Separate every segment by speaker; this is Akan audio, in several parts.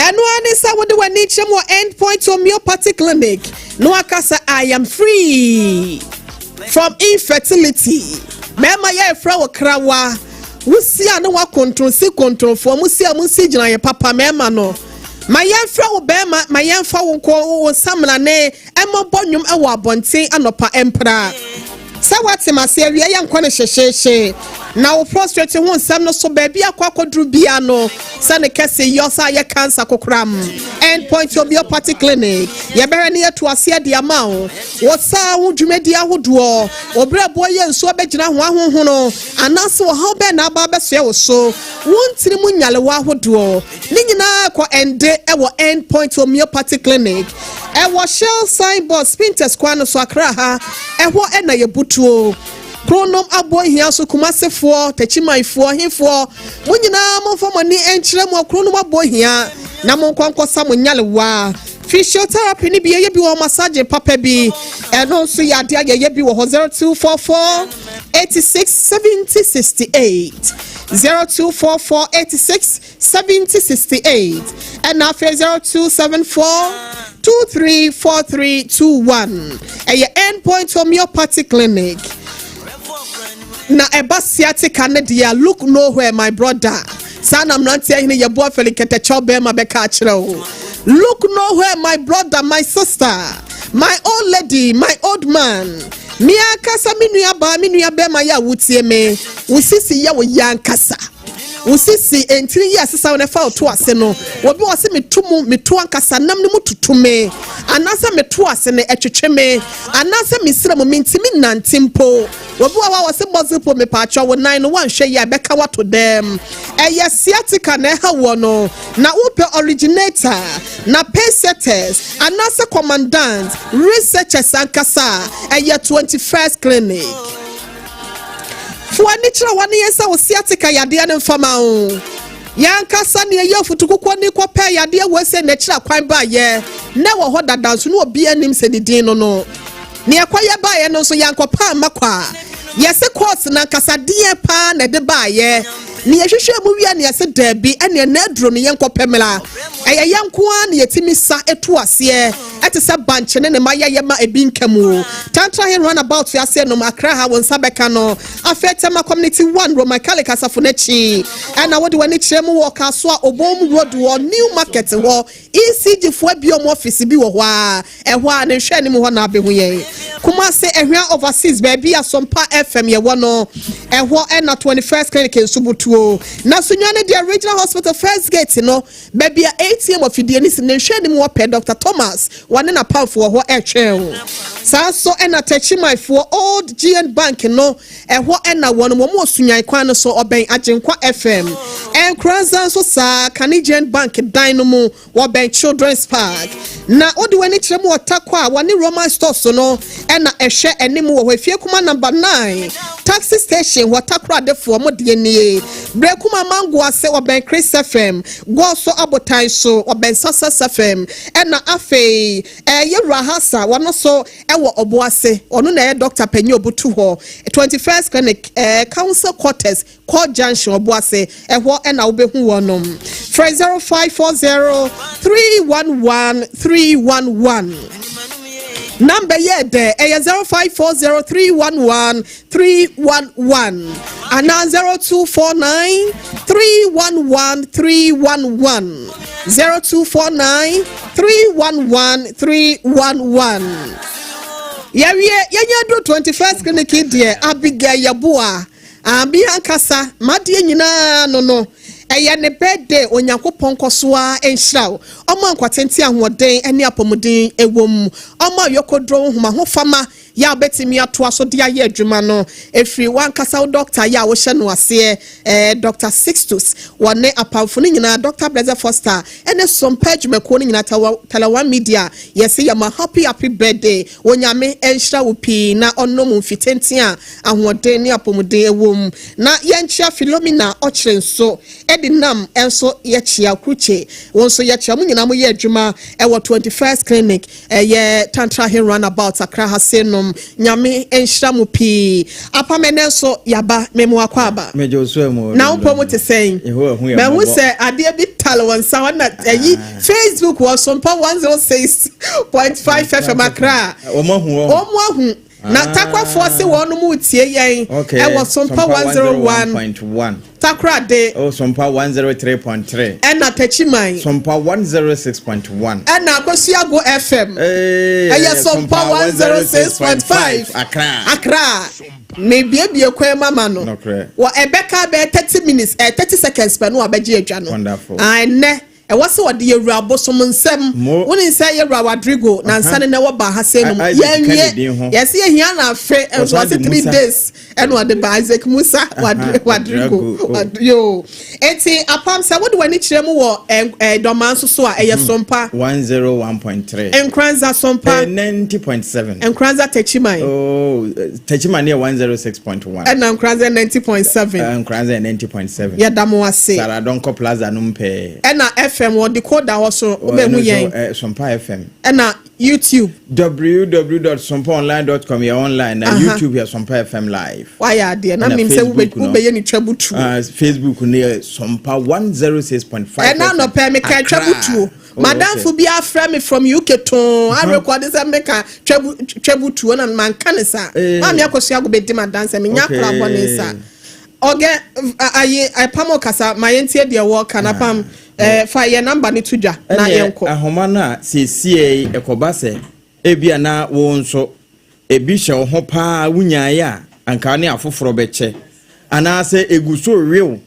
Speaker 1: Ɛno ara ne sɛ wode w'ani kyerɛ mu wɔ End Point Homeopathy Clinic na waka sɛ, "I am free from infertility." Mmarima yɛ efrɛ wɔ krawa wusi a ne wakonton si kontonfoɔ mu si a mu si gyina yɛ papa. Mmarima no, ma yɛmfrɛ wo bɛrima, ma yɛmfa wo nkɔ wo samina ne ɛmɔ bɔ nnwom ɛwɔ abɔnten anɔpa mpra sɛ wate ma se awia yɛ nkɔ ne hyehyehye na wo prostate ho nsɛm no so baabi akɔ akɔduru bia no sɛ ne kɛse yɛ ɔsɛ ayɛ cancer kokoram. End Point Homeopathy Clinic, yɛbɛhwɛ ne yɛto aseɛ de ama wo wɔ saa ho dwumadi ahodoɔ. Oberɛboɔ yɛ nsuo bɛgyina ho ahohono anaasɛ ɔhaw bɛɛ na aba abɛsoɛ wo so, wo ntiri mu nyalewa ahodoɔ ne nyinaa kɔ ɛnde ɛwɔ End Point Homeopathy Clinic. Ɛwɔ Shell signboard, Spintex kwan no so, Akra ha, ɛhɔ ɛna yɛbutuo Kronom aboɔ hia so. Kumasefoɔ, Takyimanfoɔ, hefoɔ, mo nyinaa momfa mo ani nkyerɛ mu Kronom aboɔ hia na monkɔ nkɔsa mo nyalewa. Physiotherapy ni bi yɛyɛ bi wɔ, massage papa bi, ɛno nso yɛ adeɛ a yɛyɛ bi wɔ hɔ. 0244 86 70 68, 0244 86 70 68, ɛna afei 0274 234321. Ɛyɛ End Point Homeopathy Clinic. Na ɛba sciatica ne deɛ, look nowhere, my brother. Saa na mmeranteɛ hene yɛboa fɛli kɛtɛkyɛw bɛrima bɛka akyerɛ wo. Look nowhere, my brother, my sister, my old lady, my old man. Me ankasa, me nua baa, me nua bɛrima yɛ a wotie me, wo sisi yɛ wo yɛ ankasa, wo sisi ntiri yi asesa wo n'ɛfa ɔto ase no, obi wɔ sɛ meto mu, meto ankasa nam ne mu tutu me, anaasɛ meto ase no ɛtwetwe me, anaasɛ mesrɛ mu mentimi nante mpo. Obi wɔ hɔ a wɔsɛ bɔse po mepaakyɛ wo nan no wanhwɛ yi a ɛbɛka wato dɛm. Ɛyɛ sciatica na ɛha wɔ no na wopɛ originator na pacesetters anaasɛ commandant researchers ankasa, ɛyɛ 21st Clinic. Fo ani kyerɛ wɔn ne yɛn sɛ wo sciatica yadeɛ no mfama wo. Yɛn ankasa ne ɛyɛ afutukukuo ne kɔpɛ yadeɛ wɔ sɛ n'akyiri akwan baayɛ na ɛwɔ hɔ dada nso ne obi anim sɛ ne din no ne ɛkɔyɛ baayɛ no nso yɛnkɔpa ama kɔ a yɛsɛ course na nkasadeɛ paa na ɛde baayɛ ne yɛhwehwɛ mu wia ne yɛsɛ daabi, ɛne ɛna aduro no yɛnkɔpɛ mmra. Ɛyɛ yɛn nko ara ne yɛtumi sa etu aseɛ. Ɛte sɛ bankye ne ne ma yɛyɛ ma ebi nka mu. Tantrahe Roundabout aseɛ nom, Akra ha, wɔn nsa bɛka no. Afei Tema Community 1, Roman Catholic asafo n'akyi, ɛna wɔde wɔn ani kyerɛ mu wɔ Kasoa Obom Road wɔ New Market hɔ. ECG foɔ bi ɔmo office bi wɔ hɔ a ɛhɔ a ne nhwɛ anim hɔ na abɛhu yɛn. Kumase Ɛhwɛ Overseas, baabi Asɔmpa FM yɛwɔ no, ɛhɔ ɛna 21st Clinic nso butuo. Na Sunyani deɛ, Regional Hospital first gate no, baabi a ATM afidie no si ne nhwɛ anim wɔ pɛ, Dr Thomas wɔne n'apamfo wɔ hɔ ɛretwɛn o. Saa nso ɛna Tɛkyimanfoɔ, Old GN Bank no ɛhɔ ɛna wɔn wɔ Sunyan kwan no so, ɔbɛn Agyenkwa FM. Ɛnkoranza nso saa, Canadian Bank dan no mu, wɔbɛn Children's Park. Na wode w'ani kyerɛ mu wɔ Takɔ a wɔne Roman Stores no ɛna ɛhwɛ anim wɔ hɔ, Efie Kuma number 9 taxi station wɔ Takoradefoɔ mo deɛ nie. Berekuma Mango ase, wɔbɛn Chris FM. Gɔɔso Abotan so, wɔbɛn Sasas FM. Ɛna afei ɛyɛ Rahasa, wɔno so ɛwɔ ɔbo ase, ɔno na ɛyɛ doctor panyin obutu hɔ. 21st Clinic, Council Quarters, Court Junction, ɔbo ase, ɛhɔ ɛna wobɛhu wɔnom. Frɛ 0540311311. Number yɛ dɛ, ɛyɛ 0540311311 anaa 0249311311, 0249311311. Yɛwie yɛnyɛ duro 21st Clinic deɛ, Abigail Yɛboa abi ankasa madeɛ nyinaa no ɛyɛ ne birthday. Onyankopɔn nkɔ so a nhyira wo, ɔmo nkwatente, ahoɔden ne apɔmuden ɛwɔ mu, ɔmo a yɔkɔduro nhoma ho fama yɛ a wobɛtumi atoa so de ayɛ adwuma no. Ɛfiri wankasa wo doctor yɛ a wohyɛ no aseɛ, Dr Sixtus, wɔne apamfo no nyinaa, Dr Blessed Foster ɛne Sompa adwumakuo no nyinaa, Talawa Media, yɛsɛ yɛma happy happy birthday. Onyame ɛnhyira wo pii na ɔnom mfitenten a ahoɔden ne apɔmuden ɛwɔ mu. Na yɛnkyia Philomena ɔkyerɛ nso ɛde nam ɛnso yɛkyia Krukye, wɔn nso yɛkyia mo nyinaa. Mo yɛ adwuma ɛwɔ 21st Clinic, ɛyɛ Tantra Hill Roundabout, Akra ha se nom. Nyame nhyira mo pii. Apamene nso yaba memu akɔ aba.
Speaker 2: Mɛgye osu mu.
Speaker 1: Na wo mpɔ mu te sɛn?
Speaker 2: Yehowa hu yɛ
Speaker 1: Mahu
Speaker 2: mmɔbɔ.
Speaker 1: sɛ adeɛ bi tale wɔn nsa hɔ na ɛyi Facebook wɔ Sompa 106.5 FM Accra.
Speaker 2: Wɔn ahu wɔn.
Speaker 1: Wɔn ahu na Takwafoɔ se wɔn mu tie yɛn ɛwɔ Sompa 101
Speaker 2: 1.1.
Speaker 1: Takoradi.
Speaker 2: Oh, Sompa 103.3.
Speaker 1: Ɛna Tɛkyiman.
Speaker 2: Sompa 106.1.
Speaker 1: Ɛna Akosuago FM. Ɛyɛ Sompa 106.5.
Speaker 2: Accra.
Speaker 1: Accra. Mebiebie kwan mama no.
Speaker 2: Nokorɛ.
Speaker 1: Wɔ ɛbɛka bɛyɛ 30 minutes, 30 seconds pɛ no wabɛgye adwa no.
Speaker 2: Wonderful.
Speaker 1: Ah, ɛnɛ ɛwɔ sɛ wɔde yɛwura bosom nsɛm.
Speaker 2: Mo.
Speaker 1: Wone sɛ yɛwura Wadrigo na nsa ne na ɛwɔ ba ha sɛ nom.
Speaker 2: Isaac Kennedy
Speaker 1: yɛnwie
Speaker 2: ho.
Speaker 1: yɛsɛ yɛhia na afe nso
Speaker 2: Ɔsan
Speaker 1: ɔse
Speaker 2: de
Speaker 1: 3
Speaker 2: Musa.
Speaker 1: days ɛna ɔde ba Isaac Musa Wadrigo.
Speaker 2: Wadrigo, oh.
Speaker 1: Yo, eti apam sɛ wode w'ani kyerɛ mu wɔ ɛ ɛ Dɔmaa nso so a, ɛyɛ Sompa.
Speaker 2: 101.3.
Speaker 1: Nkranza Sompa.
Speaker 2: 90.7.
Speaker 1: Nkranza Tɛkyiman.
Speaker 2: Oh, Tɛkyiman yɛ 106.1.
Speaker 1: Ɛna Nkranza 90.7.
Speaker 2: Nkranza yɛ 90.7.
Speaker 1: Yɛda mo ase.
Speaker 2: Saradɔnkɔ Plaza no mpɛɛ.
Speaker 1: Ɛna FM wɔ decoder hɔ so, wobɛhu yɛn.
Speaker 2: Sompa FM.
Speaker 1: Ɛna YouTube.
Speaker 2: www.sompaonline.com yɛ online na YouTube yɛ Sompa FM Live.
Speaker 1: Wayɛ adeɛ na
Speaker 2: Ɛna
Speaker 1: menim sɛ
Speaker 2: Facebook no.
Speaker 1: wobɛyɛ ne twa butuo.
Speaker 2: Facebook no yɛ Sompa 106.5.
Speaker 1: Ɛna anɔpɛ meka twa butuo. Madamfo bi afrɛ me from UK too arekɔde sɛ meka twa butuo na manka ne sa. Maame Akɔsua ago bɛdi ma dansa menya akora bɔ ne nsa ɔgɛ ayi ɛpam ɔkasa ma yɛntie deɛ wɔka na pam fa yɛ number ne to dwa na
Speaker 2: Ɛneɛ
Speaker 1: yɛnkɔ.
Speaker 2: Ahoma no a seesie ɛkɔba sɛ ebia na wo nso ebi hyɛ wo ho paa, wonyaeɛ a anka ne afoforɔ bɛkyɛ, anaasɛ egu so rew,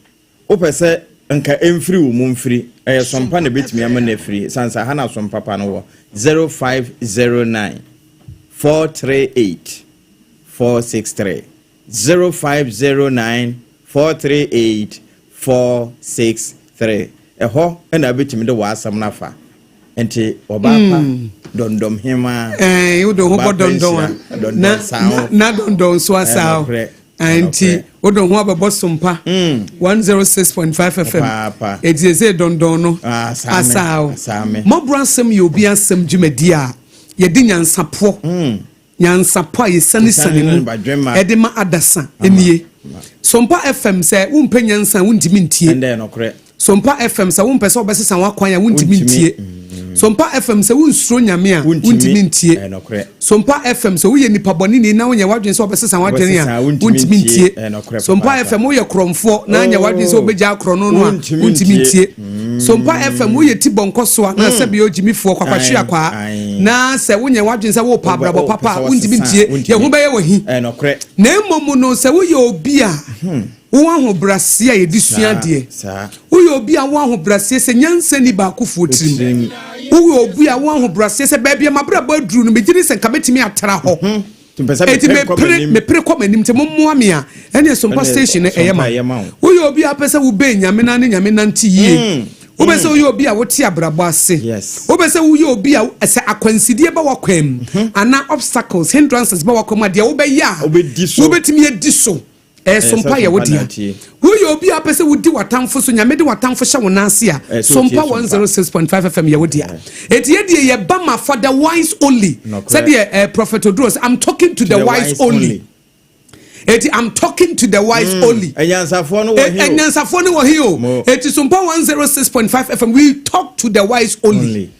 Speaker 2: wopɛ sɛ nka ɛmfiri wo mu mfiri, ɛyɛ Sɔmpa na ɛbɛtumi ama no afiri sansa ha na Sɔmpa pa no wɔ 0509 438 463, 0509 438 463. Ɛhɔ ɛna wobɛtumi de w'asɛm no afa. Nti ɔbaa pa dɔndɔm hema.
Speaker 3: Ɛɛ, wode ho bɔ
Speaker 2: Ɔbaa
Speaker 3: dɔndɔn
Speaker 2: pɛnhyia,
Speaker 3: a
Speaker 2: dɔndɔn
Speaker 3: na
Speaker 2: saa wo.
Speaker 3: na dɔndɔn so asaa wo.
Speaker 2: Ɛnokorɛ,
Speaker 3: Nti
Speaker 2: ɛnokorɛ.
Speaker 3: wode ho abɛbɔ Sompa 106.5 FM.
Speaker 2: Paapa.
Speaker 3: Eti sɛ dɔndɔn no
Speaker 2: Ah, asaa me,
Speaker 3: asaa wo.
Speaker 2: asaa me.
Speaker 3: Mmɔborɔ asɛm yɛ obi asɛm dwumadi a yɛde nyansapoɔ nyansapɔ a yɛsanesane
Speaker 2: Yɛsane
Speaker 3: mu
Speaker 2: no badwemma.
Speaker 3: ɛde ma adasa nie. Sompa FM, sɛ wompɛ nyansa a, wontumi ntie.
Speaker 2: Ɛndɛ ɛnokorɛ.
Speaker 3: Sompa FM, sɛ wompɛ sɛ wobɛsesa w'akwan a, wontumi
Speaker 2: Wontumi.
Speaker 3: ntie. Sompa FM, sɛ wonsuro Nyame a,
Speaker 2: Wontumi.
Speaker 3: wontumi ntie.
Speaker 2: Ɛnokorɛ.
Speaker 3: Sompa FM, sɛ woyɛ nipa bɔneni na wonyɛ w'adwene sɛ wobɛsesa w'adwene a,
Speaker 2: Wobɛsesa, wontumi
Speaker 3: wontumi
Speaker 2: ntie.
Speaker 3: ntie.
Speaker 2: Ɛnokorɛ
Speaker 3: Sompa
Speaker 2: papaapa.
Speaker 3: FM, woyɛ korɔmfoɔ na anyɛ w'adwene sɛ
Speaker 2: Oh.
Speaker 3: wobɛgya akorɔ no no a,
Speaker 2: Wontumi
Speaker 3: wontumi
Speaker 2: ntie.
Speaker 3: ntie. Sompa FM, woyɛ ti bɔnkɔ so a na sɛ bɛyɛ ogyimifoɔ kwakwahwe
Speaker 2: Aye,
Speaker 3: akwaa
Speaker 2: aye.
Speaker 3: na sɛ wonyɛ w'adwene sɛ wopɛ abrabɔ papa a,
Speaker 2: Wopɛ sɛ
Speaker 3: wontumi
Speaker 2: wɔsesa,
Speaker 3: ntie.
Speaker 2: wontumi.
Speaker 3: Yɛn ho bɛyɛ wɔ hi.
Speaker 2: Ɛnokorɛ.
Speaker 3: Na mmom no, sɛ woyɛ obi a wowɔ ahobrɛaseɛ a yɛde sua adeɛ, woyɛ obi a wowɔ ahobrɛaseɛ sɛ nyansa ni baakofoɔ tirim,
Speaker 2: Tirim.
Speaker 3: woyɛ obi a wowɔ ahobrɛaseɛ sɛ baabi a mabrabɔ aduru no, megye di sɛ nka mɛtumi atra hɔ,
Speaker 2: Nti mpɛ sɛ
Speaker 3: enti
Speaker 2: mepere kɔ
Speaker 3: mepere
Speaker 2: m'anim.
Speaker 3: Mepere kɔ m'anim, nti mommoa me a, ɛne Sompa
Speaker 2: Ɛne
Speaker 3: station no ɛyɛ
Speaker 2: Sompa
Speaker 3: ma
Speaker 2: ɛyɛ ma wo.
Speaker 3: woyɛ obi a wopɛ sɛ wobɛn Nyame na ne Nyame nante yie, wobɛ sɛ woyɛ obi a wote abrabɔ ase, wobɛ sɛ woyɛ obi a sɛ akwansideɛ ba w'akwan mu anaa obstacles, hindrances ba w'akwan mu a, deɛ wobɛyɛ a
Speaker 2: Wobɛdi so.
Speaker 3: wobɛtumi adi so, ɛyɛ
Speaker 2: Ɛyɛ
Speaker 3: Sompa
Speaker 2: sɛ
Speaker 3: yɛ wo
Speaker 2: Sompa
Speaker 3: dea.
Speaker 2: na atie.
Speaker 3: Woyɛ obi a wopɛ sɛ wodi w'atamfo so, Nyame de w'atamfo hyɛ wo nan ase a,
Speaker 2: Ɛyɛ sɛ wotie
Speaker 3: Sompa
Speaker 2: Sompa.
Speaker 3: 106.5 FM yɛ wo dea. Enti yɛdeɛ yɛba ma for the wise only.
Speaker 2: Nokorɛ.
Speaker 3: Sɛdeɛ Prophet Oduro sɛ, "I'm talking to the wise only." Eti I'm talking to the wise only.
Speaker 2: Ɛnyansafoɔ no wɔ he o?
Speaker 3: Ɛnyansafoɔ no wɔ he o?
Speaker 2: Mo.
Speaker 3: Eti Sompa 106.5 FM, we talk to the wise only.
Speaker 2: Only.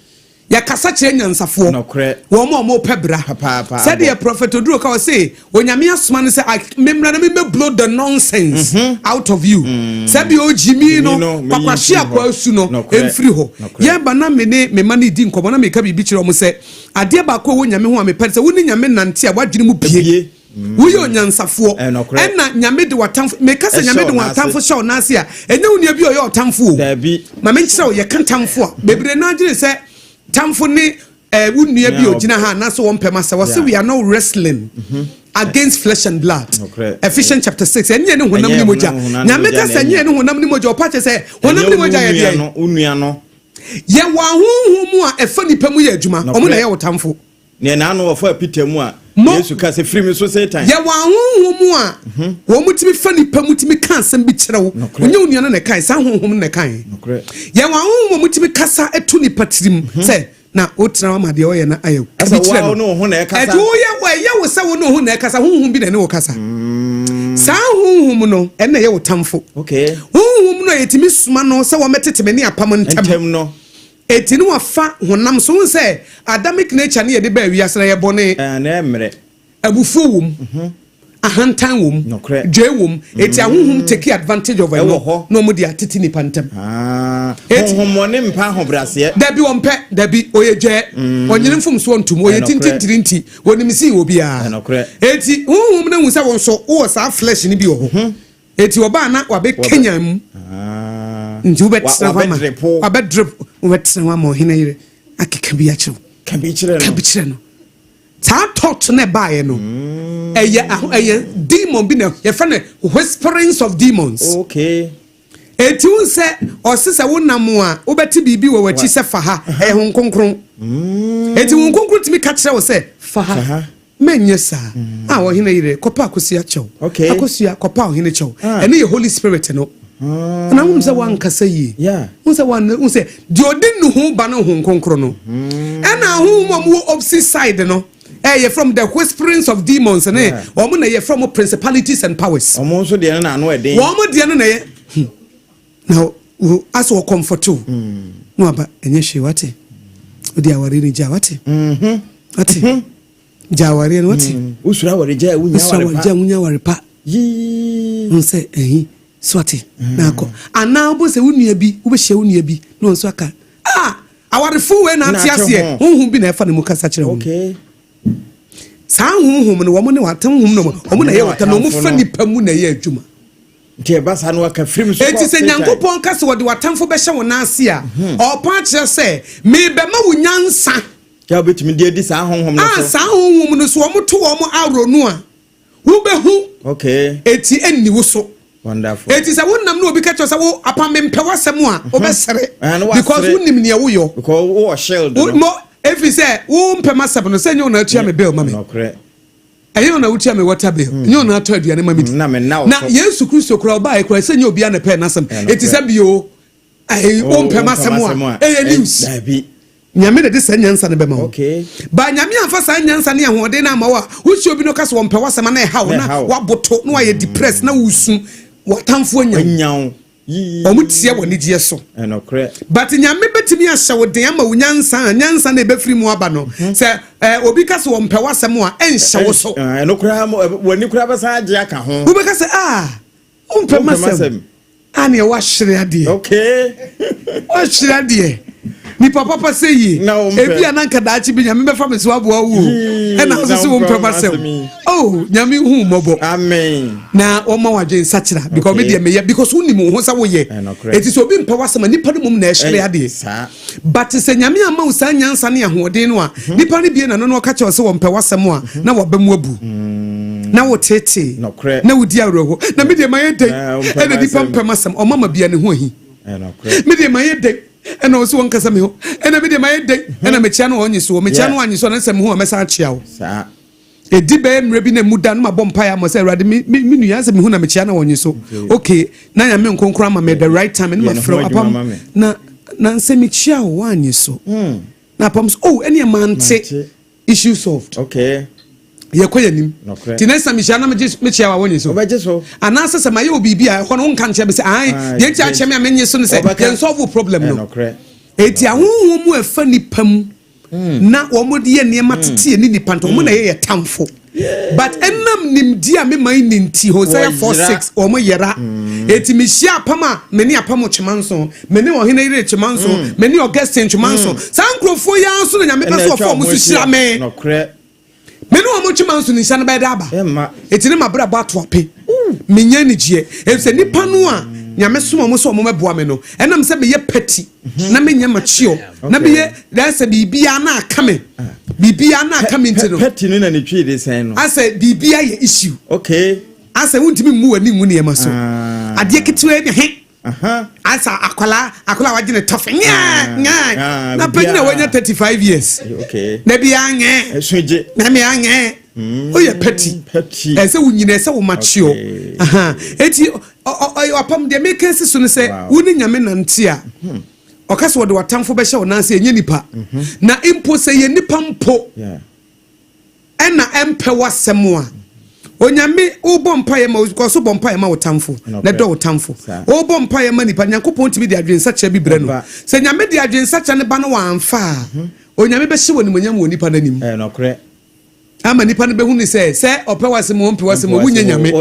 Speaker 3: Yɛkasa kyerɛ nyansafoɔ.
Speaker 2: Nokorɛ.
Speaker 3: Wɔn a wɔn pɛ bra.
Speaker 2: Papaapa,
Speaker 3: Sɛdeɛ
Speaker 2: abɔ.
Speaker 3: Prophet Oduro ka wɔ se Onyame asoma no sɛ memra na memmɛ blow the nonsense out of you. Sɛbi ogyimi no
Speaker 2: Gyimi no, meyi
Speaker 3: kwakwahye
Speaker 2: mfiri hɔ.
Speaker 3: akwa asu no
Speaker 2: Nokorɛ.
Speaker 3: ɛmfiri hɔ.
Speaker 2: Nokorɛ.
Speaker 3: Yɛba na me ne me ma no di nkɔmmɔ na meka biribi kyerɛ wɔn sɛ adeɛ baako a ɛwɔ Nyame ho a mepɛ sɛ wo ne Nyame nante a, woadwene mu bie.
Speaker 2: Ebie.
Speaker 3: Woyɛ onyansafoɔ.
Speaker 2: Ɛnokorɛ.
Speaker 3: Ɛna Nyame de w'atamfo, meka sɛ
Speaker 2: Ɛhyɛ
Speaker 3: Nyame de
Speaker 2: wo n'ase.
Speaker 3: w'atamfo hyɛ wo n'ase a, ɛnyɛ wo nua bi a ɔyɛ ɔtamfo o.
Speaker 2: Daabi.
Speaker 3: Ma menkyerɛ wo, yɛka tamfo a, bebree no adwene sɛ tamfo ne wo nua bi a
Speaker 2: Nea
Speaker 3: ogyina ha anaasɛ wɔmpɛ ma sɛ wɔse we are not wrestling against flesh and blood.
Speaker 2: Nokorɛ.
Speaker 3: Ephesians chapter 6, ɛnyɛ ne honam
Speaker 2: Ɛnyɛ
Speaker 3: ne mogya.
Speaker 2: honam ne
Speaker 3: Nyame
Speaker 2: mogya
Speaker 3: ka
Speaker 2: na
Speaker 3: sɛ
Speaker 2: ɛnyɛ.
Speaker 3: ɛnyɛ ne honam ne mogya, ɔpa kyerɛ sɛ honam
Speaker 2: Ɛnyɛ
Speaker 3: ne
Speaker 2: wo
Speaker 3: mogya yɛ
Speaker 2: nua
Speaker 3: deɛ
Speaker 2: no, wo nua no.
Speaker 3: Yɛwɔ ahohom mu a ɛfa nipa mu yɛ adwuma. Ɔmo na
Speaker 2: Nokorɛ.
Speaker 3: ɛyɛ wo tamfo.
Speaker 2: Nea n'ano wɔfa Peter mu a Yesu ka sɛ, "Firi mi so, Satan."
Speaker 3: Yɛwɔ ahohom mu a wɔn mu tumi fa nipa mu tumi ka asɛm bi kyerɛ wo.
Speaker 2: Nokorɛ.
Speaker 3: Onye wo nua no na ɛkae saa honhom no na ɛkae.
Speaker 2: Nokorɛ.
Speaker 3: Yɛwɔ ahohom a wɔtumi kasa to nipa tirim sɛ Na wotena hɔ ama deɛ ɔyɛ no ayɛ wo. Ka bi kyerɛ no. Ɛti woyɛ ɛyɛ wo sɛ wo ne wo ho na ɛkasa, honhom bi na ɛne wo kasa. Saa honhom no ɛna ɛyɛ wo tamfo. Honhom no a yɛtumi soma no sɛ wɔmɛtete me ne apam ntam.
Speaker 2: No.
Speaker 3: Ɛti no wafa honam so. Wohu sɛ Adamic nature ne yɛde baa wiase na yɛ bɔne. Abufuo wom, ahantan wom, dwee wom. Eti ahonhom take advantage of ɛno na wɔn de atete nipa ntam.
Speaker 2: Ah, honhommɔne mpa ahobrɛaseɛ.
Speaker 3: Dabi wɔmpɛ, dabi ɔyɛ dwɛɛ, mm. ɔnyere mfomsoɔ ntom, ɔyɛ tintintiri nti wɔnim sii wɔ biara. Eti honhom no hu sɛ wɔn nso wowɔ saa flesh no bi wɔ hɔ. Mhm. Eti ɔbaa na wabɛkanyan mu. Ah. Nti wobɛtena hɔ ama wabɛdrip wobɛtena hɔ ama ɔhene yere akeka bi akyerɛ wo.
Speaker 2: Ka bi
Speaker 3: kyerɛ no. Saa thought no ɛbaeɛ no, ɛyɛ ɛyɛ demon bi na yɛfrɛ no whisperings of demons.
Speaker 2: Okay.
Speaker 3: Eti wo sɛ ɔse sɛ wonam a wobɛte biribi wɔ w'akyi sɛ fa ha, ɛyɛ Honhom Kronkron. Mm. Eti Honhom Kronkron tumi ka kyerɛ wo sɛ fa ha. Mɛnyɛ saa. Mm. A ɔhene yere kɔpa akosua kyɛw.
Speaker 2: Okay.
Speaker 3: Akosua kɔpa ɔhene kyɛw. Ah. Ɛne yɛ Holy Spirit no. Ah. Na wonim sɛ wankasa yie. Wohu sɛ wan wohu sɛ deɛ ɔde nnuho ba no Honhom Kronkron no. Mm. Ɛna ahonhom a wɔwɔ opposite side no ɛyɛ from the whisperings of demons ne wɔn na yɛ from principalities and powers.
Speaker 2: Wɔn nso deɛ no na ano ɛden.
Speaker 3: Wɔn deɛ no na yɛ hmm. Na wo asɛ wɔ comfort o. Mm. Na waba ɛnyɛ hwee wate. Wode aware no gya wate.
Speaker 2: Mm-hmm.
Speaker 3: Wate. Mm-hmm. Gya awareɛ no wate.
Speaker 2: Mm. Wosuro aware gya wunya aware pa.
Speaker 3: Gya wunya aware pa.
Speaker 2: Yii.
Speaker 3: N sɛ ɛhi so ate mm. na akɔ. Anaa wobɔ sɛ wo nua bi wobɛhyia wo nua bi na ɔnso aka ah awarefo wei na ate aseɛ honhom bi na ɛfa ne mu kasa kyerɛ wɔn.
Speaker 2: Okay.
Speaker 3: Saa honhom no wɔn ne wɔn honhom no wɔn na ɛyɛ wɔn na wɔn fa nipa mu na ɛyɛ adwuma.
Speaker 2: Nti ɛba saa no waka firim so kɔ
Speaker 3: Enti sɛ Nyankopɔn ka sɛ wɔde w'atamfo bɛhyɛ wo nan ase a, mhm. ɔrepa akyerɛ sɛ mebɛma wo nyansa.
Speaker 2: Yɛ a wobɛtumi de adi saa honhom no so.
Speaker 3: A saa honhom no so wɔto wɔn aworo no a, wobɛhu.
Speaker 2: Okay.
Speaker 3: Eti ɛnni wo so.
Speaker 2: Wonderful.
Speaker 3: Eti sɛ wonam na obi ka kyerɛ sɛ wo apa mempɛ w'asɛm a, mhm. wobɛsere.
Speaker 2: Ah,
Speaker 3: because wonim nea woyɔ.
Speaker 2: Because wowɔ shield no.
Speaker 3: Mo efi sɛ wo mpɛ m'asɛm no sɛ nyɛ wo na atua me bill ma me.
Speaker 2: Nokorɛ.
Speaker 3: Ɛnyɛ wo na wotua me water bill. Mm. Nyɛ wo na atɔ aduane ma me di.
Speaker 2: Mm,
Speaker 3: na Yesu Kristo kura ɔbaa ekura sɛ nyɛ obiara na pɛɛ n'asɛm. Eti sɛ bio Ɛyi wo mpɛ m'asɛm a ɛyɛ news. Nyame na de saa nyansa no bɛma wo. Ba Nyame amfa saa nyansa ne ahoɔden no amma wo a, wohyia obi na ɔka sɛ ɔmpɛ w'asɛm a na ɛha wo na waboto na wayɛ depressed na wosu w'atamfo anya wo. Wɔn tia w'anigyeɛ so. But Nyame bɛtumi ahyɛ wo den ama wo nyansa a nyansa na ɛbɛfiri mu aba no. Mhm. Sɛ eh, obi ka sɛ ɔmpɛ w'asɛm a ɛnhyɛ wo so.
Speaker 2: Ɛno koraa w'ani koraa bɛsan agye aka ho.
Speaker 3: Wobɛka sɛ ah wompɛ m'asɛm. A neɛ woahyere adeɛ.
Speaker 2: Okay.
Speaker 3: Woahyere adeɛ. Nipa papa sɛ yie. Ebi a na nka daakye bi nyame bɛfa me so aboa wo. Ɛna nso sɛ wompɛ m'asɛm. Oh, nyame hu mmɔbɔ.
Speaker 2: Amen.
Speaker 3: Na wɔma wadwen nsakyera because me deɛ meyɛ because wonim wo ho sɛ woyɛ. Eti sɛ obi mpɛ w'asɛm a nipa no mmom na ɛhyere adeɛ. But sɛ nyame ama wo saa nyansa ne ahoɔden no a, mhm. nipa no bie n'ano na ɔka kyerɛ wo sɛ wɔmpɛ w'asɛm a, mhm. na waba mu abu. Mm. Na wotetee. Na wodi awerɛho. Na me deɛ mayɛ dɛn? Ɛna nipa mpɛ m'asɛm. Ɔma ma bia ne ho ahi. Me deɛ mayɛ dɛn? Ɛna ɔsɛ wɔn kasa mi ho. Ɛna me deɛ mayɛ dɛn? Mhm. Ɛna mekyia no ɔnye so. Mekyia no ɔnye so. Ɛna sɛ me ho a mɛsan akyia wo. Ɛdi bɛyɛ mmerɛ bi na ɛmu da no mabɔ mpaeɛ ama sɛ Awurade me me me nua sɛ mehu na mekyia na wɔnye so okay na Nyame nkonkron ama me the right time ɛne mafrɛ apam na na nsɛ mekyia wo woanye so hmm. na apam so oh ɛne mante issue solved
Speaker 2: okay
Speaker 3: yɛkɔ yɛ nim nti next time mehyia na mekyia wa wonye so anaasɛ sɛ mayɛ wɔ biribi a ɛhɔ no wonka nkyerɛ me sɛ ae ah, deɛ nti akyɛ me a menye so no sɛ yɛn solve problem no ɛti ahonhom mu ɛfa nipa mu na wɔn de yɛ nneɛma hmm. tete yɛ ne nipa nti wɔn na yɛ yɛ tamfo but ɛnam nimdi a me man ni nti Hosea 4:6 wɔn yɛra hmm. eti mi hyia apam a me ne apam twema nso me ne ɔhene yere twema nso hmm. me ne Augustine twema nso saa nkurɔfoɔ yi ara nso na nyame pɛ so ɔfɔ wɔn so hyira me. Me ne wɔn twe manso ne nhyira no bɛyɛ dɛ aba. Eti ne m'abrabɔ ato ape. Menya anigyeɛ. Efisɛ nnipa no a Nyame soma wɔn sɛ wɔmmɛboa me no, ɛnam sɛ meyɛ petty na menyɛ mature na meyɛ dɛ sɛ biribiara na aka me, biribiara na aka me nti no.
Speaker 2: Petty no na ne twi de sɛn no?
Speaker 3: Asɛ biribiara yɛ issue.
Speaker 2: Okay.
Speaker 3: Asɛ wontumi mmu w'ani ngu nneɛma so. Adeɛ ketewa bi he. Asa akwadaa akwadaa wagye ne tɔfe nyɛɛ nyɛɛ na panyin a wanya 35 years.
Speaker 2: Okay.
Speaker 3: Na bi anyɛ.
Speaker 2: Ɛso gye.
Speaker 3: Na mi anyɛ. Oyɛ petty.
Speaker 2: Petty.
Speaker 3: Ɛsɛ wo nyina ɛsɛ wo mature. Eti ɔpam deɛ meka si so no sɛ wo ne nyame nante a. Ɔka sɛ wɔde w'atamfo bɛhyɛ wo nan ase, ɛnyɛ nipa. Na mpo sɛ yɛ nipa mpo ɛna ɛmpɛ w'asɛm a, Onyame, wobɔ mpaeɛ ma, kɔ so bɔ mpaeɛ ma wo tamfo na dɔ wo tamfo. Wobɔ mpaeɛ ma nipa, Nyankopɔn tumi de adwensakyerɛ bi brɛ no. Sɛ Nyame de adwensakyerɛ no ba no wamfa a, Onyame bɛhyɛ wɔ animonyam wɔ nipa no anim ama nipa no bɛhu ne sɛ ɔpɛ w'asɛm o, ɔmpɛ w'asɛm o, wonyɛ Nyame.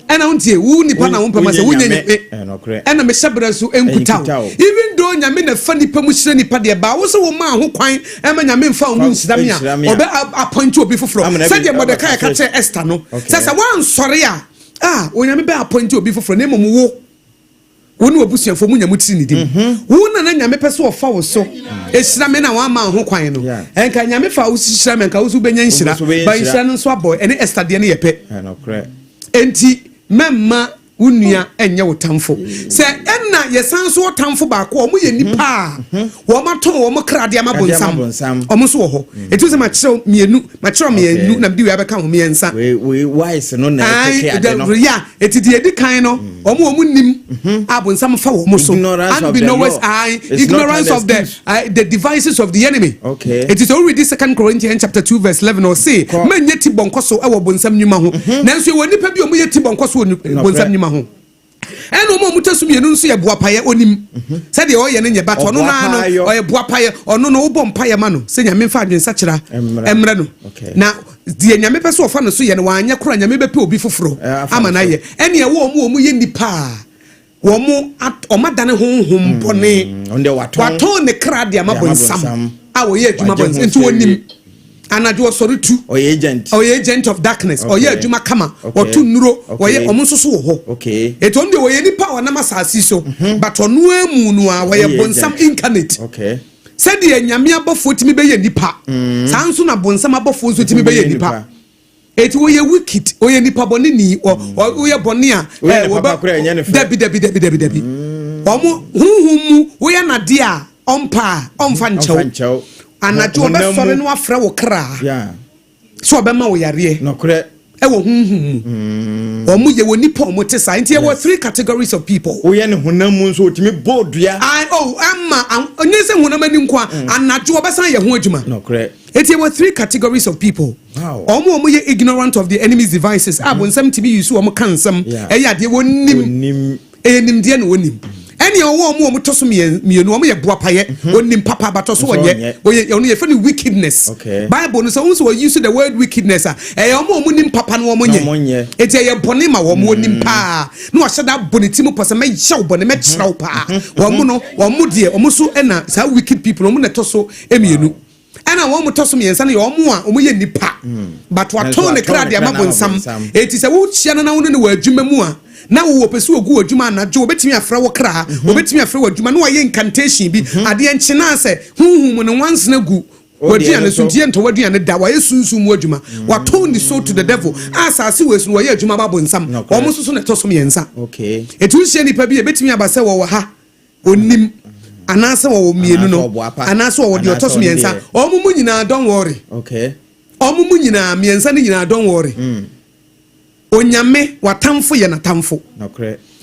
Speaker 3: Ɛna wontie wo nipa na wompɛ ma sɛ wonyɛ Nyame, ɛna mehyɛ berɛ so nkuta wo, even though Nyame na fa nipa mu hyerɛ nipa deɛ baa wo sɛ wo maa ho kwan ɛma Nyame mfa wo mu nhyira me a, ɔbɛ appoint obi foforɔ, sɛdeɛ Mɔdɛkae ka kyerɛ Esther no sɛ woansɔre a, ah, Onyame bɛ appoint obi foforɔ, na mmom wo ne wabusuafoɔ mu nya mo tiri ne dim. Wo na Nyame pɛ sɛ ɔfa wo so ɛhyira me na wama ho kwan no, ɛnka Nyame fa wo hyira me, ɛnka wo so wobɛnya nhyira ba. Nhyira no nso abɔ ɛne Esther deɛ no yɛ pɛ. Enti mɛmma wo nua ɛnyɛ wo tamfo. Sɛ ɛna yɛsan so wɔ tamfo baako a ɔmo yɛ nipa a wɔn atɔn wɔn kra de ama bonsam, ɔmo nso wɔ hɔ. Etu sɛ makyerɛw mmienu, makyerɛw mmienu na mede wei abɛka ho, mmiɛnsa. Ya eti deɛ edi kan no, wɔn nim a bonsam fa wɔn so, unbeknownst, ayi, ignorance of the devices of the enemy. Eti sɛ o read Second Corinthians chapter 2 verse 11, ɔse mɛnyɛ ti bɔnkɔ so ɛwɔ bonsam nnwuma ho. Nanso ɛwɔ nipa bi a wɔn yɛ ti bɔnkɔ so wɔ bonsam nnwuma ho. Ɛna ɔmo a ɔmo tɛ so mmienu nso yɛ boapayɛ. Onim sɛdeɛ ɔyɛ no nyɛ, but ɔno naa no ɔyɛ boapayɛ. Ɔno no, wobɔ mpayɛ ma no sɛ Nyame mfa adwensakyera mmerɛ no, na deɛ Nyame pɛ sɛ ɔfa no so yɛ no wanyɛ kora, Nyame bɛpɛ obi foforɔ ama no ayɛ. Ɛne ɛwɔ ɔmo yɛ nipa a wɔn ɔmo adane honhom bɔne, watɔn ne kra de ama bonsam a wɔyɛ adwuma bonsam. Nti wɔnim anadwo ɔsɔre tu.
Speaker 2: Ɔyɛ agent.
Speaker 3: Ɔyɛ agent of darkness. Ɔyɛ adwuma kama, ɔto nnuro, wɔyɛ ɔmo nso so wɔ hɔ. Etu ɔmo deɛ, wɔyɛ nipa a ɔnam asase so, but ɔno emu no a wɔyɛ bonsam incarnate. Sɛdeɛ Nyame abɔfoɔ tumi bɛyɛ nipa, saa nso na bonsam abɔfoɔ nso tumi bɛyɛ nipa. Eti wɔyɛ wicked, ɔyɛ nipa bɔne ni, ɔ ɔyɛ bɔne a
Speaker 2: ɛɛ wɔbɛ
Speaker 3: dabi dabi dabi dabi dabi. Ɔmo huhum mu wɔyɛ nadeɛ a ɔmpa a ɔmfa nkyɛw. Anadwo ɔbɛsɔre no afrɛ wo kra sɛ ɔbɛma wo yareɛ ɛwɔ huhum mu. Ɔmo yɛ wɔ nipa ɔmo te saa. Nti yɛwɔ three categories of people.
Speaker 2: Woyɛ ne honam mu nso, otumi bɔ dua.
Speaker 3: Ayi, oh, ama onye sɛ honam ani nko a, anadwo ɔbɛsan yɛ ho adwuma. Eti yɛwɔ three categories of people. Ɔmo a ɔmo yɛ ignorant of the enemy's devices a bonsam tumi yi so, ɔmo ka nsɛm, ɛyɛ adeɛ wɔn nim, ɛyɛ nimdeɛ na wɔnim. Ɛne ɔwɔ ɔmo a ɔmo tɔ so mmienu, ɔmo yɛ boapayɛ, onim papa abatɔ so wɔnyɛ, ɔyɛ ɔno yɛfɛ no wickedness. Bible no sɛ wɔn nso wɔ use the word wickedness a, ɛyɛ ɔmo a ɔmo nim papa no wɔn nyɛ. Eti ɛyɛ bɔne ma wɔn, wɔnim paa na wɔahyɛ da bɔ ne ti mu pɔ sɛ mɛyɛ wo bɔne, mɛkyerɛ wo paa. Wɔn no, wɔn mo deɛ, wɔn so ɛna saa wicked people wɔn na ɛtɔ so mmienu. Ɛna wɔn mo tɔ so mmiɛnsa no yɛ wɔn a wɔn yɛ nipa, but watɔn ne kra de ama bonsam. Eti sɛ wohyia no na wɔn ne wɔ adwuma mu a, na wowɔ pɛ sɛ ogu wɔ adwuma anadwo, wɔbɛtumi afrɛ wo kra, wɔbɛtumi afrɛ wɔ adwuma na wɔayɛ incantation bi adeɛ nkyena sɛ huhum mu ne nwansena gu w'aduane so, nti yɛntɔ w'aduane da. Wɔayɛ sunsum mu adwuma, watɔn ne soul to the devil a asase wɔ esu no wɔyɛ adwuma ba bonsam. Wɔn nso so na ɛtɔ so mmiɛnsa. Etu nhyia nipa bi, ebɛtumi aba sɛ wɔwɔ ha onim anaasɛ wɔwɔ mmienu no anaasɛ wɔwɔ deɛ ɔtɔ so mmiɛnsa. Wɔn mu nyinaa, don't worry, wɔn mu nyinaa mmiɛnsa no nyinaa, don't worry. Onyame watamfo yɛ n'atamfo.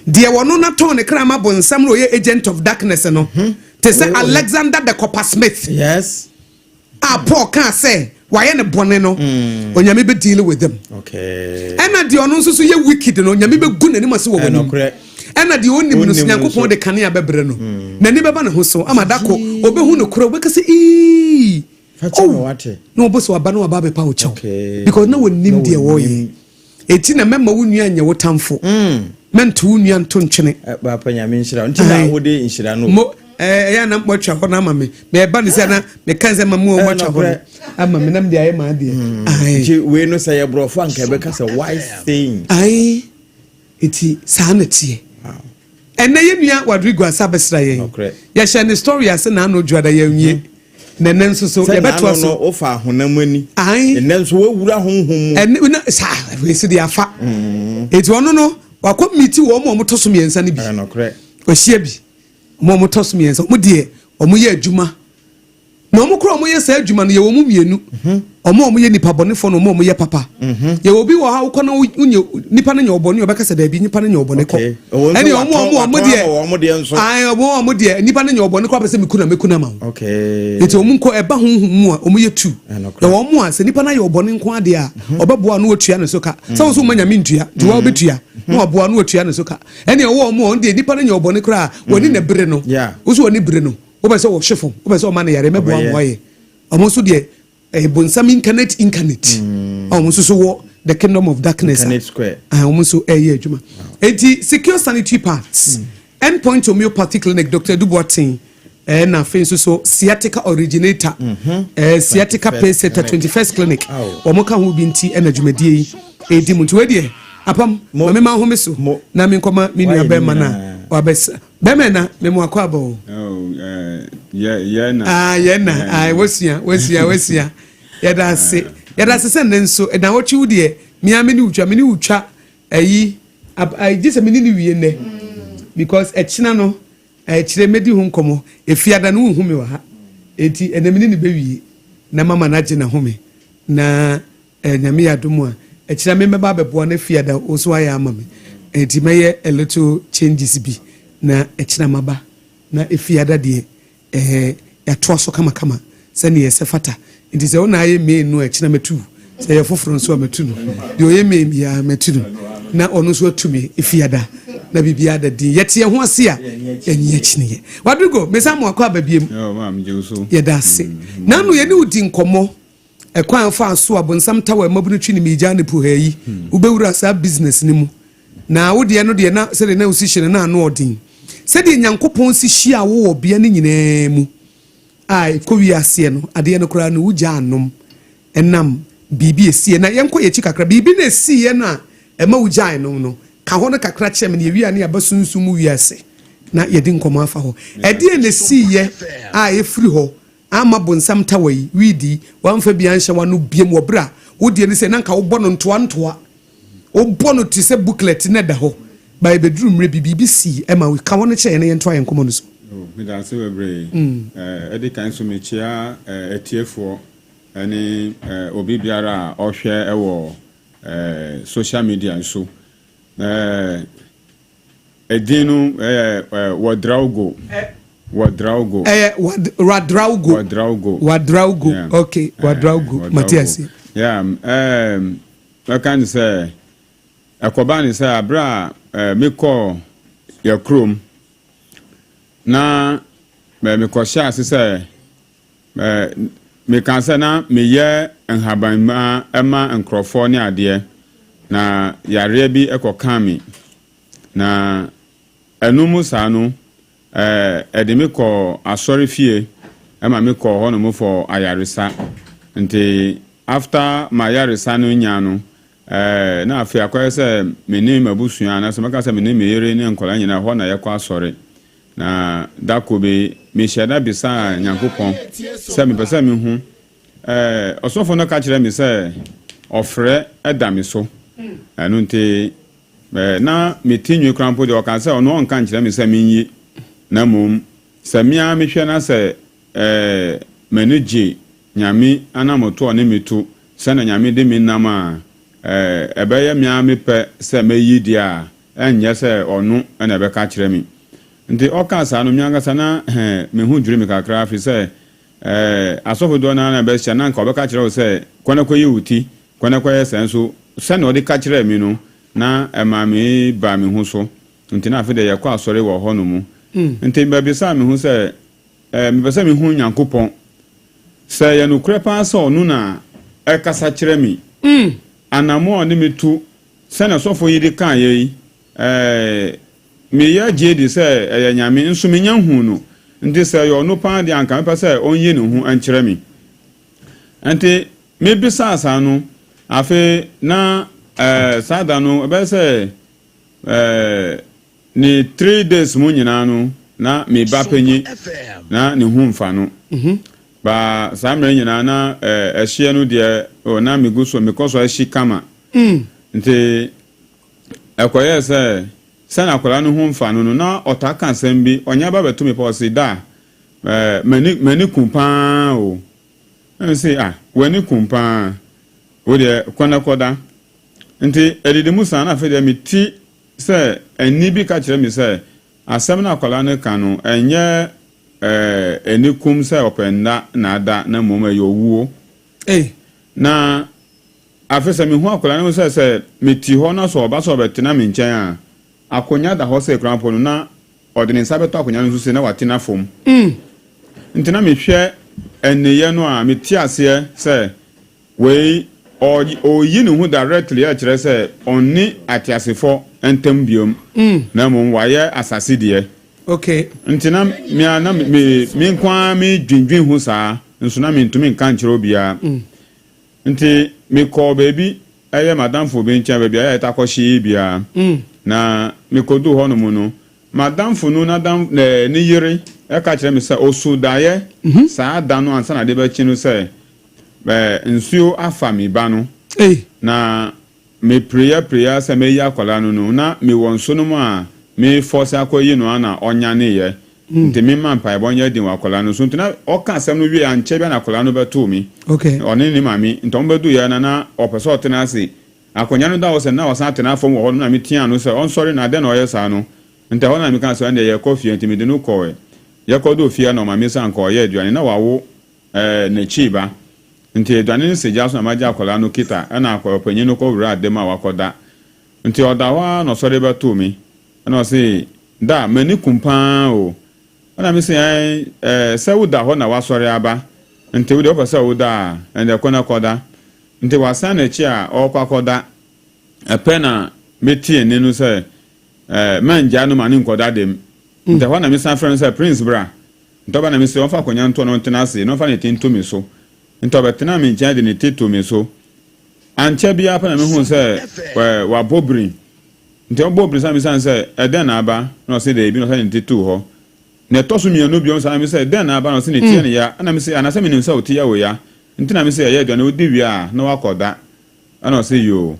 Speaker 3: Deɛ wɔno natɔn ne kra ma bonsam no, ɔyɛ agent of darkness no, te sɛ Alexander the Coppersmith a Paul kaa sɛ wayɛ ne bɔne no, Onyame bɛ deal with them. Ɛna deɛ ɔno nso so yɛ wicked no, Onyame bɛgu n'anim ase wɔ w'anim. Ɛna deɛ ɔnim no so, Nyankopɔn de kanea bɛbrɛ no, n'ani bɛba ne ho so ama dako ɔbɛhu no korɛ, wobɛka sɛ ii, oh, na wɔbɔ sɛ waba na waba abɛpa wo kyɛw because na wɔnim deɛ wɔyɛ. Eti na mɛma wo nua nyɛ wo tamfo, mɛnto wo nua nto ntwene.
Speaker 2: Papa, Nyame nhyira nti na wode nhyira no.
Speaker 3: Mo ɛyɛ na moatwa hɔ no ama me, mɛba ne sɛ na meka sɛ ma mu a moatwa hɔ no ama me na mede ayɛ maa deɛ.
Speaker 2: Nti wei no, sɛ yɛ borɔfo anka ɛbɛka sɛ wise saying.
Speaker 3: Ae, eti saa na teɛ. Ɛnɛ yɛ nua Wadrigo asa bɛsra yɛn. Yɛhyɛ ne story ase na ano dwada yɛnwie na ɛnɛ nso so yɛbɛtoa so.
Speaker 2: Wofa honam ani, ɛnɛ nso woawura honhom mu.
Speaker 3: Ɛnɛ na saa wei de afa. Eti ɔno no wakɔ meet wɔn a wɔtɔ so mmiɛnsa no bi. Ɔhyia bi, wɔn a wɔtɔ so mmiɛnsa, wɔn deɛ wɔn yɛ adwuma. Na wɔn koraa a wɔyɛ saa adwuma no, yɛwɔ mu mmienu. Wɔn a wɔyɛ nnipa bɔnefoɔ na wɔn a wɔyɛ papa. Yɛwɔ obi wɔ hɔ a wokɔ na wonyɛ nipa no nyɛ ɔbɔne, ɔbɛka sɛ daabi nipa no nyɛ ɔbɔne kɔ. Ɛne wɔn a wɔn deɛ, ae wɔn a wɔn deɛ nipa no nyɛ ɔbɔne kɔ apɛ sɛ meku na meku na ma wo. Nti wɔn nkɔ ɛba honhom mu a wɔn yɛ tu. Yɛwɔ wɔn a sɛ nipa no ayɛ ɔbɔne nko adeɛ a ɔbɛboa no watua ne so ka. Sɛ wɔn nso wɔn nyame ntua, nti wɔn bɛtua na waboa no watua ne so ka. Ɛne ɛwɔ wɔn a wɔn deɛ nipa no nyɛ ɔbɔne koraa wɔn ani na bere no. Wo nso wɔn ani bere no. Wopɛ sɛ wɔhwe fam, wopɛ sɛ ɔma no yare, mɛboa ma wayɛ. Ɔmo nso deɛ ɛyɛ bonsam incarnate incarnate. Mm. A ɔmo nso so wɔ the kingdom of darkness.
Speaker 2: Incarnate square.
Speaker 3: A ɔmo nso ɛyɛ adwuma. Eti secure sanitary pads. Mm. Endpoint homeopathy clinic Dr. Edu Boateng. Eh, na afei nso so sciatica originator mm -hmm. eh, sciatica pain center 21st clinic wɔn ka ho bi nti ɛna dwumadie yi edi mu nti wei deɛ apam maame ma ahome so na mi nkɔma mi nua bɛrima na wabɛsa Bɛmɛ na me mu akɔ aba o.
Speaker 4: Oh, eh, yɛ yɛ na.
Speaker 3: Ah, yɛ na. Ah, wasua, wasua, wasua. Yɛda ase. Yɛda ase sɛ nnɛ nso, na wɔtwe wo deɛ, mea me ne wotwa, me ne wotwa ayi, ayi gye sɛ me ne ne wie nnɛ. Because ɛkyena no, ɛkyerɛ mɛdi ho nkɔmmɔ. Efiada no wonhu me wɔ ha. Enti ɛnɛ me ne ne bɛwie na mama no agye n'ahome. Na Eh Nyame yɛ adom a ɛkyena me mɛba abɛboa na fiada wo nso wayɛ ama me nti mɛyɛ a little changes bi na ɛkyena maba na efiada deɛ eh yɛatoa so kamakama sɛdeɛ ɛsɛ fata nti sɛ wo na ayɛ main no a ɛkyena mɛtu wo sɛ ɛyɛ foforɔ nso a mɛtu no deɛ ɔyɛ main biara mɛtu no na ɔno nso atu me efiada na biribiara da din yɛte yɛn ho ase a yɛnyi akyiniiɛ Wadrigo mesan mo akɔ aba biem yɛda ase nano yɛne wo di nkɔmmɔ Ɛkwan a wofaa so a bonsam tawa mmabunu twe ne miigyaa ne puhaa yi, wobɛwura saa business no mu. Na wo deɛ no deɛ na sɛdeɛ na wosi hyɛ no na ano ɔden. Sɛdeɛ Nyankopɔn si hyiaa wo wɔ bea no nyinaa mu a ɛkɔwie aseɛ no, adeɛ no koraa no wogyaa nom ɛnam biribi ɛsiiɛ. Na yɛnkɔ yɛn akyi kakra, biribi na ɛsiiɛ no a ɛma wogyae nom no, ka hɔ no kakra kyerɛ me na yɛwie a na yɛaba sunsum mu wiase na yɛdi nkɔmmɔ afa hɔ. Ɛdeɛn na ɛsiiɛ a ɛfiri hɔ Amma bonsam tawa yi, weed yi, wamfa bi anhyɛ w'ano biom wɔ berɛ a wo deɛ ne sɛ na nka wobɔ no ntoa ntoa. Wobɔ no te sɛ booklet na ɛda hɔ. But ɛbɛduru mmerɛ bi, biribi sii ɛma wo. Ka hɔ no kyerɛ yɛn na yɛntoa yɛn nkɔmmɔ no so.
Speaker 4: Oh, meda ase bebree. Ɛdi kan nso mekyea atiefoɔ ne obi biara a ɔhwɛ wɔ social media so. Edin no yɛ Wadraugo. Wadraugo.
Speaker 3: Ɛyɛ Wadraugo.
Speaker 4: Wadraugo.
Speaker 3: Wadraugo. Yeah. Okay, Wadraugo. Uh, Matias.
Speaker 4: Yeah. Um, mɛka ne sɛ ɛkɔba ne sɛ abere a eh, mekɔɔ yɛ kurom na mekɔhyɛ ase sɛ Mekaa sɛ na meyɛ nhabanma ma nkurɔfoɔ ne adeɛ, na yareɛ bi kɔkaa me. Na ɛno mu saa no, ɛde me kɔɔ asɔrefie ma me kɔɔ hɔnom for ayaresa. Nti after m'ayaresa no nya no, na afei akɔyɛ sɛ me ne m'abusua anaasɛ mɛka sɛ me ne me yere ne nkwadaa nyinaa ɛhɔ na yɛkɔ asɔre. Na da kor bi, mehyɛɛ da bisaa Nyankopɔn sɛ mepɛ sɛ mehu. Ɔsɔfo no ka kyerɛɛ me sɛ ɔfrɛ da me so. Ɛno nti, na me ti nwi koraa mpo deɛ, ɔkaa sɛ ɔno ɔnka nkyerɛ me sɛ menyi, na mmom sɛ me ara mehwɛ na sɛ m'ani gye Nyame anamoto a ɔne me tu, sɛnea Nyame de me nam a, ɛbɛyɛ me ara me pɛ sɛ mɛyi deɛ a, ɛnyɛ sɛ ɔno na ɛbɛka akyerɛ me. Nti ɔkaa saa no, me ankasa na me ho dwiri me kakra, ɛfiri sɛ asɔfo dodoɔ no ara na ɛbɛhyia na anka ɔbɛka akyerɛ wo sɛ, kɔ na kɔyi wo ti, kɔ na kɔyɛ saa, nso sɛnea ɔde ka kyerɛɛ me no, na ɛmaa me baa me ho so. Nti na afei deɛ yɛkɔ asɔre wɔ hɔnom. Nti mɛbisaa me ho sɛ, Mepɛ sɛ mehu Nyankopɔn. Sɛ ɛyɛ nokorɛ paa sɛ ɔno na ɛrekasa kyerɛ me, anammɔn a ɔne me tu, sɛnea ɔsɔfo yi de kaeɛ yi, meyɛ gye di sɛ ɛyɛ Nyame, nso mennya nhuu no. Nti sɛ ɛyɛ ɔno paa deɛ a, anka mɛpɛ sɛ ɔnyi ne ho nkyerɛ me. Nti mebisaa saa no, afei na saa da no, ɛbɛyɛ sɛ Ne three days mu nyinaa no na me ba panyin na ne ho nfa no. Ba saa mmerɛ nyinaa na ɛhyeɛ no deɛ oh, na megu so mekɔ so ahyi kama. Nti ɛkɔyɛɛ sɛ sɛnea akwadaa no ho nfa no no na ɔtaa ka asɛm bi, ɔnya ba bɛto me pa ɔse da. Ɛɛ, m'ani, m'ani ku paa o. Ɛna mese, ah, w'ani ku paa. Wo deɛ, kɔ na kɔda. Nti, adidi mu saa na afei deɛ meti sɛ ɛnne bi ka kyerɛ me sɛ, asɛm no akwadaa no ka no, ɛnyɛ ɛɛ ani kum sɛ ɔpɛ nna na ada na mmom ɛyɛ owuo.
Speaker 3: Ei.
Speaker 4: Na afei sɛ mehu akwadaa no sɛ sɛ meti hɔ na sɛ ɔba sɛ ɔbɛtena me nkyɛn a, akonnwa da hɔ sɛ koraa mpo no na ɔde ne nsa bɛtɔ akonnwa no so sei na watena fam. Nti na mehwɛ nneyɛ no a, mete aseɛ sɛ wei ɔreyi ne ho directly a kyerɛ sɛ ɔnne ateasefɔ ntam biom na mmom wayɛ asase deɛ.
Speaker 3: Okay.
Speaker 4: Nti na me ara na me me nko ara me dwindwin ho saa nso na mentumi nka nkyerɛ obiara. Nti mekɔɔ baabi ɛyɛ m'adamfo bi nkyɛn baabi a yɛtaa kɔhye biara. Na mekɔduu hɔnom no, m'adamfo no n'adam ɛɛ ne yere ka kyerɛɛ me sɛ ɔsoo daeɛ saa da no ansa na ade bɛkye no sɛ ɛɛ nsuo afa me ba no.
Speaker 3: Ei.
Speaker 4: Na mepereeɛ pereeɛ ara sɛ mɛyi akwadaa no no, na mewɔ nso no mu a mefɔɔse akɔyi no ara na ɔnyaneeɛ. Nti memma mpaebɔ nyɛ den wɔ akwadaa no so. Nti na ɔka asɛm no wieeɛ ankyɛ biara na akwadaa no bɛtoo me.
Speaker 3: Okay.
Speaker 4: Ɔne ne maame. Nti wɔn bɛduiɛ no na ɔpɛ sɛ ɔtena ase. Akonnwa no da hɔ sɛ na ɔsan tena fam wɔ hɔ nom na meteaa no sɛ ɔnsɔre na adɛn na ɔyɛ saa no. Nti ɛhɔ no na mekaa sɛ ɛndeɛ yɛkɔ fie nti mede no kɔɔɛ. Yɛkɔduu fie na ɔmaame sɛ anka ɔyɛ aduane na wawo ɛɛ n'akyii ba. Nti aduane no si gya so na magye akwadaa no kita ɛna ɔpanyin no kɔwuraa dɛm a wakɔda. Nti ɔda hɔ ara na ɔsɔre bɛtoo me. Ɛna ɔse, Da, m'ani kum pa ara o. Ɛna mese, Ɛn, ɛɛ, sɛ woda hɔ na woasɔre aba, nti wo deɛ wopɛ sɛ woda a, ɛnde kɔ na kɔda. Nti wasan n'akyi a ɔrekɔ akɔda. Ɛpɛ na metee nne no sɛ, ɛɛ, mangyaa no ma no nkɔda dɛm. Nti ɛhɔ na mesan frɛɛ no sɛ, Prince bra. Nti ɔba na mese ɔmfa akonnwa nto hɔ na ɔntena ase, na ɔmfa ne ti nto me so. Nti ɔbɛtenaa me nkyɛn de ne ti too me so. Ankyɛ biara pɛ na mehuu sɛ, ɛɛ, wabɔ birim. Nti ɔbɔɔ bere saa mibisaa no sɛ, Ɛdɛn na aba? Na ɔse, Daabi, na ɔsan de ne ti too hɔ. Nea ɛtɔ so mmienu bio saa na mise, Dɛn na aba? Na ɔse, Ne ti yɛ no ya. Ɛna mise, Anaasɛ minim sɛ wo ti yɛ wo ya nti na mise ɛyɛ aduane wodi wie a na woakɔ da? Ɛna ɔse, Yoo.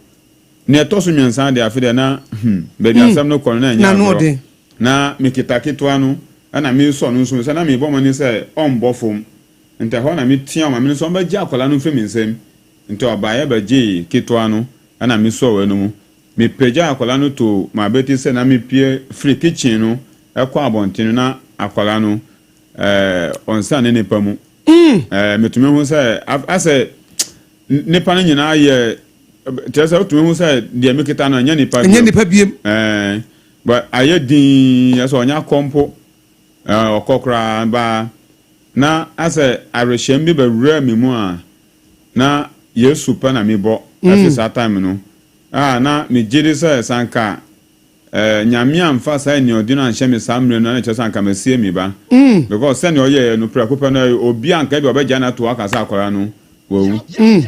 Speaker 4: Nea ɛtɔ so mmiɛnsa deɛ afe deɛ na hmm, baabi asɛm no kɔ no na ɛnyɛ agorɔ. Na mekita ketewa no ɛna mesɔ no nso sɛ na mebɔ mmɔden sɛ ɔmbɔ fam. Nti ɛhɔ na metea ɔmaame no sɛ ɔmbɛgye akwadaa no mfiri me nsam. Nti ɔbaeɛ bɛgyee ketewa no ɛna mesɔɔ ɛno mu. Mepagyaa akwadaa no too m'abati sɛ na mepue firi kitchen no kɔ abɔnten no na akwadaa no ɛɛ ɔnsan ne nipa mu. Ɛɛ metumi hu sɛ asɛ nipa no nyinaa yɛ kyerɛ sɛ wotumi hu sɛ deɛ mekita no ɛnyɛ nipa
Speaker 3: bio. Ɛnyɛ nipa biem.
Speaker 4: Ɛɛ but ayɛ dinn ɛsɛ ɔnyɛ akɔ mpo ɛɛ ɔkɔ koraa baa na asɛ awerɛhyɛm bi bɛwura me mu a na Yesu pɛ na mebɔ ɛfiri saa time no. A na megye di sɛ sɛ anka Nyame amfa saa aniɔden no anhyɛ me saa mmerɛ no a na kyerɛ sɛ anka masie me ba. Because sɛnea ɔyɛeɛ no prɛko pɛ no ɛyɛ obi a anka ebia ɔbɛgyae no ato hɔ aka sɛ akwadaa no wawu.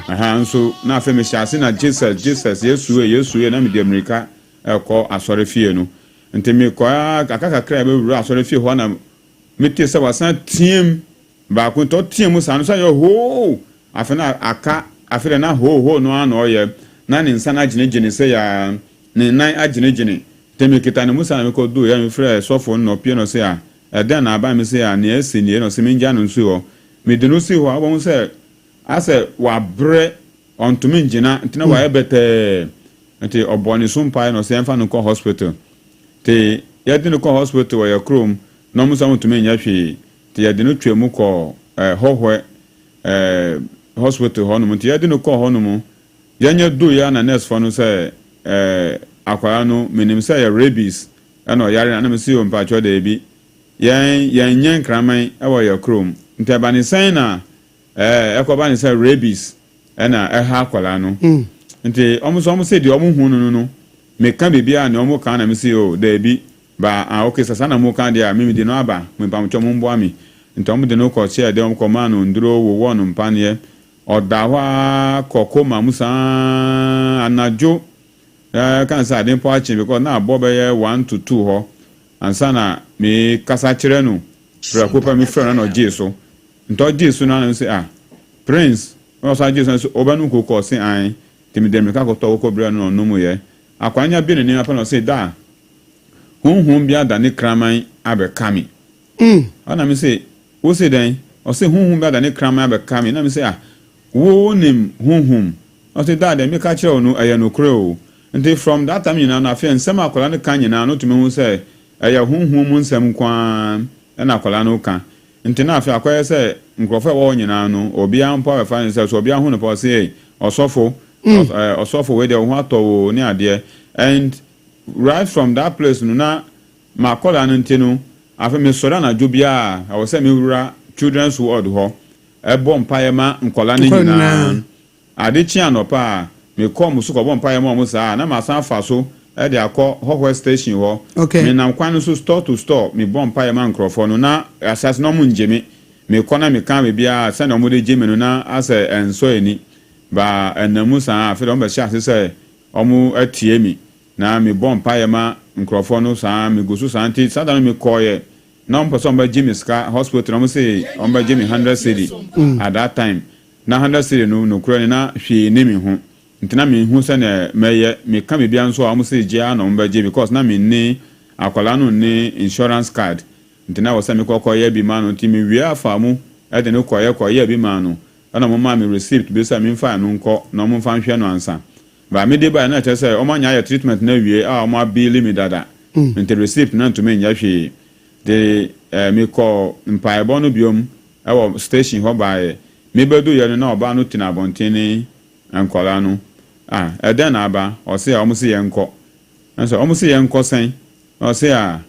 Speaker 4: Ɛhaa nso na afei mehyɛ ase na Jesus, Jesus, Yesu ee, Yesu ee na mede mmirika rekɔ asɔre fie no. Nti mekɔɛ ara aka kakra a yɛbɛwura asɔre fie hɔ a na metee sɛ wasan team Baako nti ɔteɛ mu saa no sɛ yɛ hoo! Afei na aka, afei deɛ na hoo hoo no ara na ɔyɛ, na ne nsa no agyenegyene sei ara, ne nan agyenegyene. Nti mekita ne mu saa na mekɔduruiɛ a mefrɛɛ sɔfoɔ no na ɔpue na ɔse ah, ɛdɛn na aba? Mese ah, nea asi nie na ɔse mengyaa no nsi hɔ. Mede no sii hɔ a wobɛhu sɛ asɛ wabrɛ, ɔntumi ngyina, nti na wayɛ bɛtɛɛ. Nti ɔbɔɔ ne so mpaeɛ na ɔse yɛmfa no nkɔ hospital. Nti yɛde no kɔɔ hospital wɔ yɛn kurom na wɔn nso wɔntumi nyɛ hwee. Nti yɛde no twaa mu kɔɔ eh, Hɔhɔɛ eh, hospital hɔ nom. Nti yɛde no kɔɔ hɔ nom, yɛnyɛ duruiɛ a na nurse foɔ no sɛ eh, akwadaa no menim sɛ ɛyɛ rabies ɛna ɔyare no. Ɛna mese yoo mpakyɛw daabi, yɛn yɛnyɛ nkraman wɔ yɛ kurom. Nti ɛba ne sɛn na eh, ɛkɔba ne sɛ rabies ɛna ɛha akwadaa no. Nti wɔn nso wɔn se deɛ wɔn hu no no no, meka biribiara nea wɔn ka na mese yoo daabi, Ba ah ok sɛ saa na moka deɛ a me mede no aba mepamokyɛw momboa me. Nti ɔmo de no kɔ kyɛɛ dɛ ɔmo kɔ maa no nduro wowɔɔ no mpaneɛ. Ɔda hɔ aa kɔ coma mu saa anadwo eh ka sɛ ade mpo akye because na abɔ bɛyɛ 1 to 2 hɔ ansa na me kasa kyerɛ no prɛko pɛ me frɛ no na ɔgyee so. Nti ɔgyee so no na me se ah Prince na ɔsan gyee so na me se wobɛnom koko ɔse ae nti mede mirika kɔtɔɔ koko brɛɛ no na ɔnomuiɛ. Akwanya bue n'anim ara pɛ na ɔse da Honhom bi adane kraman abɛka me. Ɛna me se, Wose dɛn? Ɔse honhom bi adane kraman abɛka me. Na mese ah, wo nim honhom? Ɔse daa deɛ meka kyerɛ wo no ɛyɛ nokorɛ o. Nti from that time nyinaa no afei nsɛm a akwadaa no ka nyinaa no wotumi hu sɛ ɛyɛ honhom mu nsɛm nko ara na akwadaa no ka. Nti na afei akɔyɛ sɛ nkurɔfoɔ a ɛwɔ hɔ nyinaa no obiara mpo abɛfa no sɛ sɛ obiara hu no pɛ ɔse ei ɔsɔfo, ɔsɔfo wei deɛ wo ho atɔ wo o ne adeɛ and right from that place no na M'akwadaa no nti no, afei mesɔre anadwo biara a, ɛwɔ sɛ mewura children's ward hɔ bɔ mpaeɛ ma nkwadaa no nyinaa. Ade kye anɔpa a, mekɔ wɔn so kɔbɔ mpaeɛ ma wɔn saa a, na masan afa so de akɔ Hɔhɔɛ station hɔ. Menam kwan no so store to store, mebɔ mpaeɛ ma nkurɔfoɔ no, na ahyɛase no wɔnngye me. Mekɔ na meka biribiara a, sɛdeɛ wɔde gye me no, na asɛ ɛnsɔ ani. But ɛnam mu saa a, afei deɛ wɔbɛhyɛ ase sɛ wɔtie me. Na me bɔ mpaeɛ ma nkorɔfoɔ no saa me gu so saa nti saa da no me kɔɔeɛ na wɔn pɛ sɛ wɔn bɛ gye me sika hospital na wɔn se wɔn bɛ gye me hundred cedi at that time na hundred cedi no nokorɛ ni na hwee ni me ho nti na me nhu sɛdeɛ mɛyɛ me ka biribiara nso a wɔn se gye ara na wɔn bɛ gye because na me nni akwadaa no nni insurance card nti na ɛwɔ sɛ me kɔ kɔ yɛ bi ma no nti me wie afa mu de no kɔeɛ kɔ yɛɛ bi maa no ɛna wɔn maa me receipt bi sɛ me nfa ɛno nkɔ na wɔn nfa nhwɛ no ansa. Ba me de bae no na kyerɛ sɛ wɔn anya ayɛ treatment no awie a wɔn abiili me dada nti receipt no ntumi nyɛ hwee de eh, me kɔɔ mpaebɔ no biom wɔ station hɔ baeɛ. Me bɛdu yɛ no na ɔbaa no tena abɔnten ne nkwadaa no. Ah, ɛdɛn na aba? Ɔse a wɔn se yɛn nkɔ. Na sɛ wɔn se yɛn nkɔ sɛn? Na ɔse a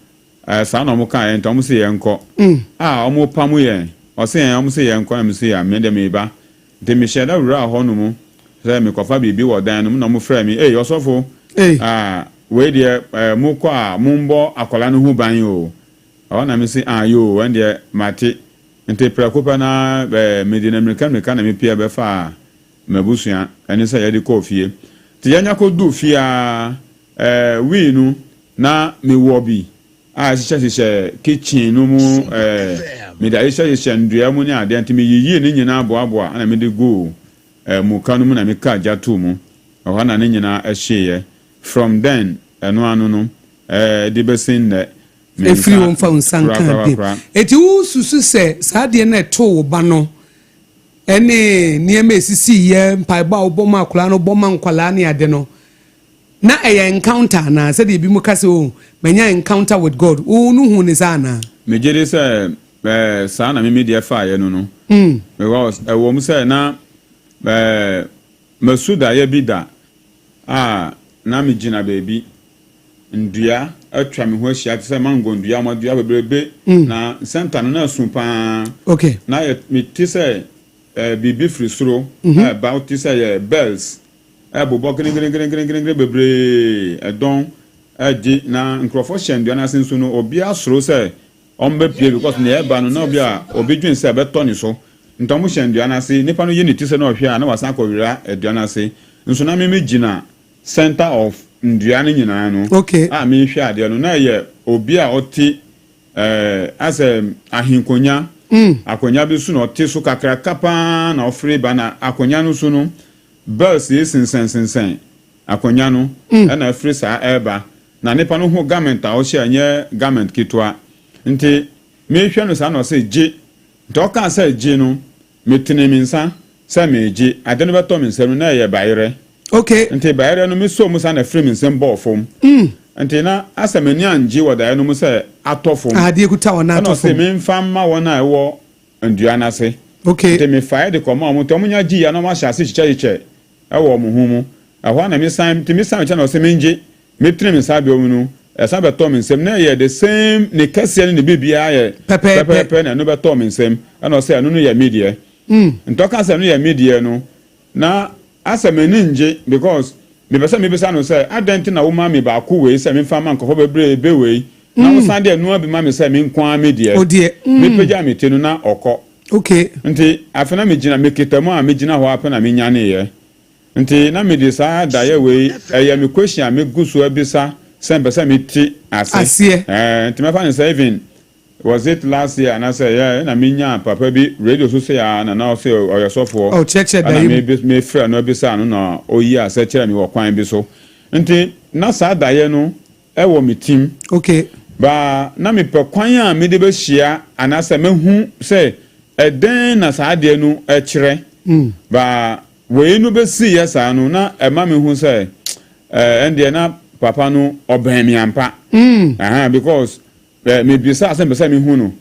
Speaker 4: eh, saa na wɔn kaeɛ nti wɔn se yɛn nkɔ. Ah, wɔn pamo yɛn. Ɔse ɛn, wɔn se yɛn nkɔ na me se a me deɛ meba. Nti mehyɛɛ da wuraa hɔ nom sɛ mekɔfa biribi wɔ dan no mu na wɔfrɛɛ me, Ei, ɔsɔfo, ah, wei deɛ eh, mokɔ a mombɔ akwadaa no ho ban o. Ɛhɔ na mese, ah, yoo, ɛndeɛ mate. Nti prɛko pɛ no ara eh, mede no mmirika mmirika na mepia bɛfaa m'abusua ne sɛ yɛde kɔɔ fie. Nti yɛnya kɔduu fie ara, eh, wii no na mewɔ bi a ɛhyehyɛhyehyɛ kitchen no mu ɛɛ mede ahyehyɛhyehyɛ nnua mu ne adeɛ nti meyiyii ne nyinaa boaboa ɛna mede guu ɛɛ muka no mu na mekaa gya too mu. Ɛhɔ na ne nyinaa ɛhyeeɛ. From then ɛno ano no ɛɛ de bɛsi nnɛ me
Speaker 3: Ɛfiri
Speaker 4: nsa
Speaker 3: wo mfa wo nsa nkaa bio.
Speaker 4: korakorakora.
Speaker 3: Enti wosusu sɛ saa adeɛ no a ɛtoo wo ba no ne nneɛma a ɛsisiiɛ, mpaebɔ a wobɔ ma akwadaa no, wobɔ ma nkwadaa ne ade no, Na ɛyɛ encounter anaa? Sɛdeɛ ebinom ka sɛ, Oh, manya encounter with God. Wo no huu no saa anaa?
Speaker 4: Megye di sɛ eh, saa na me me deɛ faeɛ no no. Because ɛwɔ mu sɛ na eh, masu daeɛ bi da a na megyina baabi, nnua atwa me ho ahyia te sɛ mango nnua, wɔadua bebrebe, na center no na ɛso pa ara.
Speaker 3: Okay.
Speaker 4: Na yɛ, mete sɛ eh, biribi firi soro ɛreba, wote sɛ ɛyɛ bells Ɛbobɔ grengrengrengrengren bebree, ɛdɔn ɛgye na nkurɔfoɔ hyɛ nnua no ase nso no obiara suro sɛ wɔbɛpue because nea ɛreba no na obi a obi dwen sɛ ɛbɛtɔ ne so nti wɔhyɛ nnua no ase nipa no yi ne ti sɛ na ɔhwɛ a na wasan akɔwira dua no ase nso na me megyina center of nnua no nyinaa no
Speaker 3: Okay.
Speaker 4: a mehwɛ adeɛ no na ɛyɛ obi a ɔte ɛɛ asɛ ahenkonya akonya bi so na ɔte so kakraka paa na ɔfiri ba na akonya no so no Bells yi sensɛnsensɛn akonnwa no na ɛfiri saa ɛreba, na nipa no ho garment a ɔhyɛ nyɛ garment ketewa. Nti mehwɛ no saa na ɔse gye. Nti ɔkaa sɛ gye no, metenee me nsa sɛ meregye. Ade no bɛtɔ me nsam no na ɛyɛ bayerɛ.
Speaker 3: Okay.
Speaker 4: Nti bayerɛ no mesɔɔ mu saa na ɛfiri me nsam bɔɔ fam. Nti na asɛ m'ani angye wɔ daeɛ no mu sɛ atɔ fam.
Speaker 3: Adeɛ kuta wɔn
Speaker 4: Ɛna
Speaker 3: atɔ
Speaker 4: ɔse
Speaker 3: fam.
Speaker 4: memfa mma wɔn a ɛwɔ ndua no ase.
Speaker 3: Okay.
Speaker 4: Ntsi mefae de kɔmaa hɔn, ntsi wɔnya gyee a na wɔahyɛ ase kyekyɛkyekyɛ wɔ hɔn ho mu. Ɛhɔ ara na mesan, ntsi mesan mekyerɛ na ɔse mengye. Metsene me nsa bio no, ɛsan bɛtɔɔ me nsamu. Na ɛyɛ the same, ne kɛseɛ ne ne biribiara yɛ
Speaker 3: Pɛpɛɛpɛ.
Speaker 4: pɛpɛɛpɛ na ɛno bɛtɔɔ me nsam. Ɛna ɔse ɛno no yɛ me deɛ. Ntsi ɔkaa sɛ ɛno yɛ me deɛ no, Na asɛ m'ani nngye because mepɛ sɛ mebisa no sɛ adɛn nti na woma me baako wei sɛ memfa mma nkurɔfoɔ bebrebe wei na wosan de ɛnoa bi ma me sɛ me nko ara me deɛ.
Speaker 3: Odeɛ mm.
Speaker 4: Mepagyaa me ti no na ɔkɔ.
Speaker 3: Okay.
Speaker 4: Nti afei na megyina mekita mu a megyina hɔ ara pɛ na menyaneeɛ. Nti na mede saa daeɛ wei ɛyɛ me question a megu so abisa sɛ mepɛ sɛ mete ase.
Speaker 3: Aseɛ.
Speaker 4: Ɛɛ nti mɛfa no sɛ even Was it last year anasɛ yeah ɛna me nyaa papa bi radio so sei aa na na ɔse ɔyɛ sɔfoɔ
Speaker 3: Ɔkyerɛkyerɛ
Speaker 4: ɛna
Speaker 3: daeɛ
Speaker 4: me
Speaker 3: mu.
Speaker 4: me frɛ no bisaa no na ɔyi asɛ kyerɛ me wɔ kwan bi so nti na saa daeɛ no ɛwɔ me tim
Speaker 3: Okay.
Speaker 4: But na mepɛ kwan a mede bɛhyia anaasɛ mɛhu sɛ ɛdɛn na saa adeɛ no kyerɛ. But wei no bɛsiiɛ saa no, na ɛma mehu sɛ ɛndeɛ na papa no ɔbɛn me ampa. Aha, because mebisaa sɛ mepɛ sɛ mehu no.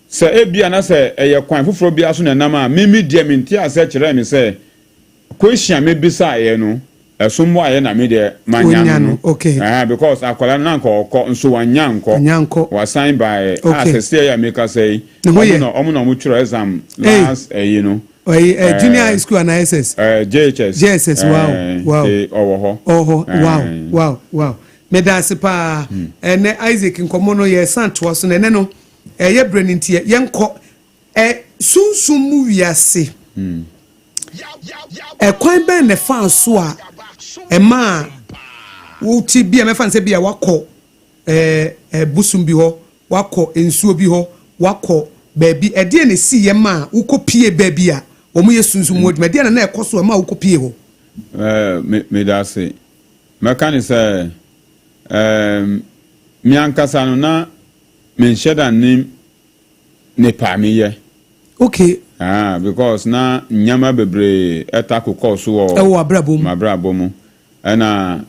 Speaker 4: Sɛ ebia na sɛ ɛyɛ kwan foforɔ biara so na ɛnam a, me me deɛ mente aseɛ kyerɛɛ me sɛ question a mebisaeɛ no, ɛso mmuaeɛ na me deɛ manya
Speaker 3: Wonya
Speaker 4: no
Speaker 3: no,
Speaker 4: no.
Speaker 3: okay.
Speaker 4: Ɛhɛn, because akwadaa no na anka ɔkɔ nso wannya ankɔ.
Speaker 3: Wannya ankɔ.
Speaker 4: Wasan baeɛ. A
Speaker 3: Okay.
Speaker 4: sɛsɛɛ yi a mekasa yi,
Speaker 3: Ne ho
Speaker 4: wɔn
Speaker 3: yɛ?
Speaker 4: na wɔn na wɔtwerɛ exam
Speaker 3: Ei.
Speaker 4: last ɛyi no.
Speaker 3: Ɛyi, eh, junior
Speaker 4: Eh,
Speaker 3: high school anaa SS?
Speaker 4: JHS.
Speaker 3: JSS, wow,
Speaker 4: Eh,
Speaker 3: wow.
Speaker 4: nti ɔwɔ hɔ.
Speaker 3: Ɔwɔ hɔ, wow,
Speaker 4: Eh.
Speaker 3: wow. Meda ase paa. Ɛnɛ Isaac nkɔmmɔ no yɛsan toa so na ɛnɛ no ɛyɛ berɛ no nti yɛnkɔ ɛ sunsum mu wiase. Ɛkwan bɛn na ɛfaa so a ɛmaa wote bi a mɛfa no sɛ bi a wakɔ ɛɛ ɛ bosom bi hɔ, wakɔ nsuo bi hɔ, wakɔ baabi, ɛdeɛ na esi yɛ ma a wokɔ pie baabi a wɔn yɛ sunsum mu adwuma, ɛdeɛ na na ɛkɔ so ɛma wokɔ pie hɔ?
Speaker 4: Me meda ase. Mɛka ne sɛ me ankasa no na menhyɛ da nnim nipa a meyɛ. Ah, because na nneɛma bebree ɛta kokɔɔ so wɔ
Speaker 3: Ɛwɔ w'abrabɔ mu.
Speaker 4: M'abrabɔ mu. Ɛna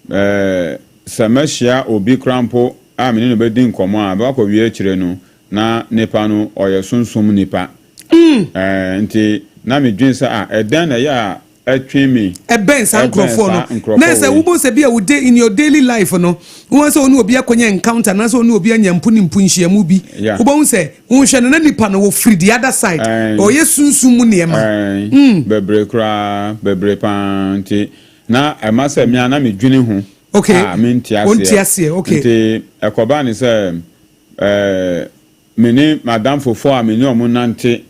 Speaker 4: sɛ mɛhyia obi koraa mpo a me ne no bɛdi nkɔmmɔ a, bɛkɔ akɔwie akyire no, na nipa no ɔyɛ sunsum nipa. Nti na medwene sɛ, ah, ɛdɛn na ɛyɛ a ɛtwe me
Speaker 3: ɛbɛn saa
Speaker 4: ɛbɛn
Speaker 3: nkurɔfoɔ
Speaker 4: saa
Speaker 3: no
Speaker 4: nkurɔfoɔ
Speaker 3: na sɛ
Speaker 4: wei.
Speaker 3: wobɔ sɛ bi a wo day in your daily life no, wɔn sɛ wɔne obi akɔnya encounter anaasɛ wɔne obi anya mpo ne mpo nhyiamu bi, wobɛhu sɛ wohwɛ no na nipa no wɔfiri the other side, ɔyɛ sunsum mu nneɛma.
Speaker 4: Bebree koraa, bebree paa, nti na ɛma sɛ mea na medwene ho a mente aseɛ.
Speaker 3: Wonte aseɛ, okay.
Speaker 4: Nti ɛkɔbaa ne sɛ me ne m'adamfofoɔ a me ne ɔmo nante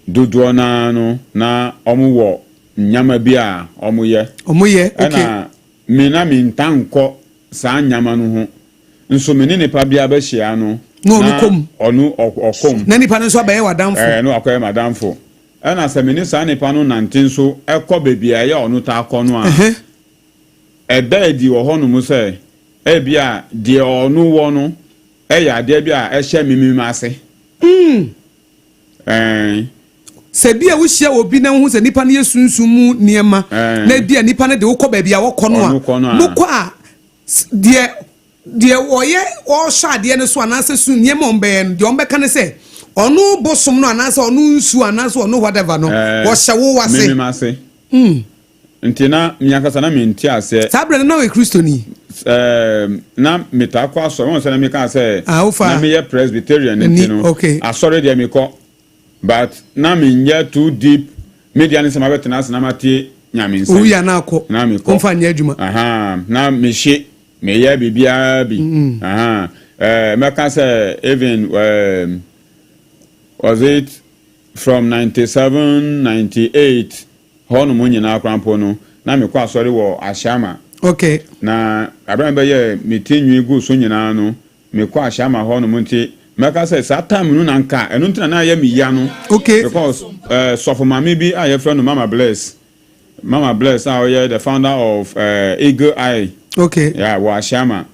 Speaker 4: dodoɔ naa no, na ɔmo wɔ nneɛma bi a ɔmo yɛ.
Speaker 3: Ɔmo yɛ, okay.
Speaker 4: Ɛna me na menta nkɔ saa nneɛma no ho nso, me ne nipa biara bɛhyia no
Speaker 3: Na ɔno kɔ mu.
Speaker 4: Ɔno ɔkɔ mu.
Speaker 3: Na nipa no nso abɛyɛ w'adamfo.
Speaker 4: Na wakɔyɛ m'adamfo. Ɛna sɛ me ne saa nipa no nante nso ɛkɔ baabi a ɛyɛ ɔno taa kɔ no a, ɛda adi wɔ hɔnom sɛ ebi a deɛ ɔno wɔ no ɛyɛ adeɛ bi a ɛhyɛ me mim ase.
Speaker 3: Sɛ bi a wohyia obi na wohu sɛ nipa no yɛ sunsum mu nneɛma na bi a nipa no de wokɔ baabi a wɔkɔ no
Speaker 4: Ɔno kɔ no
Speaker 3: a
Speaker 4: a.
Speaker 3: mokɔ a deɛ ɔyɛ ɔhyɛ adeɛ no so anaasɛ sun nneɛma a ɔmbɛyɛ no, deɛ ɔmbɛka ne sɛ ɔno bosom no anaasɛ ɔno nsuo anaasɛ ɔno whatever no wɔhyɛ wo wase.
Speaker 4: Mimim ase. Nti na me ankasa na mente aseɛ.
Speaker 3: Saa berɛ no na ɔyɛ Kristoni?
Speaker 4: Na metaa kɔ asɔre, wɔn sɛ na meka sɛ
Speaker 3: Ah, wofa
Speaker 4: na meyɛ Presbyterian nti no, asɔre deɛ mekɔ, but na menyɛ too deep. Me deɛ ne sɛ mabɛtena ase na mate Nyame nsɛm.
Speaker 3: Owu yɛ na akɔ.
Speaker 4: Na mekɔ.
Speaker 3: Ɔmfa nyɛ adwuma.
Speaker 4: Aha, na mehye meyɛ biribiara bi. Aha, mɛka sɛ even was it from 97, 98 hɔnom nyinaa koraa mpo no, na mekɔ asɔre wɔ Ashaiman. Na abere a mebɛyɛ me ti nwi gu so nyinaa no, mekɔ Ashaiman hɔnom, nti mɛka sɛ saa time no na nka ɛno nti na na ayɛ me ya no. Because sɔfo maame bi a yɛfrɛ no Mama Bless, Mama Bless a ɔyɛ the founder of Eagle Eye. Yeah, wɔ Ashaiman.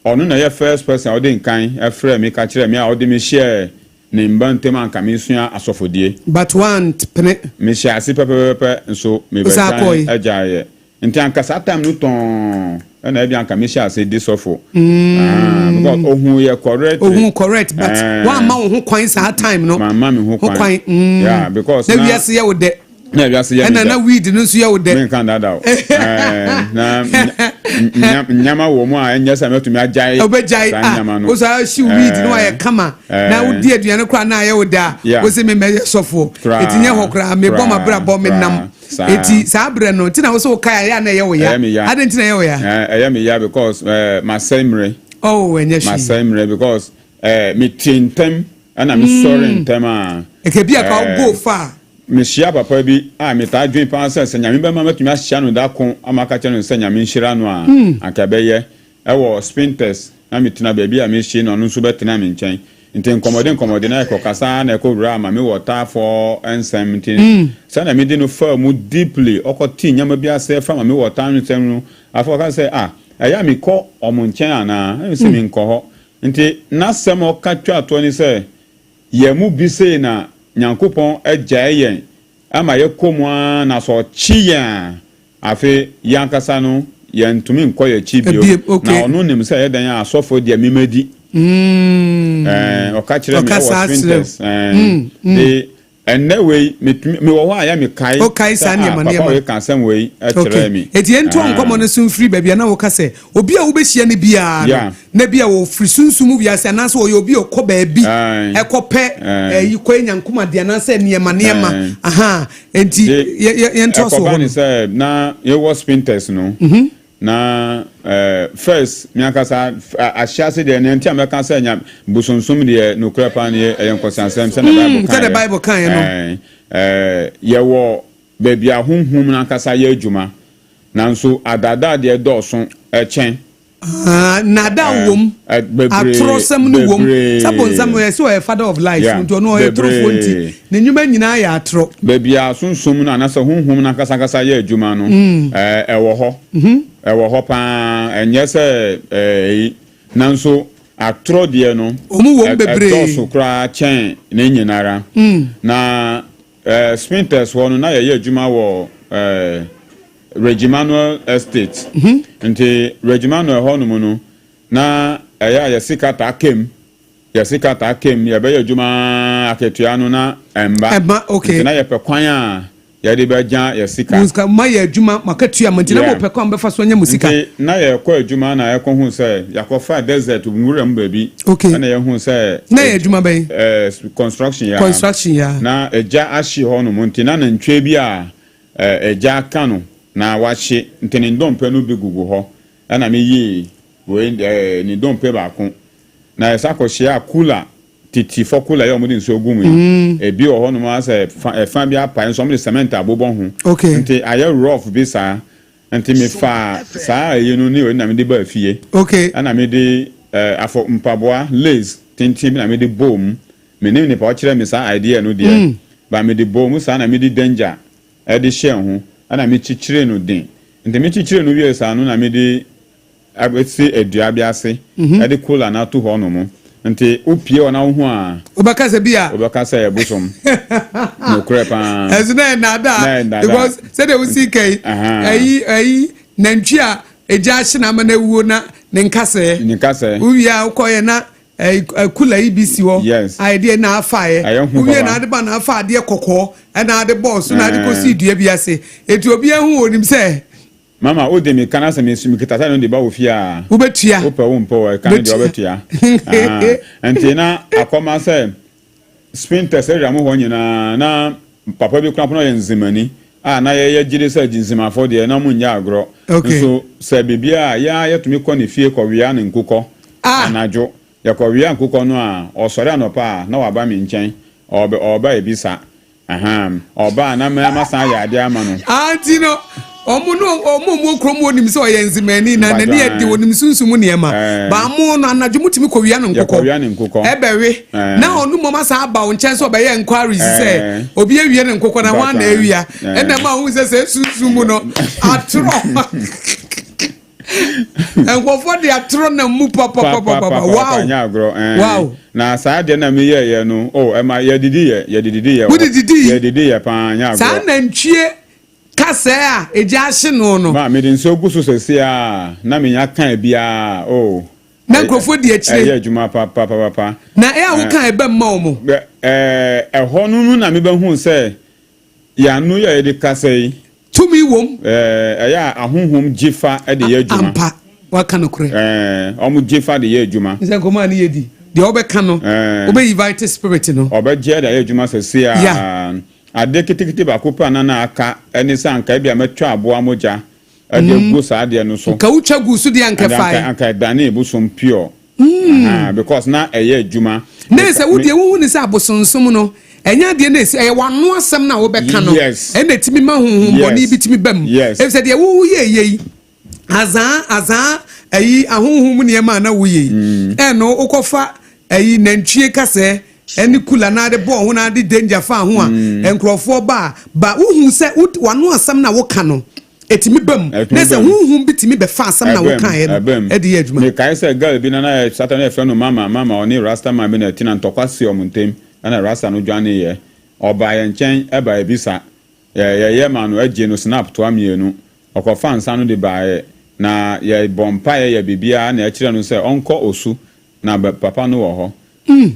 Speaker 4: Ɔno na ɛyɛ first person a ɔde nkan ɛfrɛ me ka kyerɛ me a ɔde me hyɛɛ ne mba ntam a nka mesua asɔfodie.
Speaker 3: But woampene.
Speaker 4: Mehyɛ ase pɛpɛpɛpɛ nso
Speaker 3: Wosan
Speaker 4: mebɛgyae
Speaker 3: kɔe.
Speaker 4: Agyaeɛ. Nti anka saa time no tɔn ɛna ebi anka mehyɛ ase di sɔfo. Ah, because ohun yɛ correct.
Speaker 3: Ohun correct, but woamma wo ho kwan saa time no.
Speaker 4: Mamma me ho
Speaker 3: Ho
Speaker 4: kwan.
Speaker 3: kwan.
Speaker 4: Yeah, because
Speaker 3: na wiase yɛ wo dɛ.
Speaker 4: Na wiase yɛ me
Speaker 3: Ɛna
Speaker 4: dɛ.
Speaker 3: na weed no nso yɛ wo dɛ.
Speaker 4: Menka dada o. Na nyama wɔ mu a ɛnyɛ sɛ mɛtumi agyae
Speaker 3: Wobɛgyae
Speaker 4: saa
Speaker 3: ah
Speaker 4: nyama no.
Speaker 3: Wo saa hyew weed no ayɛ kama na wodi aduane koraa na ayɛ wo dɛ a, wo sɛ memmɛyɛ sɔfoɔ.
Speaker 4: Koraa,
Speaker 3: Eti nyɛ hɔ koraa mebɔ
Speaker 4: koraa,
Speaker 3: m'abrabɔ menam.
Speaker 4: koraa, saa.
Speaker 3: Eti saa berɛ no nti na wo sɛ wokae a ɛyɛ a na ɛyɛ wo ya.
Speaker 4: Ɛyɛ me ya.
Speaker 3: Adɛn nti na ɛyɛ wo ya?
Speaker 4: Ɛyɛ me ya because masɛe mmerɛ.
Speaker 3: Oh, ɛnyɛ hwee.
Speaker 4: Masɛe mmerɛ because mete ntɛm ɛna mesɔre ntɛm a.
Speaker 3: Ɛkɛ bi a ka wo go far.
Speaker 4: Mehyia papa bi a metaa dwen paa sɛ sɛ Nyame bɛma matumi ahyia no da ko ama aka kyerɛ no sɛ Nyame nhyira no a, anka ɛbɛyɛ. Ɛwɔ Spintex na metena baabi a mehyia no, ɔno nso bɛtena me nkyɛn. Nti nkɔmmɔde nkɔmmɔde na yɛkɔ kasa ara na ɛkɔ wuraa ma mewɔ taafoɔ nsɛm nti sɛnea mede no faa mu deeply, ɔkɔtee nneɛma bi ase ɛfa ma mewɔ taa nsɛm no, afei ɔka sɛ, ah, ɛyɛ a mekɔ wɔn nkyɛn anaa? Ɛna mese menkɔ hɔ. Nti n'asɛm a ɔka twaa toɔ ne sɛ, Yɛn mu bi sei na Nyankopɔn agyae yɛn ama yɛkɔ mu ara na sɛ ɔkye yɛn a, afei yɛn ankasa no yɛntumi nkɔ yɛn akyi bio. Na ɔno nim sɛ ɛyɛ dɛn a asɔfoɔ deɛ memadi. Ɛɛ, ɔka kyerɛɛ me wɔ Sphintex. Ɛɛ, de Ɛnnɛ wei, metumi, mewɔ hɔ a ɛyɛ a mekae
Speaker 3: Wokae
Speaker 4: sɛ
Speaker 3: saa
Speaker 4: ah,
Speaker 3: nneɛma
Speaker 4: papa
Speaker 3: nneɛma.
Speaker 4: wei ka asɛm wei
Speaker 3: Okay.
Speaker 4: kyerɛɛ me.
Speaker 3: Enti yɛntoa
Speaker 4: Ah.
Speaker 3: nkɔmmɔ no so mfiri baabi a na woka sɛ obi a wobɛhyia no biara no,
Speaker 4: Yeah.
Speaker 3: na bi a ɔfiri sunsum mu wiase anaasɛ ɔyɛ obi a ɔkɔ baabi
Speaker 4: Aye.
Speaker 3: ɛkɔpɛ
Speaker 4: Aye.
Speaker 3: ɛyi kɔyɛ nyankomadeɛ anaasɛ nneɛma nneɛma.
Speaker 4: Aye.
Speaker 3: Aha. Enti
Speaker 4: De,
Speaker 3: yɛ- yɛ- yɛntoa so wɔ
Speaker 4: ɛkɔba
Speaker 3: hɔ
Speaker 4: ne
Speaker 3: no.
Speaker 4: sɛ na yɛwɔ Spintex no, Na eh, first, me ankasa, ahyɛase deɛ, nea nti a mɛka sɛ nya bosonsom deɛ, nokorɛ paa nie, ɛyɛ nkwaseasɛm, sɛdeɛ Bible
Speaker 3: Sɛdeɛ
Speaker 4: kaeɛ.
Speaker 3: Bible kaeɛ no.
Speaker 4: Eh, eh, yɛwɔ baabi a honhom no ankasa yɛ adwuma, nanso adaadaa deɛ dɔɔso kyɛn.
Speaker 3: Ah, nnaadaa
Speaker 4: Eh,
Speaker 3: wom,
Speaker 4: eh, bebree,
Speaker 3: atorɔsɛm no wom.
Speaker 4: bebree.
Speaker 3: Sɛ bonsam ɔyɛ sɛ ɔyɛ father of lies,
Speaker 4: Yeah,
Speaker 3: nti ɔno ɔyɛ torofoɔ nti,
Speaker 4: bebree.
Speaker 3: ne nnwuma nyinaa yɛ atorɔ.
Speaker 4: Baabi a sunsum no anaasɛ honhom no ankasankasa yɛ adwuma no, ɛwɔ hɔ. Ɛwɔ hɔ pa ara. Ɛnyɛ sɛ eyi. Nanso atorɔ deɛ no,
Speaker 3: Wɔn wom bebree.
Speaker 4: ɛdɔɔso koraa kyɛn ne nyinara. Na Spintex hɔ no, na yɛyɛ adwuma wɔ Regimanuel Estate. Nti Regimanuel hɔnom no, na ɛyɛ a yɛn sika taa ka mu. Yɛ sika taa kem, yɛbɛyɛ adwuma ara akatua no na ɛmba.
Speaker 3: Ɛmma, okay.
Speaker 4: Nti na yɛpɛ kwan a yɛde bɛgya yɛ sika.
Speaker 3: Mo sika, moayɛ adwuma, mo akatua ma nti na
Speaker 4: Yeah.
Speaker 3: mopɛ kwan a mobɛfa so anya mo sika.
Speaker 4: Nti na yɛkɔ adwuma na yɛkɔhu sɛ yɛakɔfa desert nwura mu baabi.
Speaker 3: Okay.
Speaker 4: Ɛna yɛhu sɛ.
Speaker 3: Na ɛyɛ adwuma bɛn?
Speaker 4: Ɛɛ, construction ya.
Speaker 3: Construction ya.
Speaker 4: Na egya ahye hɔnom nti na nantwie bi a ɛɛ egya aka no na wahye nti ne ndompe no bi gugu hɔ. Ɛna meyii wei ɛɛ ne dompe baako. Na yɛsan kɔhyiaa cooler, tete fɔ cooler yi a wɔde nsuo gu mu yi. Ebi wɔ hɔnom a sɛ fa ɛfa bi apae nso wɔde cement abobɔ ho.
Speaker 3: Okay.
Speaker 4: Nti ayɛ rough bi saa. Nti mefaa saa ayi no ne wei na mede baa fie.
Speaker 3: Okay.
Speaker 4: Ɛna mede eh, afɔ mpaboa lace tenten bi na mede bɔɔ mu. Menim nipa a ɔkyerɛɛ me saa idea no deɛ, but mede bɔɔ mu saa na mede danger de hyɛɛ ho ɛna mekyekyeree no den. Nti mekyekyeree no wiee saa no na mede Abɛsi dua bi ase de kola no ato hɔ nom. Nti wo pie hɔ na wo hu a.
Speaker 3: Wobɛka sɛ bi a.
Speaker 4: Wobɛka sɛ ɛyɛ bosom. Nokorɛ paa.
Speaker 3: Ɛnso na ɛyɛ nnaadaa.
Speaker 4: Na ɛyɛ nnaadaa.
Speaker 3: Because sɛdeɛ wosi ka yi. Ɛyi ɛyi nantwi a egya ahye na ama no awuo na ne nkasɛɛ.
Speaker 4: Ne nkasɛɛ.
Speaker 3: Wowie a wokɔyɛ na ɛyi kula yi bi si hɔ.
Speaker 4: Yes.
Speaker 3: A ɛdeɛ na afaeɛ.
Speaker 4: Ɛyɛ hu
Speaker 3: Wowie
Speaker 4: papa.
Speaker 3: na ade ba na afa adeɛ kɔkɔɔ ɛna ade bɔɔ so na ade kɔsi dua bi ase. Eti obiara hu onim sɛ.
Speaker 4: Mama wo de me ka na sɛ me mekita saa no de ba wo fie a.
Speaker 3: Wobɛtua.
Speaker 4: Wopɛ wo mpɛ o ɛka no deɛ wobɛtua. Ahaa nti na akɔma sɛ Spintex area mu hɔ nyinaa na papa bi koraa mpo na ɔyɛ Nzemani a na yɛyɛ gyedi sɛ Nzemafo deɛ na wɔn nyɛ agorɔ.
Speaker 3: Okay.
Speaker 4: Nso sɛ biribiara a yɛn ara yɛtumi kɔ ne fie kɔwea ne nkokɔ
Speaker 3: Ah.
Speaker 4: anadwo. Yɛkɔwea nkokɔ no a ɔsɔre anɔpa a na waba me nkyɛn ɔɔbɛ ɔɔba abisa. Ahaa, ɔba a na mɛ masan ayɛ adeɛ ama no.
Speaker 3: Aa nti no, ɔmo no ɔmo a ɔmo wɔ kurom hɔ nim sɛ ɔyɛ nzemani na n'ani yɛ den, onim sunsum mu nneɛma.
Speaker 4: Ɛɛ.
Speaker 3: But mo no anadwo motumi kɔwia no nkokɔ.
Speaker 4: Yɛkɔwia ne nkokɔ.
Speaker 3: Ɛbɛwe.
Speaker 4: Ɛɛ.
Speaker 3: Na ɔno mmom asan aba wo nkyɛn sɛ ɔbɛyɛ enquiries sɛ
Speaker 4: Ɛɛ.
Speaker 3: obi awia ne nkokɔ na hwan na
Speaker 4: Mpakyɛ.
Speaker 3: awia.
Speaker 4: Ɛɛ.
Speaker 3: Ɛna ɛma wohu sɛ sɛ sunsum mu no atorɔ. Nkurɔfoɔ de atorɔ nam mu papapapapa. Wow!
Speaker 4: Nyɛ agorɔ. Ɛɛ.
Speaker 3: Wow!
Speaker 4: Na saa adeɛ na meyɛɛyɛ no, oh, ɛma yɛdidi yɛ, yɛdididi yɛ.
Speaker 3: Wode didii?
Speaker 4: Yɛdidi yɛ paa, nyɛ agorɔ.
Speaker 3: Saa nantwie kasɛɛ a egya ahye no no.
Speaker 4: Ma, mede nsuo gu so seesei a, na menya kaa biara, oh.
Speaker 3: Na nkurɔfoɔ di akyire.
Speaker 4: Ɛyɛ adwuma papapapa.
Speaker 3: Na ɛyɛ a woka ɛbam ma wɔn.
Speaker 4: Ɛɛ, ɛhɔ no mu na mebɛhuu sɛ Yɛn ano yi a yɛde kasa yi.
Speaker 3: Tumi wom.
Speaker 4: Ɛɛ, ɛyɛ a ahonhom gye fa de yɛ adwuma.
Speaker 3: Ampa, waka nokorɛ.
Speaker 4: Ɛɛ, wɔn gye fa de yɛ adwuma.
Speaker 3: Sɛ nkɔmɔ a ne yɛ di, deɛ ɔbɛka no,
Speaker 4: Ɛɛ.
Speaker 3: wobɛ invite spirit no.
Speaker 4: Ɔbɛgye de ayɛ adwuma sɛsei a.
Speaker 3: Yeah.
Speaker 4: Adeɛ ketekete baako pɛ a na na aka ne sɛ anka ebia mɛtwa aboa mogya de agu saa adeɛ no so.
Speaker 3: Nka wotwa guu so deɛ anka
Speaker 4: Ɛnde
Speaker 3: ɛfae.
Speaker 4: anka anka ɛdanee bosom pure. Ahaa, because na ɛyɛ adwuma.
Speaker 3: Na sɛ wo deɛ wohu ne sɛ abosonsom no, ɛnyɛ adeɛ na ɛsi, ɛyɛ w'ano asɛm no a wobɛka no
Speaker 4: Yes.
Speaker 3: ɛna ɛtumi ma honhom bɔne
Speaker 4: Yes.
Speaker 3: bi tumi ba mu.
Speaker 4: Yes.
Speaker 3: Efisɛ deɛ woyɛ yɛ yi, azaa azaa ɛyi ahonhom mu nneɛma a na woyɛ yi, ɛno wokɔfa ɛyi nantwie kasɛɛ ɛne kula na ade bɔɔ ho na ade danger faa ho a, nkurɔfoɔ ba a, ba wohu sɛ w'ano asɛm na woka no. Ɛtumi ba mu. Na sɛ honhom bi tumi bɛfa asɛm na wokaeɛ no ɛde yɛ adwuma.
Speaker 4: Mekae sɛ girl bi na na yɛ sata na yɛfrɛ no Mama Mama ɔne Rasta man bi na ɛte na ntɔkwa si wɔn ntem ɛna Rasta no dwaneeɛ. Ɔbaa yɛn nkyɛn ɛbaa yɛbisa yɛ yɛyɛ maa no ɛgyee no snap toa mienu. Ɔkɔfaa nsa no de baeɛ na yɛbɔ mpaeɛ yɛ biribiara na yɛkyerɛɛ no sɛ ɔnkɔ Osu na papa no wɔ hɔ.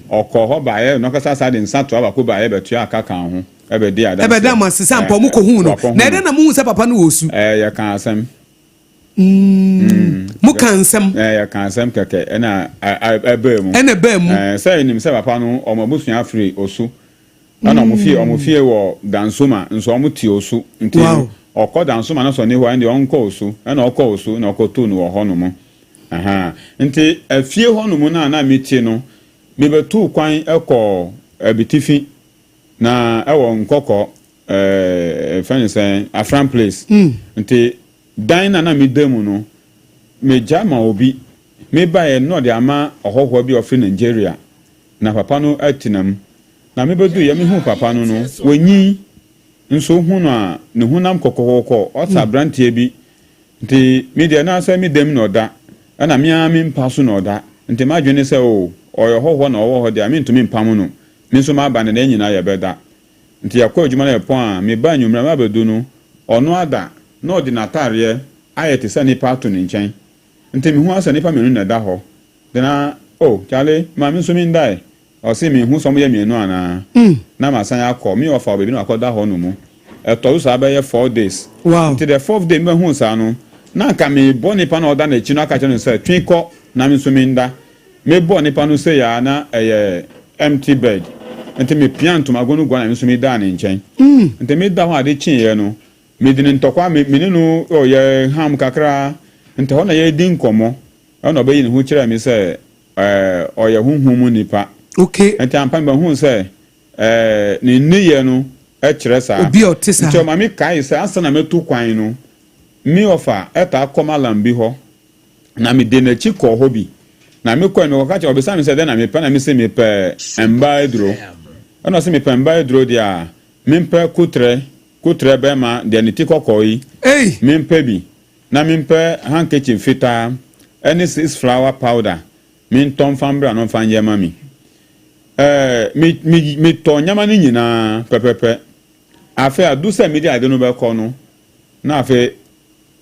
Speaker 4: Ɔkɔɔ hɔ baeɛ, ɔno ankasa san de nsa toa baako baeɛ bɛtoaa aka kaa ho bɛdii adanseɛ.
Speaker 3: Ɛbɛdaa mo ase sɛ ampa wɔkɔhuu no.
Speaker 4: Wɔakɔhu
Speaker 3: Na ɛdɛn
Speaker 4: no.
Speaker 3: na mohuu sɛ papa no wɔ osu?
Speaker 4: Ɛɛ, yɛkaa asɛm.
Speaker 3: Mokaa nsɛm.
Speaker 4: Ɛɛ, yɛkaa asɛm kɛkɛ ɛna ɛbaa mu.
Speaker 3: Ɛna ɛbaa mu.
Speaker 4: Ɛɛ, sɛ yɛnim sɛ papa no, wɔn abusua firi Osu. Ɛna wɔn fie, wɔn fie wɔ Dansoma, nso wɔn te Osu. Nti no, ɔkɔ Dansoma na sɛ ɔnni hɔ a, ɛndeɛ ɔnkɔ Osu. Ɛna ɔkɔɔ Osu na ɔkɔtoo no wɔ hɔnom. Ahaa. Nti afie hɔnom no a na mete no, mebɛtuu kwan kɔɔ Abitifi, na ɛwɔ Nkɔkɔ, ɛɛ, yɛfrɛ no sɛn, Afram Place. Nti dan no a na meda mu no, megya ma obi. Mebaeɛ no, na ɔde ama ɔhɔhoɔ bi a ɔfiri Nigeria. Na papa no atena mu. Na mebeduiɛ mehuu papa no no, wanyin, nso wohu no a, ne honam kɔkɔkɔkɔ, ɔsɛ aberanteɛ bi. Nti me deɛ na sɛ me dam na ɔda, ɛna me ara me mpa so na ɔda. Nti m'adwene ne sɛ oh, ɔyɛ hɔhoɔ na ɔwɔ hɔ deɛ a, mentumi mpamo no. Me nso maba no, na yɛn nyinaa yɛbɛda. Nti yɛkɔ adwuma na yɛpɔn a, meba anwummerɛ a, mabɛdu no, ɔno ada, na ɔde n'ataareɛ ayɛ te sɛ nnipa ato ne nkyɛn. Nti mehu ara sɛ nnipa mienu na ɛda hɔ. Then oh, Charlie, ma me nso menda ɛ. Ɔse menhu sɛ ɔmo yɛ mienu anaa. Na masan akɔ, me ɔfa wɔ baabi na makɔda hɔ nom. Ɛtɔ so saa bɛyɛ four days. Nti the fourth day mebɛhuu saa no, na anka mebɔ nipa no a ɔda n'akyi no aka kyerɛ no sɛ twe kɔ na me nso menda. Mebɔɔ nipa no sei ara na ɛyɛ empty bed. Nti mepia ntomago no guan na me nso medaa ne nkyɛn. Nti meda hɔ a ade kyeeɛ no, medi no ntɔkwa, me ne no oh, yɛham kakra. Nti ɛhɔ na yɛredi nkɔmmɔ. Ɛnna ɔbɛyii ne ho kyerɛɛ me sɛ ɔyɛ honhom mu nipa.
Speaker 3: Okay.
Speaker 4: Nti ampa mebɛhuu sɛ ne nneyɛɛ no kyerɛ saa.
Speaker 3: Obi a ɔte saa.
Speaker 4: Nti ɔma mekaee sɛ ansa na mɛtu kwan no, me ɔfa taa kɔ Malam bi hɔ, na mede n'akyi kɔɔ hɔ bi. Na mekɔe no, mekɔka kyerɛɛ ɔbisaa me sɛ dɛn na mepɛ, na mise mepɛ mmaa aduro. Ɛnna ɔse mepɛ mmaa aduro deɛ a, mempɛ koterɛ, koterɛ bɛrima deɛ ne ti kɔkɔɔ yi,
Speaker 3: Ei!
Speaker 4: mempɛ bi. Na mempɛ handkerchief fitaa ne sis flower powder mentɔ mfa mbra no mfa nyɛ ma me. Ɛɛ, me, me, metɔɔ nneɛma no nyinaa pɛpɛpɛ. Afei adu sɛ mede ade no bɛkɔ no, na afei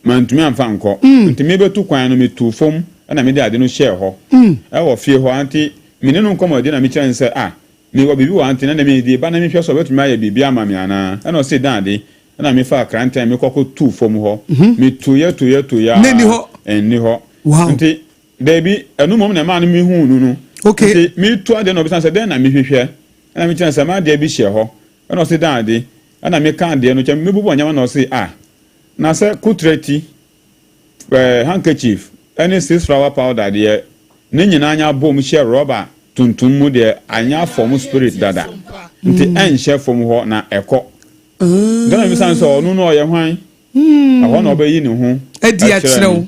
Speaker 4: mantumi amfa ankɔ. Nti merebɛtu kwan no, metuu fam na mede ade no hyɛɛ hɔ wɔ fie hɔ. Nti me ne no nkɔmmɔdie na mekyerɛɛ no sɛ, ah, mewɔ biribi wɔ ha nti na ɛnnɛ mede reba na mehwɛ sɛ ɔbɛtumi ayɛ biribi ama me anaa. Ɛna ɔse, Dan ade. Ɛna mefaa krantɛ a mekɔ kɔ tuu fam hɔ. Metuiɛ tuiɛ tuiɛ ara.
Speaker 3: Na ɛnni hɔ.
Speaker 4: Ɛnni hɔ.
Speaker 3: Wow.
Speaker 4: Nti, dabi, ɛno mmom na ɛmaa no mehuu no no.
Speaker 3: Okay.
Speaker 4: Nti, metu adeɛ na ɔbisa sɛ, dɛn na mehwehwɛ? Ɛna mekyerɛ no sɛ, m'adeɛ bi hyɛ hɔ. Ɛna ɔse, dɛn ade? Ɛna meka adeɛ no kyɛ, mebobɔ nneɛma na ɔse, ah, na sɛ koterɛ ti, eh, handkerchief, ɛne sis flower powder deɛ, ne nyinaa nya bom hyɛ rɔba tuntum mu deɛ, anya fam spirit dada. Nti, ɛnhyɛ fam hɔ na ɛkɔ. Nti na mebisa no sɛ ɔno no ɔyɛ hwan? Ɛhɔ na ɔbɛyi ne ho
Speaker 3: Adi akyerɛ wo.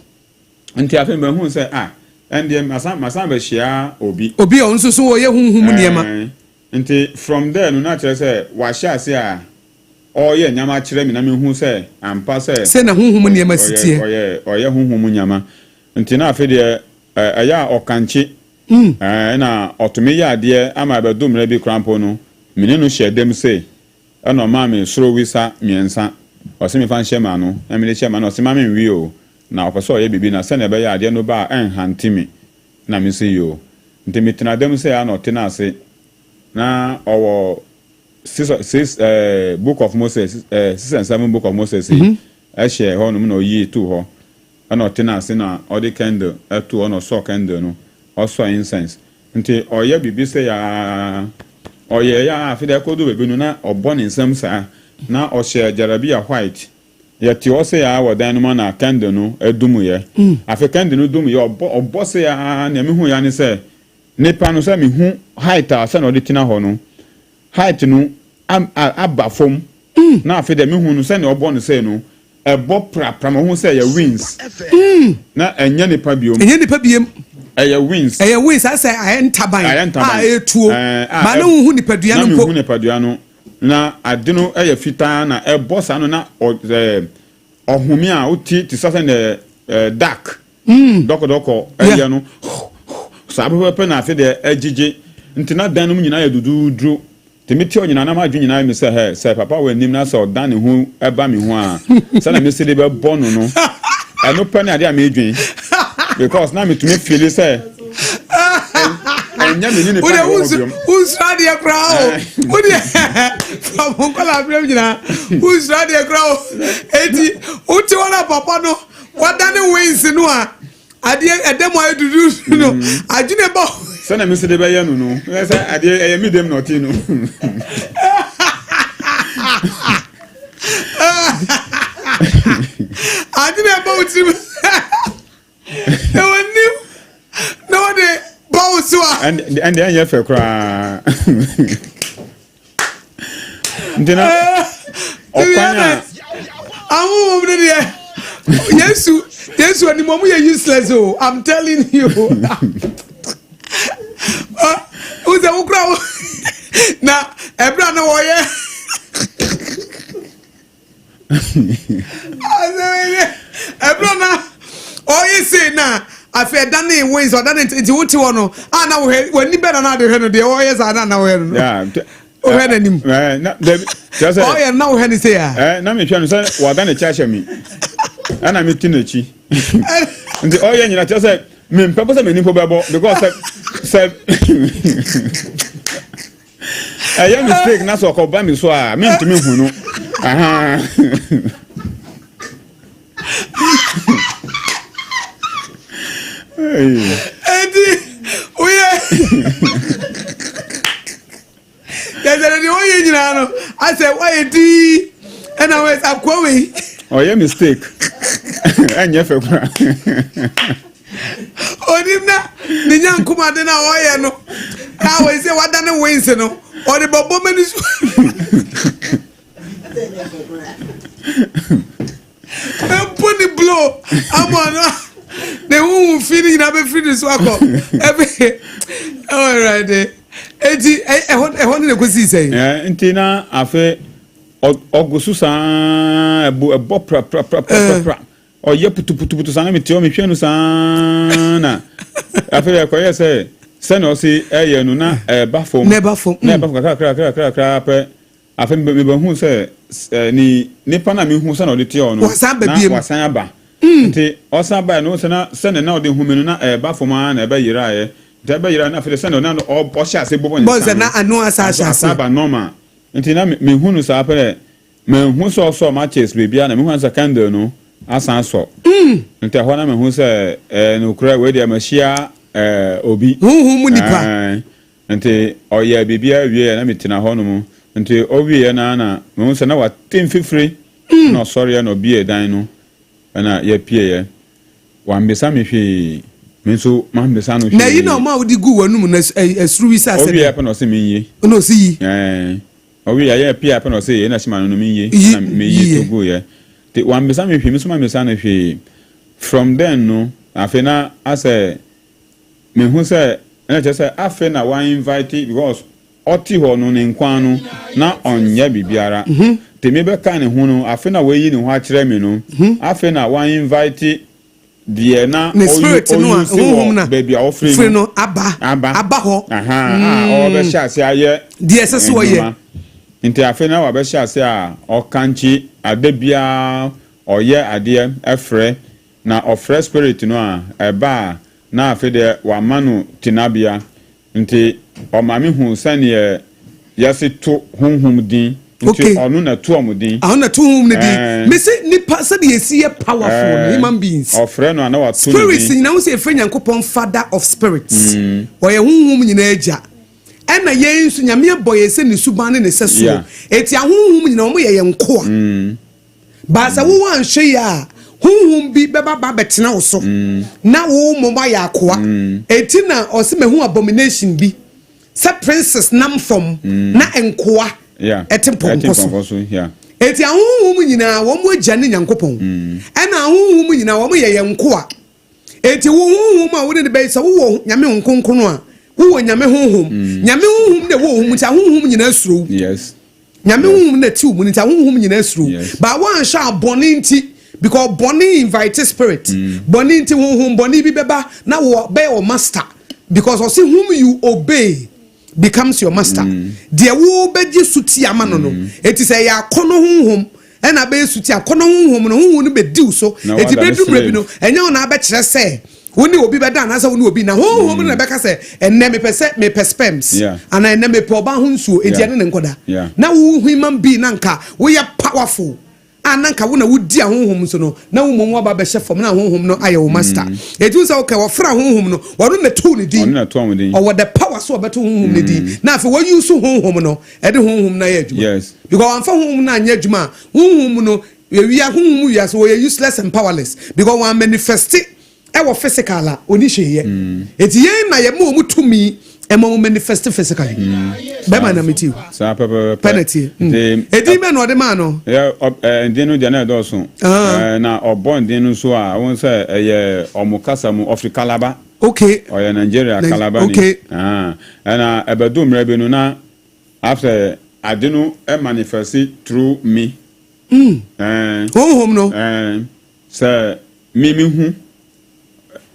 Speaker 4: Nti afei mahu sɛ ah, ɛndeɛ masan masan bɛhyia obi.
Speaker 3: Obi a ɔno nso so ɔyɛ honhom mu nneɛma.
Speaker 4: Ɛɛ, nti from there no na kyerɛ sɛ wahyɛ ase a ɔreyɛ nneɛma akyerɛ me na mehu sɛ ampa sɛ
Speaker 3: Sɛ na honhom mu nneɛma si
Speaker 4: ɔyɛ
Speaker 3: teɛ.
Speaker 4: ɔyɛ ɔyɛ honhom mu nneɛma. Nti na afei deɛ ɛyɛ a ɔkankye. Ɛɛ, ɛna ɔtumi yɛ adeɛ ama ɛbɛdu mmerɛ bi koraa mpo no, me ne no hyɛ dam sei. Ɛna ɔmaa me soro wisa miɛnsa, ɔse memfa nhyɛ m'ano, na mede hyɛɛ m'ano, ɔse mma menwe o, na ɔpɛ sɛ ɔyɛ biribi na sɛnea ɛbɛyɛ a adeɛ no ba a ɛnhante me, na mese yoo. Nti metena dam sei ara na ɔte n'ase, na ɔwɔ six, six eh, book of Moses, eh, six and seven book of Moses yi, ɛhyɛ hɔ nom na ɔyii too hɔ. Ɛna ɔtenaa ase na ɔde candle too hɔ na ɔsɔɔ candle no, ɔsɔɔ incense. Nti ɔyɛ biribi sei ara, ɔyɛeɛ ara afei deɛ ɛkɔduru baabi no na ɔbɔ ne nsam saa, na ɔhyɛ jalabia white. Yɛte hɔ sei ara wɔ dan no mu na candle no dumuiɛ. Afei candle no dumuiɛ, ɔbɔ ɔbɔ sei ara, nea mehuiɛ ara ne sɛ nipa no sɛ mehu height a sɛnea ɔde tena hɔ no, height no aba fam na afei deɛ mehu no sɛnea ɔbɔ no sei no, ɛbɔ prapra ma wohu sɛ ɛyɛ wings na ɛnyɛ nipa biom.
Speaker 3: Ɛnyɛ nipa biom.
Speaker 4: Ɛyɛ wings.
Speaker 3: Ɛyɛ wings asɛ ayɛ ntaban.
Speaker 4: Ayɛ ntaban.
Speaker 3: A ɛtuo.
Speaker 4: Ɛɛ,
Speaker 3: Ba na wohu nipadua no
Speaker 4: na
Speaker 3: mpo.
Speaker 4: mehu nipadua no na ade no yɛ fitaa na ɛbɔ saa no na ɔ ɛɛ. Ɔhome a wote te sɛ sɛdeɛ eh, duck dɔkɔdɔkɔ ɛyɛ no saa pɛpɛpɛ na afe deɛ ɛgyegye nti na dan no mu nyinaa yɛ duduuduru nti mete hɔ nyinaa na m'adwene nyinaa yɛ me sɛ hɛ sɛ papa wɔ anim na sɛ ɔdan ne ho ɛba me ho a sɛdeɛ mesi de bɛbɔ no no ɛno pɛ ne adeɛ a medwen because na metumi fili sɛ ɛnyɛ me ne nipa na ɛwɔ hɔ biom.
Speaker 3: Wonsuro adeɛ koraa o. Wodeɛ from nkɔla abirem nyinaa wonsuro adeɛ koraa o. Eti wote hɔ na papa no wadane wings no a adeɛ ɛdɛ mu ayɛ dudu no adwene bɔ.
Speaker 4: Sɛnea me nso de bɛyɛ no no sɛ adeɛ ɛyɛ me dɛm na ɔte no.
Speaker 3: Adwene bɔ wo tirim. Na wɔnim na wɔde bɔ wo so a.
Speaker 4: Ɛnde ɛnyɛ fɛ koraa. Nti na ɔkwan a.
Speaker 3: Ahohom no deɛ Yesu Yesu anim wɔn yɛ useless o I'm telling you. Wosɛ wokura wo na ɛberɛ a na wɔyɛ. Ɛberɛ na ɔyɛ sei na afei ɛdane wings ɔdane nti wote hɔ no a na wohwɛ w'ani bɛ na na ade hwɛ no deɛ ɔyɛ saa na na wohwɛ no wohwɛ n'anim ɔyɛ no na wohwɛ no sei a
Speaker 4: na mehwɛ no sɛ wada ne kyɛ ahyɛ me ɛna mete n'akyi nti ɔyɛ nyina kyerɛ sɛ mempɛ pɛ sɛ m'ani mpo bɛbɔ because sɛ sɛ ɛyɛ mistake na sɛ ɔkɔba mi so a mentumi hu no
Speaker 3: eti woyɛ yɛsɛ deɛ wɔyɛ nyinaa no asɛ woayɛ dii ɛna wɔyɛ sɛ akoa wei
Speaker 4: ɔyɛ mistake ɛnyɛ fɛ kora
Speaker 3: Onim na ne nyankomade no a ɔyɛ no a wɔyɛ sɛ wada ne wings no ɔde bɔbɔ mani so. Mpo ne blow ama no ne huhu fi no nyinaa bɛfiri ne so akɔ ɛbɛ ɛwɔ eti ɛhɔ ɛhɔ ne na ɛkɔsii sɛn.
Speaker 4: Nti na afe ɔgo so saa ɛbo ɛbɔ praprapraprapra. Ɔyɛ putuputuputu saa na mete hɔ mehwɛ no saa na afei ɛkɔyɛ sɛ sɛnea ɔse ɛyɛ no na ɛba fam
Speaker 3: na ɛba fam
Speaker 4: na ɛba fam kakra kakra kakra pɛ afei mebɛhu sɛ ne nipa na mehu sɛnea ɔde te hɔ no na wasan aba mm. nti ɔsan baeɛ no sɛ na sɛnea na ɔde hu me no na ɛba fam ara na ɛbɛyeraeɛ nti ɛbɛyeraeɛ na afei sɛnea ɔna ɔhyɛ ase bɔbɔ ne nsa
Speaker 3: no asa
Speaker 4: aba normal nti na mehu no saa pɛ Manhu sɛ ɔsɔɔ matches baabiara na mehu ara sɛ candle no asan asɔ. Nti ɛhɔ na mehu sɛ ɛyɛ nokorɛ wei deɛ mahyia obi.
Speaker 3: Honhom mu nipa.
Speaker 4: Ɛɛ, nti ɔyɛɛ biribiara wieɛ na metena hɔ nom. Nti ɔwieɛ no ara na mehu sɛ na wate mfifire. Ɛna ɔsɔreɛ na ɔbuee dan no ɛna yɛpieeɛ. Wammisa me hwee, me nso mammisa no hwee.
Speaker 3: Na ɛyi na ɔma wode guu w'anum no asuru wi sɛ asɛ dɛn?
Speaker 4: Ɔwieɛ pɛ na ɔse menyi.
Speaker 3: Ɛna ɔse yi.
Speaker 4: Ɛɛ. Ɔwieɛ yɛɛ pia pɛ na ɔse yei na hyema no no menyi
Speaker 3: Yi
Speaker 4: ɛna meyi
Speaker 3: yiɛ.
Speaker 4: to guiɛ. Nti wammisa me hwee, me nso mammisa no hwee. From then no, afei na asɛ mehu sɛ ɛna kyerɛ sɛ afei na wa invite because ɔte hɔ no ne nkoa no na ɔnyɛ biribiara. Nti mebɛka ne ho no afei na wayi ne ho akyerɛ me no, afei na wa invite deɛ na
Speaker 3: Ne spirit no a
Speaker 4: ɔuse
Speaker 3: honhom
Speaker 4: wɔ
Speaker 3: no
Speaker 4: baabi a ɔfiri
Speaker 3: firi
Speaker 4: no
Speaker 3: no aba
Speaker 4: aba
Speaker 3: aba hɔ
Speaker 4: aha a ɔbɛhyɛ ase ayɛ
Speaker 3: deɛ ɛsɛ sɛ ɔyɛ.
Speaker 4: nnwuma nti afei na wabɛhyɛ ase a ɔkankye ada biara ɔyɛ adeɛ ɛfrɛ na ɔfrɛ spirit no a ɛba a na afei deɛ wama no tenabea Nti ɔma me hu sɛdeɛ yɛse to honhom din. Nti
Speaker 3: Okay.
Speaker 4: ɔno na ɛto ɔmo din.
Speaker 3: Ɔno na ɛto honhom no din.
Speaker 4: Ɛɛ.
Speaker 3: Mese nipa sɛdeɛ yɛsi yɛ powerful no,
Speaker 4: Ɛɛ,
Speaker 3: human beings.
Speaker 4: Ɔfrɛ no a na wato ne
Speaker 3: Spirits
Speaker 4: din.
Speaker 3: nyinaa, wo sɛ yɛfrɛ Nyankopɔn father of spirits. Ɔyɛ honhom nyinaa agya. Ɛna yɛn nso Nyame abɔ yɛn sɛ ne suban ne ne sɛsoɔ.
Speaker 4: Yeah.
Speaker 3: Eti ahonhom nyinaa wɔn yɛ yɛn nkoa. But sɛ wo anhwɛ yie a, honhom bi bɛba ba abɛtena wo so na wo mmom ayɛ akoa. Enti na ɔse mahu abomination bi sɛ princes nam fam na nkoa ɛte mpɔnkɔ so. Enti ahonhom nyinaa wɔn agya ne Nyankopɔn. Ɛna ahonhom nyinaa wɔn yɛ yɛn nkoa. Enti wo honhom a wode no bɛyɛ sɛ wowɔ Nyame Honhom Kronkron a, wowɔ Nyame honhom. Nyame honhom na ɛwɔ wo mu nti ahonhom nyinaa suro wo.
Speaker 4: Yes.
Speaker 3: Nyame honhom na ɛte wo mu nti ahonhom nyinaa suro wo.
Speaker 4: Yes.
Speaker 3: Ba woanhwɛ a bɔne nti. Because bɔne invite spirit. Bɔne nti honhom bɔne bi bɛba na wɔ bɛyɛ wɔ master. Because ɔse whom you obey becomes your master. Deɛ wo bɛgye suti ama no, eti sɛ ɛyɛ akɔnɔ honhom ɛna bɛyɛ suti akɔnɔ honhom no, honhom no bɛdi wo so.
Speaker 4: Na
Speaker 3: eti
Speaker 4: wada ne
Speaker 3: bɛdu mmerɛ bi
Speaker 4: slave.
Speaker 3: no, ɛnyɛ wo na abɛkyerɛ sɛ wo ne obi bɛda anaasɛ wo ne obi na honhom no na ɛbɛka sɛ ɛnnɛ mepɛ sɛ mepɛ sperms anaa ɛnnɛ mepɛ ɔbaa ho nsuo, enti ɛne ne nkɔda. Na wo human being na nka woyɛ powerful a, na nka wo na wodi ahonhom so no, na wo mmom waba bɛhyɛ fam na ahonhom no ayɛ wo master. Ɛti wo sɛ wokɛ wɔfrɛ ahonhom no, wɔno na too ne din.
Speaker 4: Ɔno na too wɔn din.
Speaker 3: Ɔwɔ the power so ɔbɛto honhom no din na afei wɔyi so honhom no, ɛde honhom no ayɛ adwuma. Because wɔamfa honhom no anyɛ adwuma a, honhom no ewia, honhom mu wiase wɔyɛ useless and powerless, because wɔn manifest ɛwɔ physical a oni hwee yɛ. Eti yɛn na yɛma wɔn tumi ɛma wɔn manifest physically. Bɛrima na mi ti o.
Speaker 4: Saa pɛpɛpɛ.
Speaker 3: Pɛ na tie.
Speaker 4: Nti
Speaker 3: Edin bɛ na ɔde maa no?
Speaker 4: Yɛ ɔ ndin no deɛ na ɛdɔɔso.
Speaker 3: Ah.
Speaker 4: Na ɔbɔ ndin no nso a, wɔn sɛ ɛyɛ ɔmo kasa mu, ɔfiri Calabar. Ɔyɛ Nigeria Calabar ni. Ah, ɛna ɛbɛdu mmerɛ bi no na after ade no manifest through me.
Speaker 3: Honhom no.
Speaker 4: Sɛ me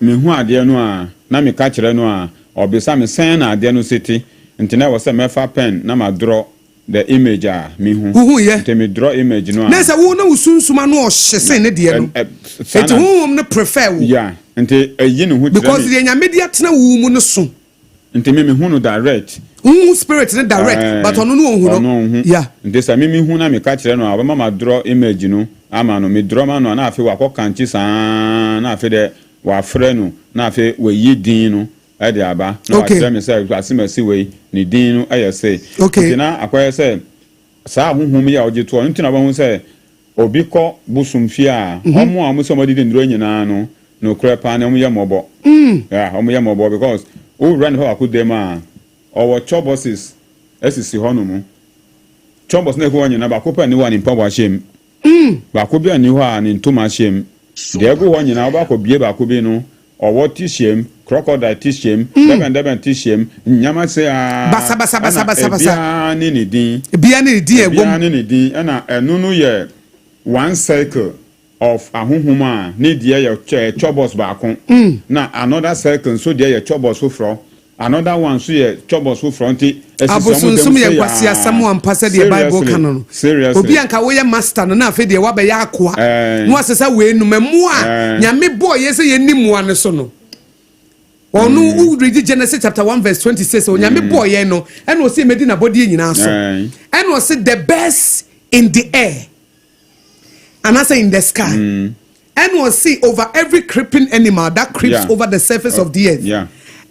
Speaker 4: mehu adeɛ no a, na meka kyerɛ no a, ɔbisa me sɛn na adeɛ no si te. Nti na ɛwɔ sɛ mɛfa pen na ma draw the image a mehu.
Speaker 3: Wohu yɛ.
Speaker 4: Nti me draw image no a.
Speaker 3: Na sɛ wo na wo sunsum ano ɔhye sen ne deɛ no.
Speaker 4: Saa
Speaker 3: eti
Speaker 4: na-
Speaker 3: honhom no prefer wo.
Speaker 4: Yeah, nti ɛyi ne ho kyerɛ
Speaker 3: because
Speaker 4: me.
Speaker 3: deɛ Nyame de atena wo mu no so.
Speaker 4: Nti me mehu no direct.
Speaker 3: Wohu spirit no direct, but ɔno no ɔnhu no.
Speaker 4: Ɔno nhu. Nti sɛ me mehu na meka kyerɛ no a, ɔbɛma ma draw image no ama no. Me draw ma no a, na afei wakɔ kankye saa, na afei dɛ wafrɛ no, na afei wayi din no ɛde aba na wakyerɛ me sɛ asemasi wei ne din no ɛyɛ sei. Nti na akɔyɛ sɛ saa honhom yi a ɔgye toɔ no nti na wobɛhu sɛ obi kɔ bosom fie a, ɔmo a ɔmo sɛ ɔmo adidi nnuro nyinaa no, nokorɛ paa ne ɔmo yɛ mmɔbɔ. Yeah, ɔmo yɛ mmɔbɔ because wowura nipa baako dɛm a, ɔwɔ chop boxes esisi hɔ nom. Chop box na ɛgu hɔ nyinaa, baako pɛ ne hɔ a ne mpaboa hyɛ mu, baako bi a ni hɔ a ne ntoma hyɛ mu. Deɛ ɛgu hɔ nyinaa, wobɛkɔ bie baako bi no, ɔwɔ ti hyɛ mu, crocodile ti hyɛ mu, dɛbɛn dɛbɛn ti hyɛ mu, nyama se a.
Speaker 3: Basa, basa, basa,
Speaker 4: ɛna
Speaker 3: basa, basa.
Speaker 4: Ebiara ne ne din.
Speaker 3: Ebia ne ne din a ɛwɔ
Speaker 4: Ebiara
Speaker 3: mu.
Speaker 4: ne ne din. Ɛna ɛno no yɛ one circle of ahohom a ne deɛ yɛ chop box baako, na another circle nso deɛ yɛ chop box foforɔ, another one nso yɛ chop box foforɔ. Nti esisi ɔmo
Speaker 3: Abosonsom
Speaker 4: dɛm
Speaker 3: yɛ
Speaker 4: se
Speaker 3: nkwasiasɛm ampa sɛdeɛ Bible ka no.
Speaker 4: Seriously.
Speaker 3: Obi anka woyɛ master no, na afei deɛ woabɛyɛ akoa na wasesa wei num mmoa a Nyame bɔɔ yɛ sɛ yɛnni mmoa no so no. Ɔno woredi Genesis chapter 1 verse 26, Onyame bɔɔ yɛn no, ɛna ɔsɛ yɛmɛdi n'abɔdeɛ nyinaa so. Ɛna ɔsɛ the birds in the air anaasɛ in the sky, ɛna ɔse over every creeping animal that creeps over the surface of the earth,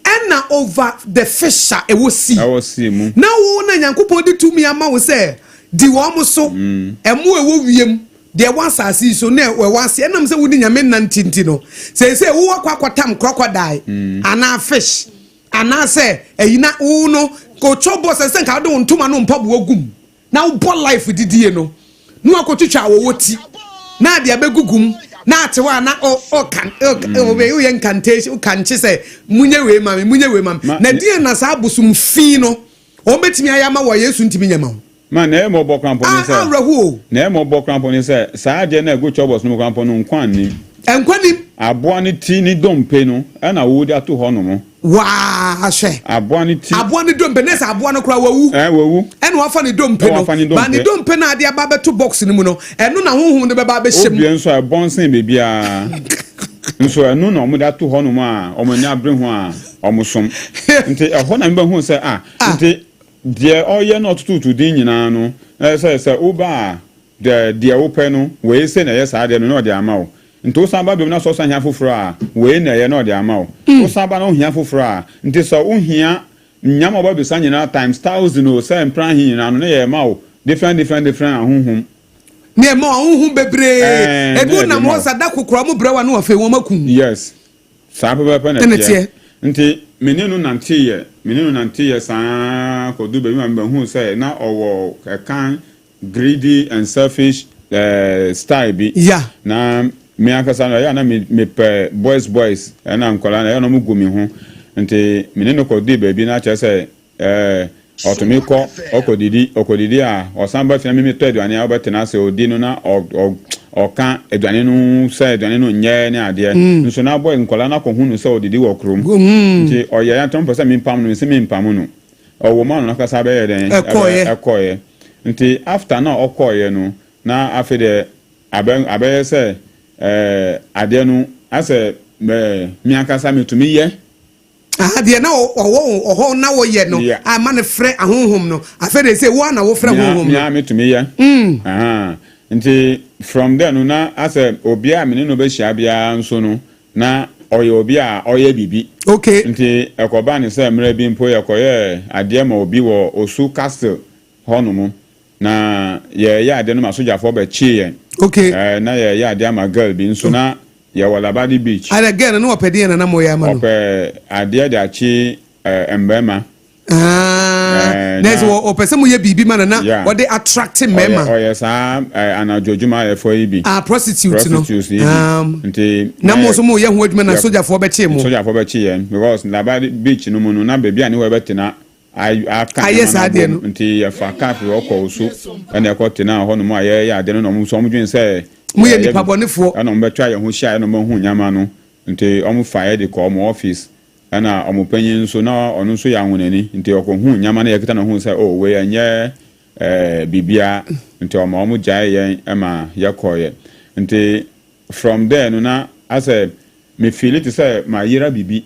Speaker 3: ɛna over the fish a ɛwɔ sea.
Speaker 4: Ɛwɔ sea mu.
Speaker 3: Na wo na Nyankopɔn de tumi ama wo sɛ di wɔn mo so, ɛmo ɛwɔ wiem deɛ, ɛwɔ asase yi so na ɛwɔ ase. Ɛnam sɛ wodi Nyame nante nti no, sɛsɛ wowɔ akɔ akɔtam crocodile anaa fish anaasɛ ɛyi na wo no kotwa bɔ sɛ nka wode wo ntoma no mpaboa gum na wobɔ life didie no na wakɔtwitwa awɔwɔ ti na ade abɛgugu mu na ate hɔ a na ɔka woyɛ incantation, wokankye sɛ munyɛ wei ma me, munyɛ wei ma me. Na deɛ na saa abosom fi no wɔn bɛtumi ayɛ ama wɔ Yesu ntumi nyɛ ma wo?
Speaker 4: Ma na ɛyɛ mɔbɔ koraa mpo ne sɛ
Speaker 3: awerɛho o.
Speaker 4: Na ɛyɛ mɔbɔ koraa mpo ne sɛ saa adeɛ no a ɛgu chop box no mu koraa mpo no, nkwa nnim.
Speaker 3: Nkwa nim.
Speaker 4: Aboa no ti ne dompe no ɛna wode ato hɔ nom.
Speaker 3: Waa, hwɛ.
Speaker 4: Aboa no ti.
Speaker 3: Aboa no dompe ne sɛ aboa no koraa wawu.
Speaker 4: Wawu.
Speaker 3: Ɛna wafa ne dompe
Speaker 4: Ɛna
Speaker 3: no.
Speaker 4: wafa ne
Speaker 3: Ba ne
Speaker 4: dompe.
Speaker 3: dompe no ade aba abɛto box no mu no, ɛno na honhom no bɛba abɛhyɛ mu.
Speaker 4: Obie nso a ɛbɔn sen biribiara nso, ɛno na wɔde ato hɔ nom a wɔn ani abere ho a wɔn som. Nti ɛhɔ na mebɛhu sɛ ah, nti deɛ ɔyɛ na ɔtototo din nyinaa no, ɛyɛ sɛ woba a, deɛ wopɛ no, wei sɛ na ɛyɛ saa deɛ no na ɔde ama wo. Nti wosan ba biom na sɛ ɔsan hia foforɔ a, wei na ɛyɛ na ɔde ama wo. Wosan ba na wohia foforɔ a, nti sɛ wohia nyama a wɔbɛbisa nyinaa times thousand o, sɛ mpran he nyinaa no, ne yɛ ma wo different different different ahohom.
Speaker 3: Ne ɛma ahohom bebree.
Speaker 4: Ne
Speaker 3: ebi
Speaker 4: yɛde
Speaker 3: nam
Speaker 4: ma
Speaker 3: hɔ
Speaker 4: wo.
Speaker 3: sa da kokora mo brɛ wa no, afei wɔn akum.
Speaker 4: Yes, saa pɛpɛpɛ na
Speaker 3: Ɛna
Speaker 4: ɛteɛ.
Speaker 3: teɛ.
Speaker 4: Nti me ne no nanteeɛ, me ne no nanteeɛ saa kɔdu baabi ma mebɛhuu sɛ na ɔwɔ ɛkan greedy and selfish style bi. Na me ankasa no, ɛyɛ a na me mepɛ boys boys, ɛna nkwadaa no ɛyɛ a na ɔmo gu me ho. Nti me ne no kɔdii baabi na kyerɛ sɛ ɔtumi kɔ ɔkɔdidi, ɔkɔdidi a, ɔsan ba fie na me metɔ aduane a ɔbɛtena ase ɔdi no na ɔ ɔ ɔka aduane no sɛ aduane no nyɛ ne adeɛ. Nso na boy nkwadaa no akɔhu no sɛ ɔdidi wɔ kurom. Nti ɔyɛ ya nti ɔmpɛ sɛ mempam no, mese mempam no. Ɔwɔ mu a no nankasa bɛyɛ dɛn?
Speaker 3: Ɛkɔeɛ.
Speaker 4: Ɛkɔeɛ. Nti after na ɔkɔeɛ no, na afei deɛ abɛyɛ sɛ adeɛ no asɛ me ankasa metumi yɛ.
Speaker 3: Aha deɛ na ɔwɔ ɔhɔ na wɔyɛ no ama no frɛ ahonhom no, afei de sɛ wo a na wofrɛ honhom no.
Speaker 4: Mea metumi yɛ. Aha. Nti from there no na asɛ obiara a me ne no bɛhyia biara nso no na ɔyɛ obi a ɔyɛ biribi. Nti ɛkɔba ne sɛ mmerɛ bi mpo yɛkɔyɛɛ adeɛ ma obi wɔ Osu Castle hɔnom, na yɛyɛ adeɛ no ma sogyafoɔ bɛkyee yɛn. Na yɛyɛ adeɛ ama girl bi nso na yɛwɔ Labadi Beach.
Speaker 3: Ada girl no na ɔpɛ deɛ na na moyɛ ama no?
Speaker 4: Ɔpɛ adeɛ de akye mmarima.
Speaker 3: Ah, na sɛ ɔpɛ sɛ moyɛ biribi ma no na ɔde attract mmarima.
Speaker 4: Ɔyɛ saa anadwo adwumayɛfoɔ yi bi.
Speaker 3: Ah, prostitute no.
Speaker 4: Prostitutes yi bi. Nti
Speaker 3: na mo nso moyɛ ho adwuma na sogyafoɔ bɛkyee mo.
Speaker 4: Sogyafoɔ bɛkye yɛn because Labadi Beach no mu no na baabi a ne hɔ bɛtena aka
Speaker 3: ayɛ saa adeɛ no.
Speaker 4: Nti yɛfa kaa firi hɔ kɔ Osu ɛna ɛkɔ tena hɔ nom a yɛyɛ adeɛ no na ɔmo nso ɔmo dwen sɛ
Speaker 3: moyɛ nipa bɔnefoɔ.
Speaker 4: Ɛna ɔmo bɛtwa yɛn ho hyia ɛna ɔmo ahu nyama no, nti ɔmo fa yɛ de kɔ ɔmo office, ɛna ɔmo panyin nso na ɔno nso yɛ ahonani, nti ɔkɔhu nyama no yɛkita na ɔhu sɛ oh, wei ɛnyɛ bibia, nti ɔmo gyae yɛn ɛma yɛkɔɔyɛ. Nti from there no na asɛ me feel te sɛ ma yera bibi,